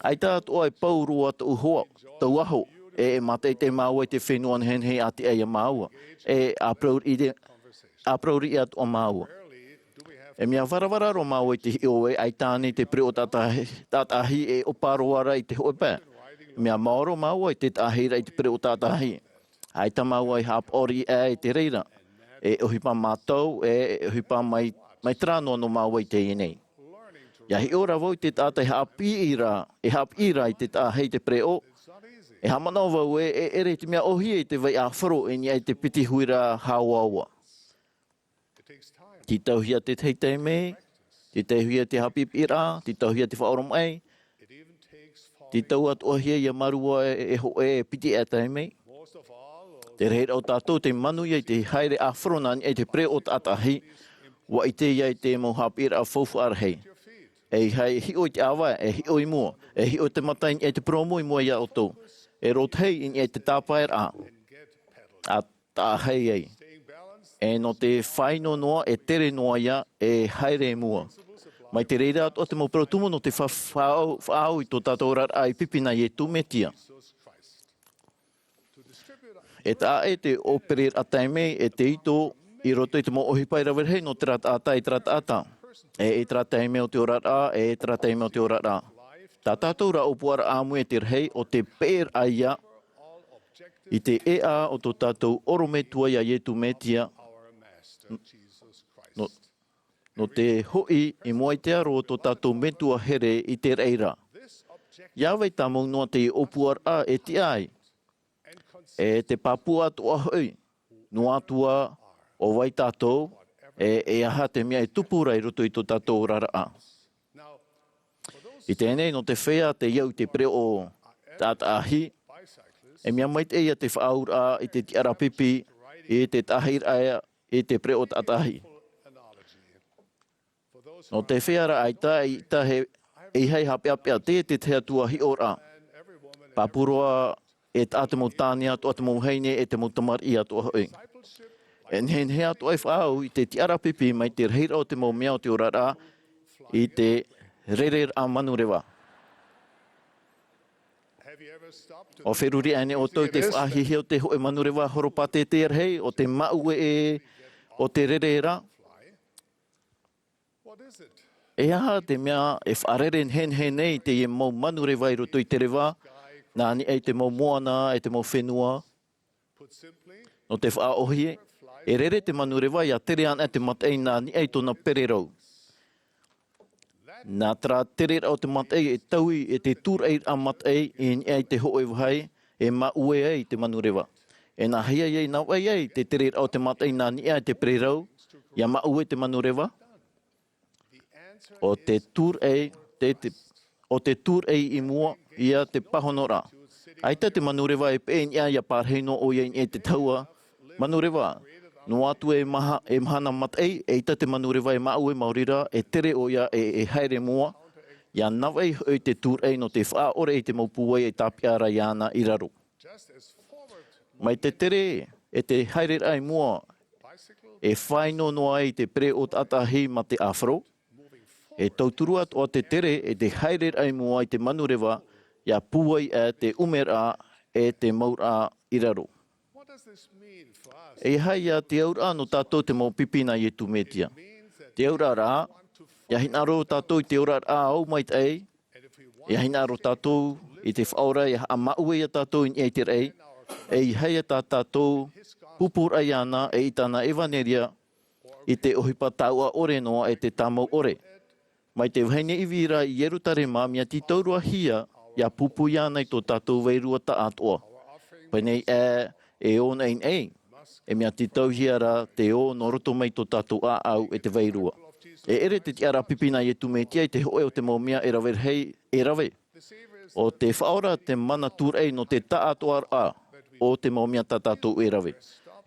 ʻaita atoʻa e pau roa tōʻu hoa, tōʻu aho, e, e mātaʻitaʻi māua i te fenua nehenehe a tiʻa ia māua, e ʻa parau riʻi, ʻa parau riʻi atoʻa māua. E mea varavara roa māua i te hiʻo ē, ʻaita ānei te pereʻoʻo taʻatahi, taʻatahi e ʻopa roa ra i te hōʻē pae. E mea maoro māua i te taʻahiraʻa i te pereʻoʻo taʻatahi. ʻAita māua i haʻapaʻo riʻi aʻe i te reira. E ʻohipa mātau, e, e ʻohipa mai, mai terā noa nō māua i teie nei. ʻIa hiʻo ra vau i te taʻata e haʻapiʻi ra, e haʻapiʻi ra i te taʻahi i te pereʻoʻo. E haʻamanaʻo vau ē, e ʻere i te mea ʻōhie i te vai ʻāfaro i niʻa i te piti huiraʻa haoaoa. Tītauhia te tahi taime, tītauhia te haʻapiʻiraʻa, tītauhia te faʻaoromaʻi, tītau atoʻahia ia marua e, e hōʻē e piti aʻe taime. Te rahiraʻa o tātou tē manuia i te haere ʻāfaro nā niʻa i te pereʻoʻo taʻatahi, ʻua ʻite ia i te mau haʻapiʻiraʻa faufaʻa rahi. E ʻeiaha e hiʻo i te ʻāvae, e hiʻo i mua, e hiʻo i te mata i niʻa i te purōmu i mua ia ʻoutou. E rōtahi i niʻa i te tāpaeraʻa. ʻA taʻahi ai. E nō te faʻaʻino noa, e tere noa ia, e haere i mua. Mai te reira atoʻa te mau parau tumu nō te fa-, faʻaau, faʻaau i tō tātou oraraʻa i pipi nā Iesu Mesia. E taʻa ʻē te ʻōpereraʻa taime, e te ito, i roto i te mau ʻohipa e rave rahi nō terā taʻata, e terā taʻata. E, e terā taime o te oraraʻa, e terā taime o te oraraʻa. Tā tātou rā ʻōpuaraʻa ʻāmui e te rahi, ʻo te peʻeraʻa ia i te ʻēʻa o tō tātou ʻorometua iā Iesu Mesia, nō, nō te hoʻi i mua i te aro o tō tātou Metua here i te raʻi ra. ʻIa vai tāmau noa te ʻōpuaraʻa e tiʻa ai, e te pāpū atoʻa hoʻi, noa atu ā ʻo vai tātou, e, e aha te mea e tupu ra i roto i tō tātou oraraʻa. I teie nei, nō te feiā tei au i te pereʻoʻo taʻataʻahi, e mea maitaʻi ia te faʻaauraʻa i te tiʻaraʻa pipi, i te taʻahiraʻa, i te pereʻoʻo taʻataʻahi. Nō te feiā ra ʻaita, ʻaita e, e ʻeiaha e haʻapeʻapeʻa, teie te tahi atu ā hiʻoraʻa. Pāpū roa e taʻa te mau tāne atoʻa, te mau vahine, e te mau tamariʻi atoʻa hoʻi. E nehenehe atoʻa e faʻaau i te tiʻaraʻa pipi mai te rahiraʻa o te mau mea o te oraraʻa i te rereraʻa manureva. ʻUa feruri aʻe nei ʻoutou i te faʻahiahia o te hōʻē manureva horopātete rahi, ʻo te māueʻe o te rereraʻa? E aha te mea e faʻarere nehenehe nei teie mau manureva i roto i te reva, nā niʻa i te mau moana, e te mau fenua? Nō te faʻaʻōhie, e rere te manureva ʻia tere anaʻe te mataʻi nā niʻa i tōna pererau. Nā terā tereraʻa o te mataʻi e taui e te tūraʻiraʻa mataʻi i niʻa i te hōʻē vāhi e māueʻe ai te manureva. E nāhea ïa i navaʻi ai te tereraʻa o te mataʻi nā niʻa i te pererau ʻia māueʻe te manureva? ʻO te tūraʻi, te, te, ʻo te tūraʻi i mua ïa te pāhonoraʻa. ʻAita te manureva e peʻe i niʻa ʻia pārahi noa ʻoia i niʻa i te tahua manureva. Noa atu e maha, e mahana mataʻi, eʻita te manureva e māueʻe maori ra, e tere ʻoia e, e haere mua, ʻia navaʻi hoʻi te tūraʻi nō te faʻaʻore i te mau pūai e tāpeʻa ra iāna i raro. Mai te tere e te haereraʻa i mua, e faʻaʻino noa ai te pereʻoʻo taʻataʻahi mā te ʻāfaro, e tauturu atoʻa te tere e te haereraʻa i mua i te manureva, ʻia pūai aʻe te ʻumeraʻa e te mauraʻa i raro. E aha ïa te auraʻa nō tātou te mau pipi nā Iesu Mesia? Te auraʻa ra, ʻia hinaʻaro tātou i te oraraʻa ʻaumāitaʻi, ʻia hinaʻaro tātou i te Faʻaora ʻia haʻamāueʻe ia tātou i niʻa i te raʻi, e ʻeiaha ïa tā tātou pūpūraʻa iāna e i tāna ʻevanelia i te ʻohipa taoʻa ʻore noa e te tāmau ʻore. Mai te vahine ivi ra i Ierutarema, mea tītau roa hia ʻia pūpū iāna i tō tātou vārua taʻatoʻa. Pēnei aʻe e ō naʻinaʻi, e mea tītauhia ra te ō nō roto mai tō tātou ʻāʻau e te vārua. E ʻere te tiʻaraʻa pipi nā Iesu Mesia i te hōʻē o te mau mea e rave rahi, e rave. ʻO te Faʻaora te mana tūraʻi nō te taʻatoʻaraʻa o te mau mea tā tātou e rave.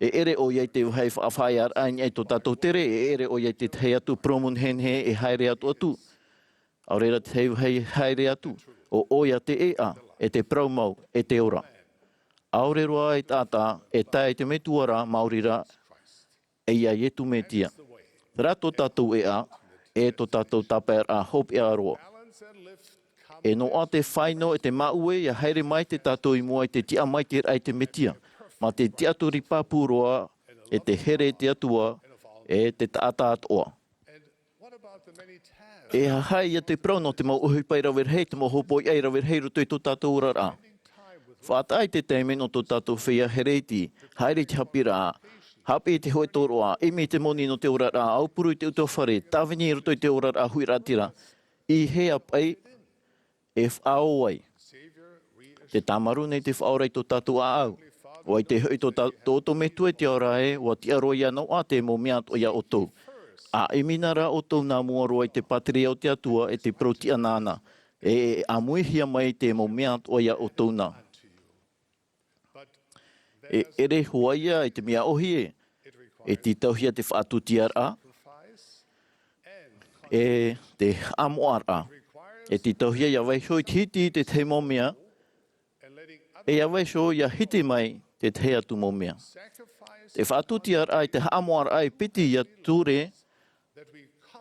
E ʻere ʻoia i te vāhi faʻafaʻaearaʻa i niʻa i tō tātou tere, e ʻere ʻoia i te tahi atu purōmu nehenehe e haere atu atu. ʻAore rā te tahi vāhi haere atu, ʻo ʻoia te ʻēʻa, e te parau mau, e te ora. ʻAore roa e taʻata e tae i te Metua ra, maori rā, e ia Iesu Mesia. Terā tō tātou ʻēʻa, e tō tātou tāpaeraʻa hopeʻa roa. E noaʻa te faʻaʻino e te māueʻe ʻia haere maite tātou i mua i te tiʻa maitaʻi i te Mesia, mā te tiʻaturi pāpū roa, e te here i te Atua, e te taʻata atoʻa. E aha ïa te parau nō te mau ʻohipa e rave rahi, te mau hopoiʻa e rave rahi i roto i tō tātou oraraʻa? Faʻataʻa i te taime nō tō tātou feiā here iti, haere i te haʻapiʻiraʻa, haʻapiʻi i te hōʻē tōroʻa, ʻimi i te moni nō te oraraʻa, aupuru i te ʻutuāfare, tāvini i roto i te oraraʻa huiraʻatira. I hea paʻi e faʻaō ai? Tē tāmarū nei te Faʻaora i tō tātou ʻāʻau. ʻUa ʻite hoʻi tō tā-, tō ʻoutou Metua i te ao ra ē, ʻua tiʻa roa ïa noaʻa te mau mea atoʻa ia ʻoutou. ʻA ʻimi na rā ʻoutou nā mua roa i te pātireia o te Atua e te parau tiʻa nāna. E, e ʻāmuihia mai te mau mea atoʻa ia ʻoutou na. E ʻere hoʻi ïa i te mea ʻōhie, e tītauhia te faʻatūtiaraʻa, e te haʻamoʻaraʻa. E tītauhia ʻia vaiiho i te hiti i te tahi mau mea, e ʻia vaiiho ʻia hiti mai te tahi atu mau mea. Te faʻatūtiaraʻa e te haʻamoʻaraʻa e piti ïa ture,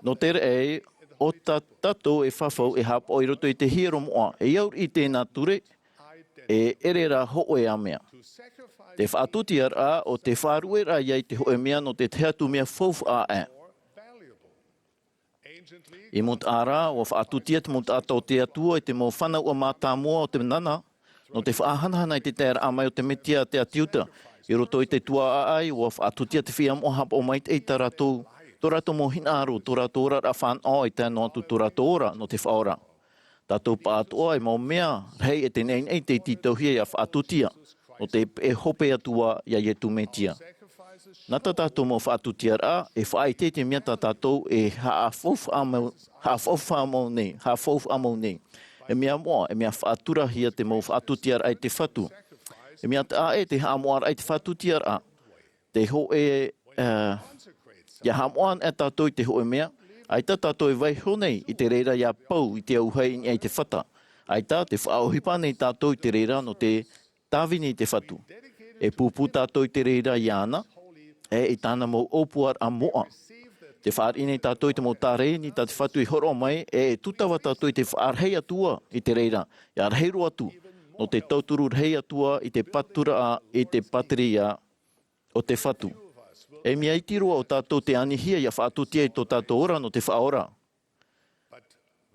nō te reira, ʻo tā tātou e fafau e haʻapaʻo i roto i te hiero moʻa, e au i tēnā ture, e ʻere rā hōʻē ā mea. Te faʻatūtiaraʻa ʻo te faʻaruʻeraʻa ïa i te hōʻē mea nō te tahi atu mea faufaʻa aʻe. I mau taʻata, ʻua faʻatutia te mau taʻata o te Atua i te mau fānau mātāmua o te nana, nō te faʻahanahana i te taeraʻa mai o te Mesia a te ʻĀti Iuta, i roto i te tuaʻaʻa, ʻua faʻatutia te feiā moʻa haʻapaʻo maitaʻi tā rātou, tō rātou mau hinaʻaro, tō rātou oraraʻa fānaʻo, e tae noa atu tō rātou ora nō te Faʻaora. Tātou pāʻatoʻa e mau mea rahi e te naʻinaʻi tei tītauhia ʻia faʻatutia, nō te peʻe hope atu ā iā Iesu Mesia. Nā tā tātou mau faʻatutiaraʻa, e faʻaʻite i te mea tā tātou e haʻafaufaʻa mau, haʻafaufaʻa mau nei, haʻafaufaʻa mau nei. E mea moʻa, e mea faʻaturahia te mau faʻatutiaraʻa i te Fatu. E mea taʻa ʻē te haʻamoʻaraʻa i te faʻatutiaraʻa. Te hōʻē, ā, ʻia haʻamoʻa anaʻe tātou i te hōʻē mea, ʻaita tātou e vaiiho nei i te reira ʻia pau i te auahi i niʻa i te fata. ʻAita tē faʻaʻohipa nei tātou i te reira nō te tāvini i te Fatu. E pūpū tātou i te reira iāna, e i tāna mau ʻōpuaraʻa moʻa. Tē fāriʻi nei tātou i te mau tārēni tā te Fatu i hōroʻa mai, e tūtava tātou i te faʻarahi atu ā i te reira, ʻia rahi roa atu, nō te tauturu rahi atu ā i te paturaʻa, i te pātireia o te Fatu. E mea iti roa o tātou tē anihia ʻia faʻatutia i tō tātou ora nō te Faʻaora.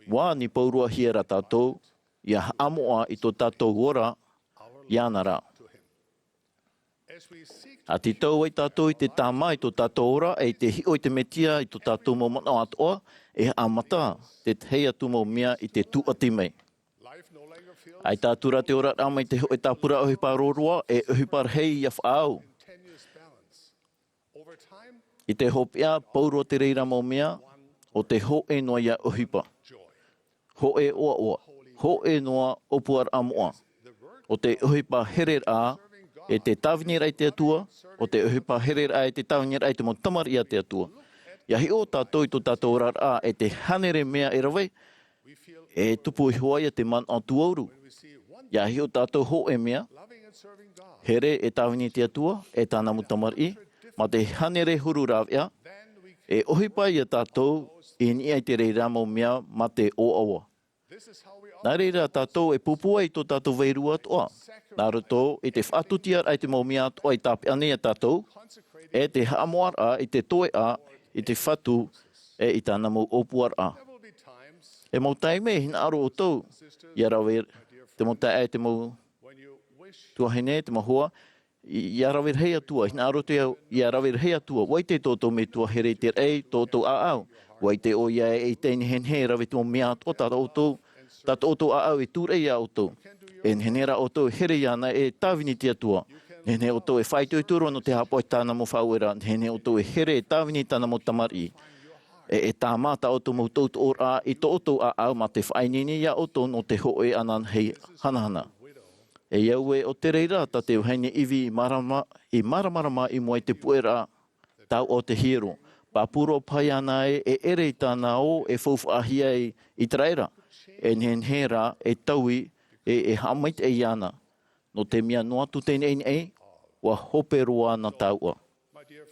ʻUa ani pauroahia rā tātou ʻia haʻamoʻa i tō tātou ora iāna ra. ʻA tītau ai tātou i te tāmā i tō tātou ora, e i te hiʻo i te Mesia i tō tātou mau manaʻo atoʻa, e haʻamata te tahi atu mau mea i te tūʻati mai. ʻAita atu rā te oraraʻa mai te hōʻē tāpura ʻohipa roroa, e ʻohipa rahi ʻia faʻaau. I te hopeʻa, pauroa te reira mau mea, ʻo te hōʻē noa ia ʻohipa. Hōʻē ʻoaʻoa, hōʻē noa ʻōpuaraʻa moʻa. ʻO te ʻohipa hereraʻa, e te tāviniraʻa i te Atua, ʻo te ʻohipa hereraʻa, e te tāviniraʻa i te mau tamariʻi a te Atua. ʻIa hiʻo tātou i tō tātou oraraʻa, e te hānere mea e rave, e tupu iho ai ia te manaʻo tūʻauru. ʻIa hiʻo tātou hōʻē mea, here e tāvini i te Atua, e tāna mau tamariʻi, mā te hānere huru rāveʻa, e ʻohipa ia tātou i niʻa i te reira mau mea mā te ʻoaʻoa. Nā reira tātou e pūpū ai i tō tātou vārua atoʻa, nā roto i te faʻatutiaraʻa i te mau mea atoʻa i tāpeʻa nei ia tātou, e te haʻamoʻaraʻa i te toeʻa i te Fatu, e i tāna mau ʻōpuaraʻa. E mau taime, hinaʻaro ʻoutou, ʻia rave, te mau taeaʻe, te mau tuahine, te mau hoa, i, ʻia rave rahi atu ā, hinaʻaro ʻoutou ʻia, ʻia rave rahi atu ā, ʻua ʻite tō ʻoutou metua here i te raʻi, tō ʻoutou ʻāʻau. ʻUa ʻite ʻoia e, e tē nehenehe e rave te mau mea atoʻa tā ʻoutou, tā tō ʻoutou ʻāʻau e tūraʻi ia ʻoutou. E nehenehe rā ʻoutou e here iāna e tāvini i te Atua. Nehenehe ʻoutou e faʻaitoito roa nō te haʻapaʻo i tāna mau faʻaueraʻa. Nehenehe ʻoutou e here e tāvini i tāna mau tamariʻi. E, e tāmā tā ʻoutou mau tautoʻoraʻa i tō ʻoutou ʻāʻau mā te faʻaineine ia ʻoutou nō te hōʻē ananahi hanahana. E au ē, ʻo te reira tā te vahine ʻIvi i mārama-, i māramarama i mua i te puʻeraʻa tauʻa o te hiero. Pāpū roa paʻi āna ē, e ʻere i tāna ō e faufaʻahia ai ʻĪteraʻera. E nehenehe rā e taui, e, e haʻamaitaʻi iāna. Nō te mea noa atu te neʻineʻi, ʻua hope roa āna tauʻa.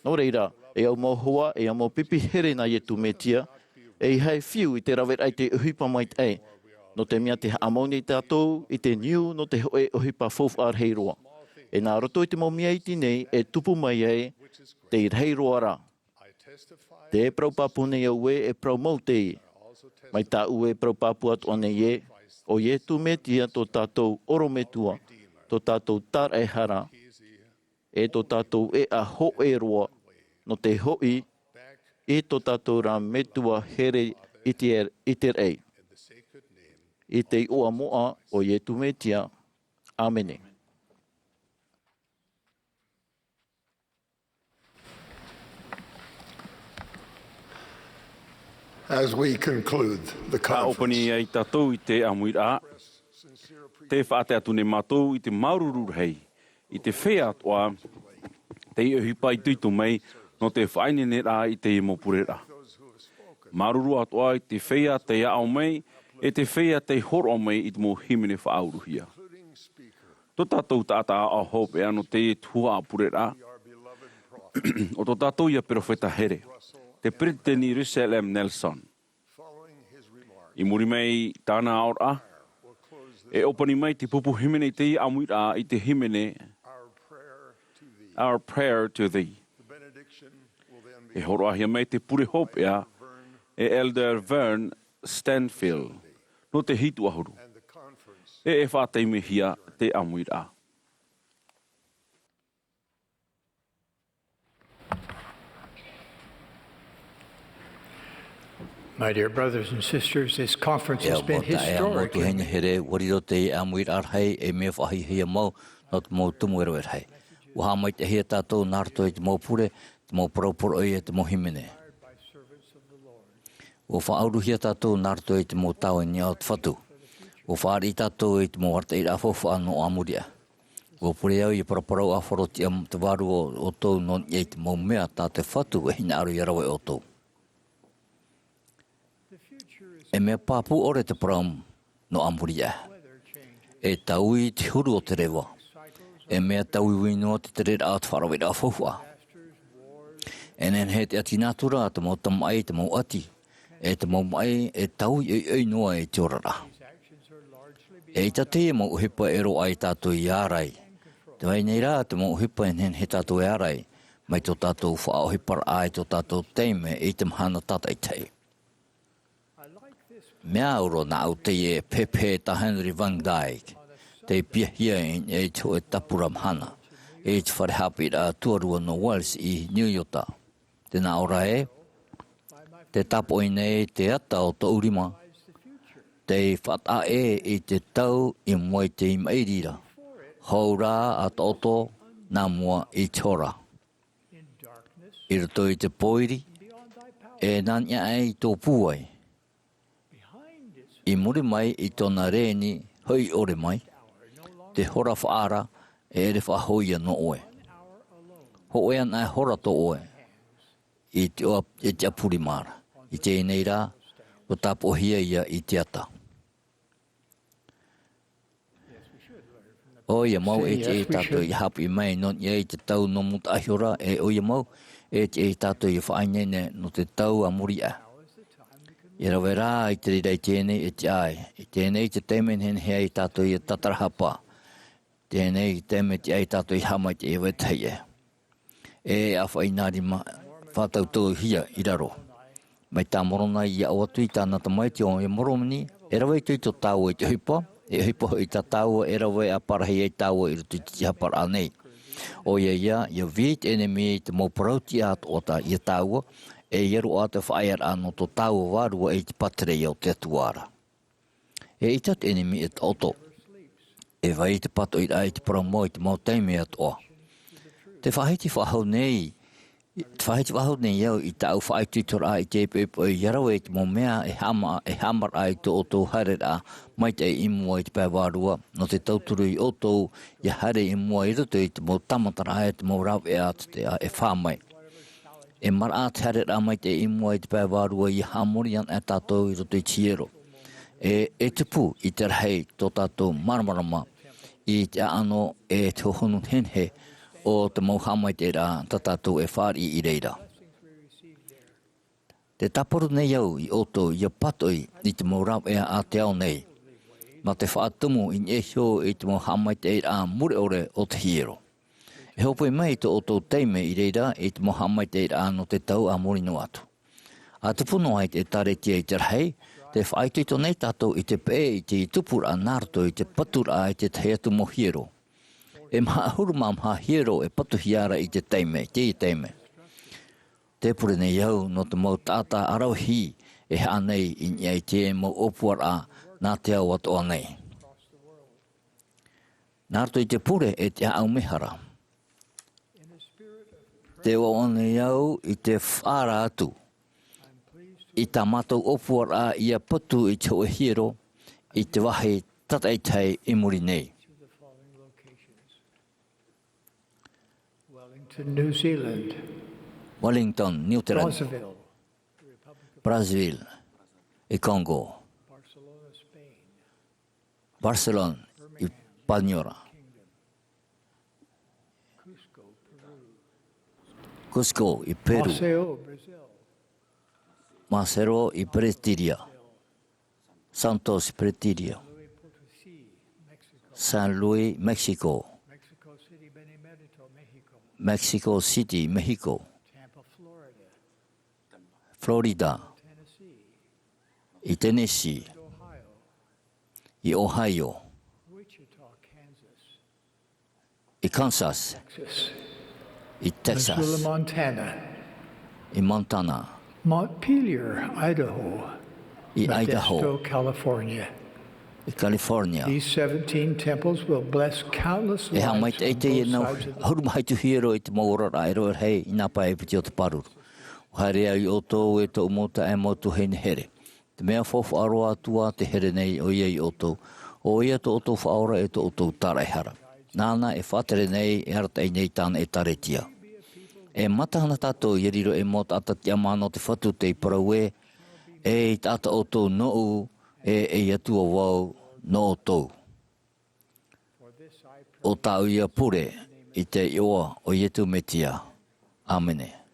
Nō reira, e au mau hoa, e au mau pipi here nā Iesu Mesia, ʻeiaha e fiu i te raveraʻa i te ʻohipa maitaʻi. Nō te mea tē haʻamau nei tātou i te niu nō te hōʻē ʻohipa faufaʻa rahi roa. E nā roto i te mau mea iti nei e tupu mai ai te rahi roa ra. Tē parau pāpū nei au ē, e parau mau teie. Mai tāʻu e parau pāpū atoʻa nei ē, ʻo Iesu Mesia tō tātou ʻorometua, tō tātou tāraʻehara, e tō tātou ʻēʻa hōʻē roa, nō te hoʻi i tō tātou ra Metua here i te, i te raʻi. I te iʻoa moʻa o Iesu Mesia. ʻĀmene. As we conclude the conference, ʻōpani ai tātou i te ʻāmuiraʻa, tē faʻatae atu nei mātou i te māuruuru rahi i te feiā atoʻa tei ʻohipa itoito mai nō te faʻaineineraʻa i teie mau pureraʻa. Māuruuru atoʻa i te feiā tei aʻo mai, e te feiā tei hōroʻa mai i te mau hīmene faʻauruhia. Tō tātou taʻata aʻo hopeʻa nō teie tuhaʻa pureraʻa, ʻo tō tātou ia perofeta here, te Peresideni Russell M. Nelson. I muri mai i tāna aʻoraʻa, e ʻōpani mai te pupu hīmene i teie ʻāmuiraʻa i te hīmene Our Prayer to Thee. E hōroʻahia mai te pure hopeʻa e Elder Vern Stanfill, nō te hitu ʻahuru. E, e faʻataimihia te ʻāmuiraʻa. My dear brothers and sisters, this conference has been historic. E au mau taeaʻe, mau tuahine here, ʻua riro teie ʻāmuiraʻa rahi ei mea faʻahiahia mau nō te mau tumu e rave rahi. ʻUa haʻamaitaʻihia tātou nā roto i te mau pure, te mau parau poroʻi e te mau hīmene. ʻUa faʻauruhia tātou nā roto i te mau tāvini o te Fatu. ʻUa fāriʻi tātou i te mau arataʻiraʻa faufaʻa nō ʻāmuri aʻe. ʻUa pure au ʻia paraparau ʻāfaro tiʻa te vārua o ʻoutou nō niʻa i te mau mea tā te Fatu e hinaʻaro ʻia rave ʻoutou. E mea pāpū ʻore te parau nō ʻāmuri aʻe. E taui te huru o te reva. E mea tauiui noa te tereraʻa o te faʻaraveraʻa faufaʻa. E nehenehe te ʻati nā tura, te mau tamaʻi, te mau ʻati, e te mau maʻi, e taui ʻoiʻoi noa i te oraraʻa. Eʻita teie mau ʻohipa e roaʻa ai tātou ʻia ārai. Tē vai nei rā te mau ʻohipa e nehenehe tātou e ārai, mai tō tātou faʻaʻohiparaʻa i tō tātou taime i te mahana tātaʻitahi. Mea au roa nāʻu teie pehepehe tā Henry Van Dyke, tei piahia i, i te hōʻē tāpura mahana, i te fare haʻapiʻiraʻa tuarua nō Wells i Niu Iota. Tē nā ʻō ra ē, tē tāpoʻi nei te ata o tōʻu rima, tei faʻataʻa ʻē i te tau i mua i te maʻiri ra, hou rā ā taʻoto nā mua i te hora. I roto i te pōiri, e nā niʻa aʻe i tō pūai. I muri mai i tōna rēni hoʻi ʻore mai, te hora faʻaara e ʻere faʻahou ia nō ʻoe. Hōʻē anaʻe hora tō ʻoe i te ʻoa-, i te ʻapu rima ra. I teie nei rā, ʻua tāpoʻihia ia i te ata. ʻOia mau, e tiʻa tātou ʻia haʻapiʻi mai nō niʻa i te tau nō mua taʻahi ra, e ʻoia mau, e tiʻa tātou ʻia faʻaineine nō te tau a muri aʻe. ʻIa rave rā i te reira i teie nei, e tiʻa ai. I teie nei te taime e nehenehe ai tātou ʻia tātarahapa. Teie nei te taime e tiʻa ai tātou ʻia haʻamaitaʻi vetahi ʻē. E ʻāfaʻi nā rima faʻatauteuhia i raro. Mai tā Moroni ʻia ʻoaʻoa atu i tāna tamaiti ʻo Moroni, e rave atu i tō tāua i te ʻohipa, e ʻohipa hoʻi tā tāua e rave ʻa pārahi ai tāua i roto i te tiʻahaparaʻa nei. ʻOia ia, ʻia vī te ʻenemi i te mau parau tiʻa atoʻa tā ia tāua, e ʻia roaʻa te faʻaearaʻa nō tō tāua vārua i te pātireia o te Atua ra. Eʻita te ʻenemi e taʻoto. E vai te pātoʻiraʻa i te parau mau i te mau taime atoʻa. Tē faʻahiti faʻahou nei, tē faʻahiti faʻahou nei au i tāʻu faʻaitoitoraʻa i te poʻipoʻi ʻia rave i te mau mea e haʻama-, e haʻamaraʻa i tō ʻoutou haereraʻa maitaʻi i mua i te pae vārua, nō te tauturu ia ʻoutou ʻia haere i mua i roto i te mau tāmataraʻa e te mau rāveʻa a te, e fā mai. E maraʻa te haereraʻa maitaʻi i mua i te pae vārua ʻia haʻamori ana e tātou i roto i te hiero. E, e tupu i te rahi tō tātou māramarama i te ʻaʻano e te hohonu nehenehe o te mau haʻamaitaʻiraʻa tā tātou e fāriʻi i reira. Tē tāparu nei au ia ʻoutou ʻia pātoʻi i te mau rāveʻa a te ao nei, nā te faʻatumu i niʻa iho i te mau haʻamaitaʻiraʻa mure ʻore o te hiero. E hōpoi mai i tō ʻoutou taime i reira i te mau haʻamaitaʻiraʻa nō te tau a muri noa atu. ʻA tupu noa ai te ʻĒtārētia i te rahi, tē faʻaitoito nei tātou i te peʻe i te tupuraʻa nā roto i te paturaʻa i te tahi atu mau hiero. E maha ʻahuru mā maha hiero e patuhia ra i te taime, i teie taime. Tē pure nei au nō te mau taʻata ʻaravihi e haʻa nei i niʻa i te mau ʻōpuaraʻa nā te ao atoʻa nei. Nā roto i te pure e te ʻāʻau mehara. Tē ʻoaʻoa nei au i te faʻaara atu i tā mātou ʻōpuaraʻa ʻia patu i te hōʻē hiero i te vāhi tātaʻitahi i muri nei. Wellington, New Zealand. Wellington, New Zealand. Brazzaville, Republic of Brazzaville, i Congo. Barcelona, Spain. Barcelona, i Paniora. Cusco, Peru. Cusco, i Peru. Maceió, Brazil. Maceió, i Brasília. Santos, Brasília. San Luis Potosí, Mexico. San Luis, Mexico. Mexico City, Benemérito, México. Mexico City, Mexico. Tampa, Florida. Florida. Tennessee. i Tennessee, i Ohio, i Kansas, i Texas, Missoula, Montana, i Montana, Montpelier, Idaho, i Idaho, Modesto, California. I California. These seventeen temples will bless countless lives on both sides of the. E haʻamaitaʻi teie nau huru maha ituhi ero i te mau oraraʻa ero e rahi i nā pae piti o te pāruru. ʻUa haere au iā ʻoutou e tōʻu mau taeaʻe mau tuahine here. Te mea faufaʻa roa atu ā te here nei ʻoia iā ʻoutou, ʻoia tō ʻoutou faʻaora e tō ʻoutou tāraʻehara. Nāna e faʻatere nei, e arataʻi nei i tāna ʻēkālesia. E matahana tātou ʻia riro ei mau taʻata tiʻamā nō te Fatu tei parau ē, ʻEi taʻata ʻoutou nōʻu, e ʻEi Atua vau nō ʻoutou. ʻO tāʻu ia pure i te iʻoa o Iesu Mesia. ʻĀmene.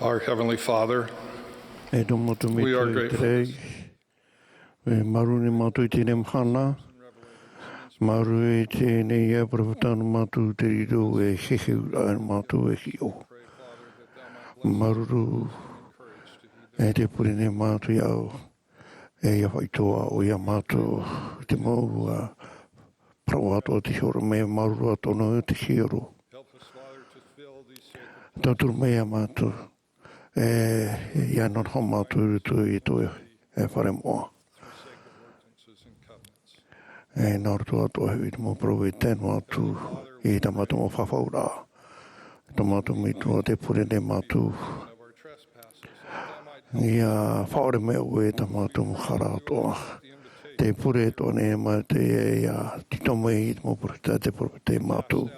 Our Heavenly Father, e tō mātou Metua i te raʻi, e māuruuru nei mātou i teie mahana, māuruuru i teie nei parau nō mātou te riro e heheu ra e mātou e hiʻo. Māuruuru e te pure nei mātou iā ʻoe, e ia faʻaitoito ʻoe iā mātou te mau, ā, parau atoʻa te horo mai, māuruuru atoʻa nō te hiero. Tauturu mai iā mātou, e, ia noho mātou i roto i tō, e, fare moʻa. E, nā roto atoʻa hoʻi i te mau parau e tae noa atu i tā mātou mau fafauraʻa. Tō mātou Metua, tē pure nei mātou. Ia faʻaʻore mai ʻoe i tā mātou mau hara atoʻa. Tē pure atoʻa nei mātou ia, ia tītau mai i te mau perofeta, te perofeta iā mātou.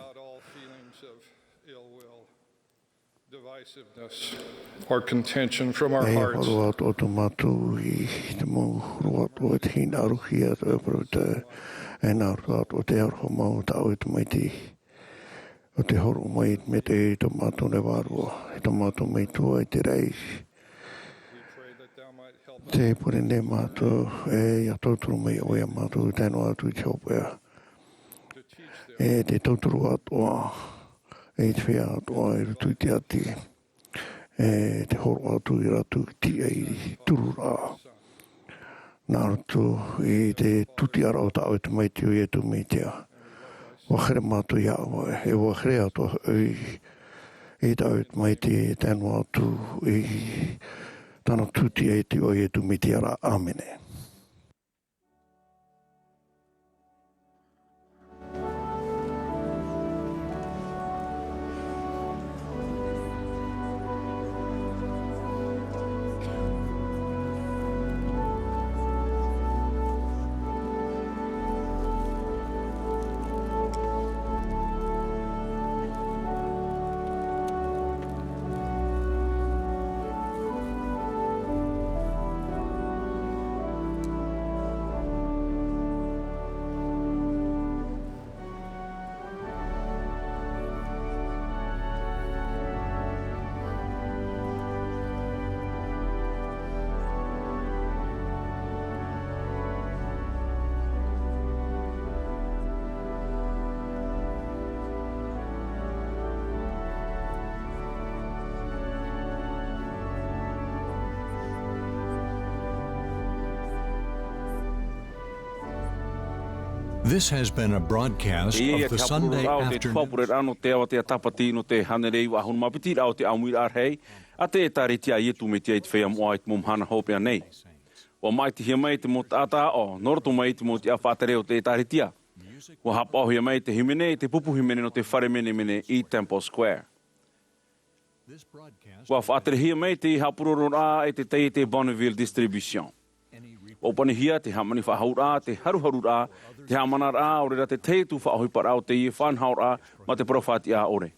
Or contention from our hearts. E faʻaroʻo atoʻa tō mātou i te mau huru atoʻa, te hinaʻarohia atoʻa e perofeta, e nā roto atoʻa te aroha mau tā ʻoe Tamaiti. ʻO tē hōroʻa mai i te mea i tō mātou nei vārua, i tō mātou Metua i te raʻi. Tē pure nei mātou, e, ia tauturu mai ʻoe iā mātou, tae noa atu i te hopeʻa. E te tauturu atoʻa, e te feiā atoʻa i roto i te ʻāti. E te hōroʻa atu ia rātou i te tiʻa i te tururaʻa. Nā roto i te tūtiʻaraʻa o tā ʻoe Tamaiti ʻo Ietu Metia. ʻUa here mātou iā ʻoe, e ʻua here atoʻa hoʻi i tā ʻoe Tamaiti, tae noa atu i tāna tūtiʻa i te iʻoa o Ietu Metia ra. ʻĀmene. This has been a broadcast of the Sunday afternoon. Ia te hapururaʻa o te tuhaʻa pureraʻa nō te avatea tāpati nō te hānere iva ʻahuru mā piti raʻa o te ʻāmuiraʻa rahi, a te ʻĒtārētia a Ietu Metia i te Feiā Moʻa i te mau mahana hopeʻa nei. ʻUa māʻitihia mai te mau taʻata aʻo, nō roto mai i te mau tiʻa faʻatere o te ʻĒtārētia. ʻUa haʻapaʻohia mai te hīmene i te pupu hīmene nō te fare menemene i Temple Square. ʻUa faʻaterehia mai te haʻapurororaʻa e te taiete Bonneville Distribution. ʻUa ʻōpanihia te hāmani faʻahouraʻa, te haruharuraʻa, te haʻamanaraʻa, ʻaore rā te tahi atu faʻaʻohiparaʻa o teie faʻanahoraʻa mā te parau faʻatiʻa ʻore.